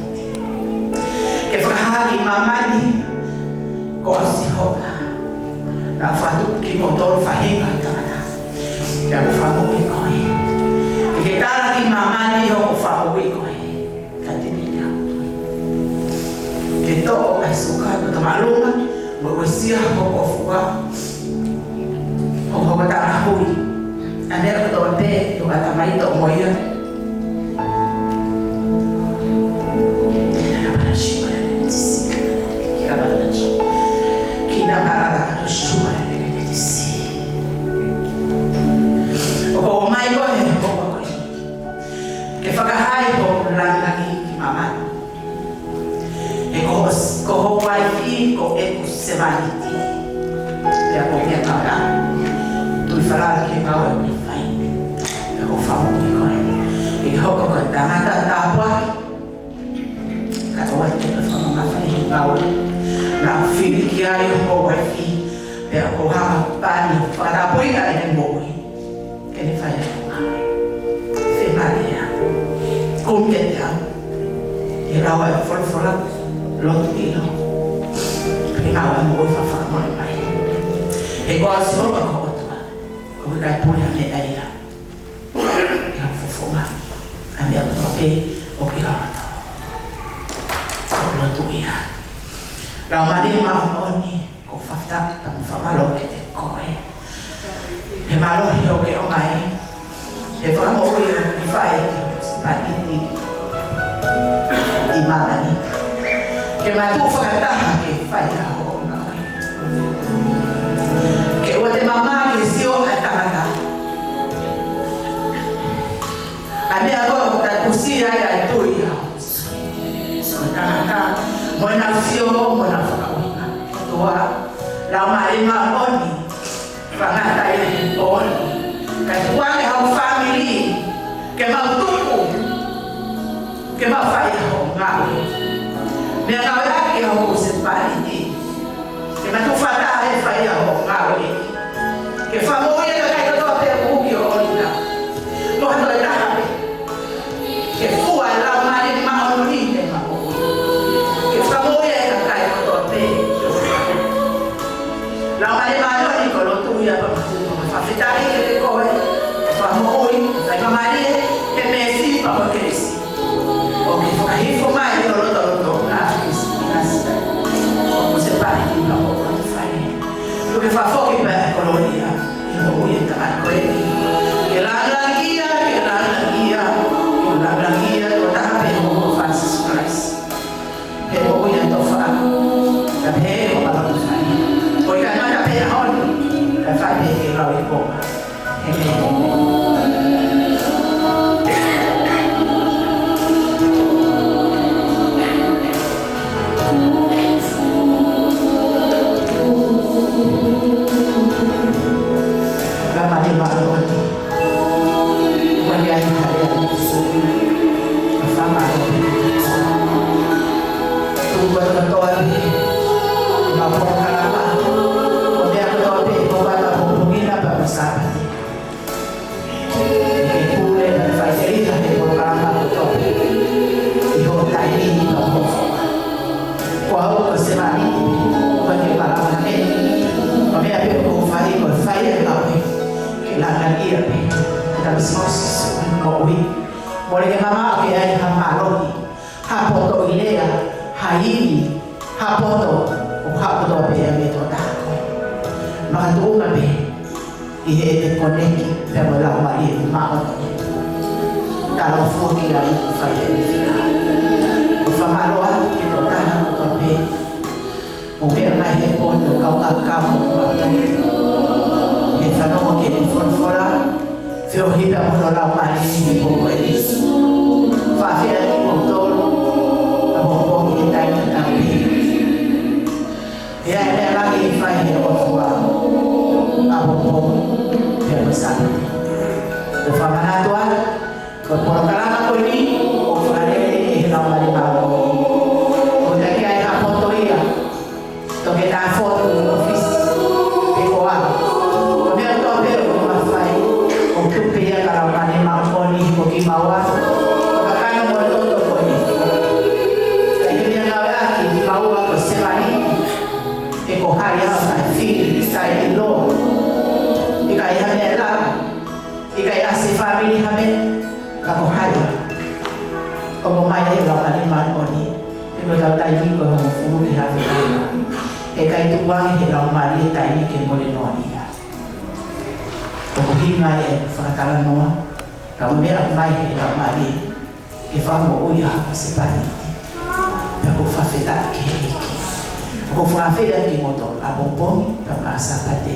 Ke fakahā ki māmani ko Sihova. Naʻa fakatupu kimoutolu faʻahinga ʻo e tangata. Pea ʻoku fakamoʻui koe. Ke ke tala ki māmani ʻoku fakamoʻui koe. Ka te mea. Ke toʻo ʻa e suka, toto māʻolunga, mo uesia ho kōfua. Ho, ho kata hui. ʻA e meʻa kotoa pē, ʻoku ʻatamai toʻo mo ia. Ki na marara to sua. ʻOku ʻomai koe, ʻoku ʻomai koe. Ke fakahā hoku langilangi ki māmani. He ko ho, ko ho uaifi ko ʻeku sevāniti. Pea ko e meʻa ka ka. Tui falala ki he ngāue ʻoku ke fai. Pea ʻoku fakamoʻui koe. ʻE hoko ko e tangata tāpuaki. Ka tau atu ke fakamoʻui fai he ngāue. Naʻa fili ki ai ho uaifi. Pea ʻoku hanga pani fakatapuina ʻene moʻui. Ke ne fai ʻa e ngāue. Fiemālie ā. Kumi kiate au. ʻE lau ʻa e folofola. Lotu ʻilo. Ke ngāue mo e fakamoʻui mai. He ko au Sihova ko ho ʻOtua. ʻOku ʻikai pule ha meʻa ia. ʻI hoʻo fofonga. ʻA e meʻa kotoa pē ʻoku ʻi ho loto. Ko e lotu ia. Laumālie Māʻoniʻoni. ʻOku ou fakafetaʻi pea mo fakamālō kiate koe. He mālohi hoʻo ʻomai. He fakamoʻui ʻoku ke fai ki ho sipāniti ʻi māmani. Ke mātuʻaki fakataha ke fai ʻa hoʻo ngāue. Ke ʻoua te mamahi e sio ʻa e tangata. ʻA e meʻa ko ē ʻoku tau kusi ai ʻa e tui ʻa ho sipāniti. Ko e tangata, mo ʻenau sio, mo ʻenau fakaʻuhinga. ʻOtua, Laumālie Māʻoniʻoni, fakaʻatā ia he pō ni. Kae tuku ange hau fāmili, ke mau tuku, ke mau fai hoʻo ngāue. Meʻangāueʻaki hoku sipāniti. Ke mau tuʻu fakataha he fai hoʻo ngāue. Ke fakamoʻui e kakai kotoa pē ʻoku ʻi ho ʻolunga. Mo ha toe taha pē. Ke fua e Laumālie Māʻoniʻoni he maʻu. Ke fakamoʻui e kakai kotoa pē. Laumālie Māʻoniʻoni ko e lotu ia pea mo e fakafetaʻi kiate koe. Fakamoʻui, faingamālie, he meesi pea mo e kelesi. ʻOku ke fakahifo mai ʻi ho lotolotonga Kilisimasi. ʻOku se pali ki ma o atu fai. ʻOku ke fakafoki mai e kolōlia ʻi he moʻui ʻa e tangata ko eni. Ke lāngilangiʻia, ke lāngilangiʻia, ke lāngilangiʻia, ko e taha pē ʻa e ʻEiki ko Sīsū Kalaisi. He moʻui ʻa e tofa. Ke kau ʻi he konga. ʻĒmeni. Ka mate mālō atu. Mate ai hale atu. Ka fakamālō. Tuku atu kotoa pē. Mā pō kalama. Ko e meʻa kotoa pē, ko e fakapopongi na pea mo e Sāpate. Ke pule pea fai ʻe ia ʻa e polokalama kotoa ʻi hoʻo taimi ni pea mo hoʻo founga. Ko au ko Sevani, ʻoku ʻikai ke u malava hake. Ko e meʻa pē ʻoku ou fai, ko e fai ʻa e ngāue ke langa ia pē. Ka tau sio Sīsū moʻui. Mole ke mamaʻo ke ʻi ai ha mālohi, ha poto ʻi lea, ha ivi, ha poto, ʻoku haʻu kotoa pē ia mei he tokotaha ko ē. Makatuʻunga pē ʻi heʻete koneki pea mo e Laumālie Māʻoniʻoni. Talangofua ki ai ʻoku fai ʻene fika. ʻOku fakamālō atu ki he tokotaha kotoa pē ʻoku meʻa mai he pō ni ʻo kau kakau mo kimautolu. He fanongo ki he folofola, feohi pea mo hono Laumālie he pō ko eni. Fakafeʻiloaki kimautolu, ʻapongipongi he taimi tatau pē. ʻE ʻi ai e meʻa lahi ʻe fai ʻe he ʻOtua, ʻapongipongi pea mo e Sāpate. Te u fakamanatu atu, ko e polokalama ko eni, ʻoku fakalele ʻe he Laumālie Māʻoniʻoni. ʻOku ʻikai ke ʻi ai ha poto ia, toketā fotu, ʻōfisi, pe ko e hā. Ko e meʻa kotoa pē ʻoku mafai, ʻoku tuku pē ia ki he Laumālie Māʻoniʻoni, ko kimaua, ko e kakano mo e loto ko eni. Ka ʻi he meʻa ngāueʻaki kimaua ko Sevani, ʻe ko hai au sai fili, sai ʻiloa. ʻIkai ha meʻa lava. ʻIkai ʻasi fāmili ha meʻa, ka ko hai. ʻOku ʻomai ʻe he Laumālie Māʻoniʻoni, ʻi he ko e tau taimi ko e hongofulu ki he afe taha. ʻE ʻikai tukuange ʻe he Laumālie taimi ke mole noa ia. ʻOku ʻuhinga ia e fakatalanoa, ka ko e meʻa ʻoku ʻomai ʻe he Laumālie ke fakamoʻui ʻa e husepāniti. Pea ʻoku ou fakafetaʻi ki he ʻEiki. ʻOku ou fakafetaʻi kimoutolu, ʻapongipongi, pea mo e Sāpate.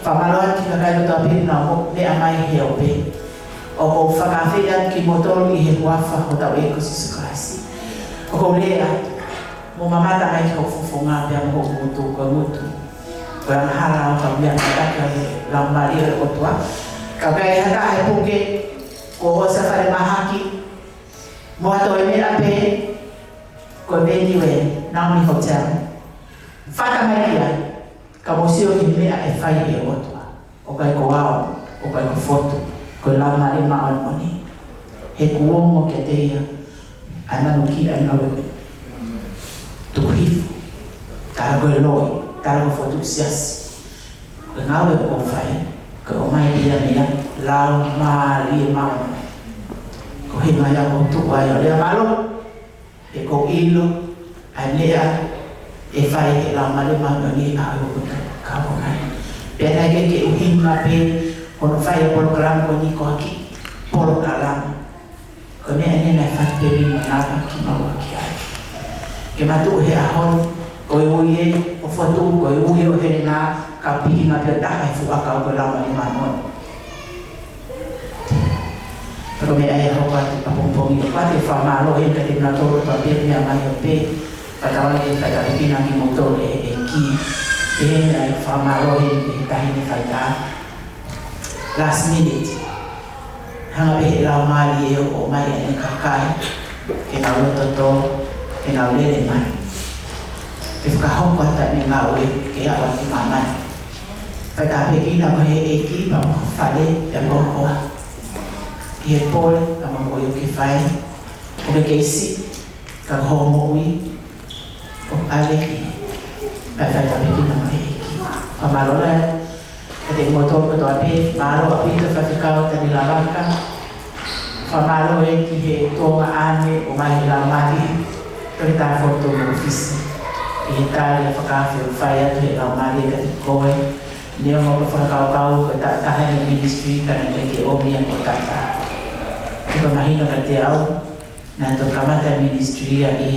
Fakamālō atu ki he kakai kotoa pē naʻa mou meʻa mai he ope. ʻOku ou fakafetaʻi kimoutolu ʻi he huafa hotau ʻEiki ko Sīsū Kalaisi. ʻOku ou lea atu, mou mamata mai ki hoʻo fofonga pea mo hoʻo ngutu, ko e ngutu. Ko e angahala ʻo ka meʻa mai ʻaki ʻa e Laumālie ʻo e ʻOtua. Ka ʻi ai ha taha he puke, kuo ʻosi ʻa e falemahaki, mo ha toe meʻa pē, ko e venue ē, Naomi Hotel. Fata mai ki ai, ka mou sio ki he meʻa ʻe fai ʻe he ʻOtua. ʻOku ʻikai ko au, ʻoku ʻikai ko e fotu, ko e Laumālie Māʻoniʻoni. He kuo ongo kiate ia ʻa e manuki ʻa e ngāue tuku hifo, tala ko e loi, tala ko e fotu siasi. Ko e ngāue ʻoku ou fai, ko e ʻomai pē ia mei he Laumālie Māʻoniʻoni. Ko e ʻuhinga ia ʻoku ou tuʻu ai ʻo lea mālō, he ʻoku ou ʻilo ʻa e meʻa ʻe fai ʻe he Laumālie Māʻoniʻoni ʻi he ʻaho ko eni. Pea naʻe ʻikai ke ʻuhinga pē hono fai ʻa e polokalama ko eni ko ha kiʻi polokalama. Ko e meʻa eni naʻe fai pē mei he manava kimaua ki ai. Ke ma tuʻu he ʻaho ni, ko e ui ē ʻo e fotu, ko e ui ʻo e helenga, ka pikinga pē ʻo taha he fuʻu ʻakau ko e Laumālie Māʻoniʻoni. Pea ko e meʻa ia ʻe hoko atu ʻapongipongi, ʻoku ou fakamālō heni kiate kinautolu kotoa pē meʻa mai he ope, fakatauange ke fakatapuekina kimoutolu ʻe he ʻEiki. Pea ʻe fakamālō heni ki he taʻahine faitā. Last minute. Hanga pē ʻe he Laumālie ʻo ʻomai ʻene kakai ke nau loto tō, ke nau lele mai. Ke fakahoko atu ʻene ngāue ke aʻu ki māmani. Fakatapuekina koe ʻe he ʻEiki pea mo ho fale pea mo ho hoa. ʻI he pole pea mo e ʻoku ke fai. ʻOku ke kei siʻi, ka ko hoʻo moʻui ʻoku ʻave ki ai. Pea fakatapuekina koe ʻe he ʻEiki. Fakamālō lahi kiate kimoutolu kotoa pē, mālō ʻaupito Faifekau Tanilavaka. Fakamālō ē ki he tuongaʻane ʻomai ʻe he Laumālie, Toketā Fotu mo e ʻōfisi. ʻI he tali ʻa e fakaafe ʻoku fai atu ʻe he Laumālie kiate koe, neongo ʻeku fakakaukau ko e taʻataha eni e ministry ka naʻe ʻikai ke ʻomi ia ko e taʻataha. Pea mahino kiate au, naʻe toki kamata e ministry ia he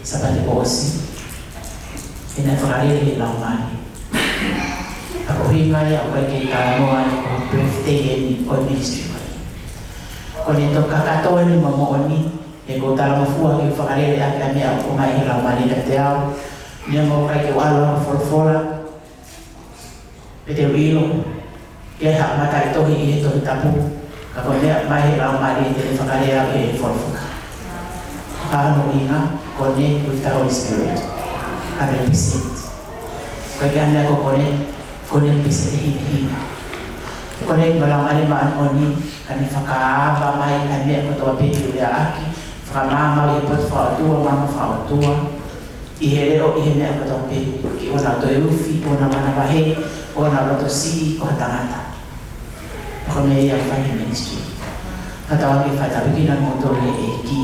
Sāpate kuo ʻosi. He naʻe fakalele ʻe he Laumālie. Ko e ʻuhinga ia ʻoku ʻikai ke talanoa ai ko e birthday eni ʻo e ministry ko eni. Ko ʻene toki kakato eni mo moʻoni, he ʻoku ou talangofua ke fakalele ʻaki ʻa e meʻa ʻoku ʻomai ʻe he Laumālie kiate au, neongo ʻoku ʻikai ke u ʻalu ʻo folofola, pe te u ʻilo, ke ha mata e tohi ʻi he Tohi Tapu, ka ko e meʻa ʻoku ʻomai ʻe he Laumālie te ne fakalele au ʻi he folofola. Ka ko hono ʻuhinga, connect with the Holy Spirit. Hundred percent. ʻOku ʻikai ke ʻi ai ha meʻa ko e connect, connect pē ʻi he hinehina. Connect mo e Laumālie Māʻoniʻoni, ka ne fakaava mai ʻa e meʻa kotoa pē ke u lea ʻaki, fakamaama ʻi he potu fakaʻotua, maama fakaʻotua, ʻi he leʻo, ʻi he meʻa kotoa pē, ke ʻoua naʻa toe ufi, ʻoua naʻa manavahē, ʻoua naʻa loto siʻi, ko ha tangata. Ko e meʻa ia ʻoku fai ʻe he ministry. Ka tau ake fai tāpuekina kimoutolu ʻe he ʻEiki,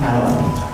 mālō ʻaupito.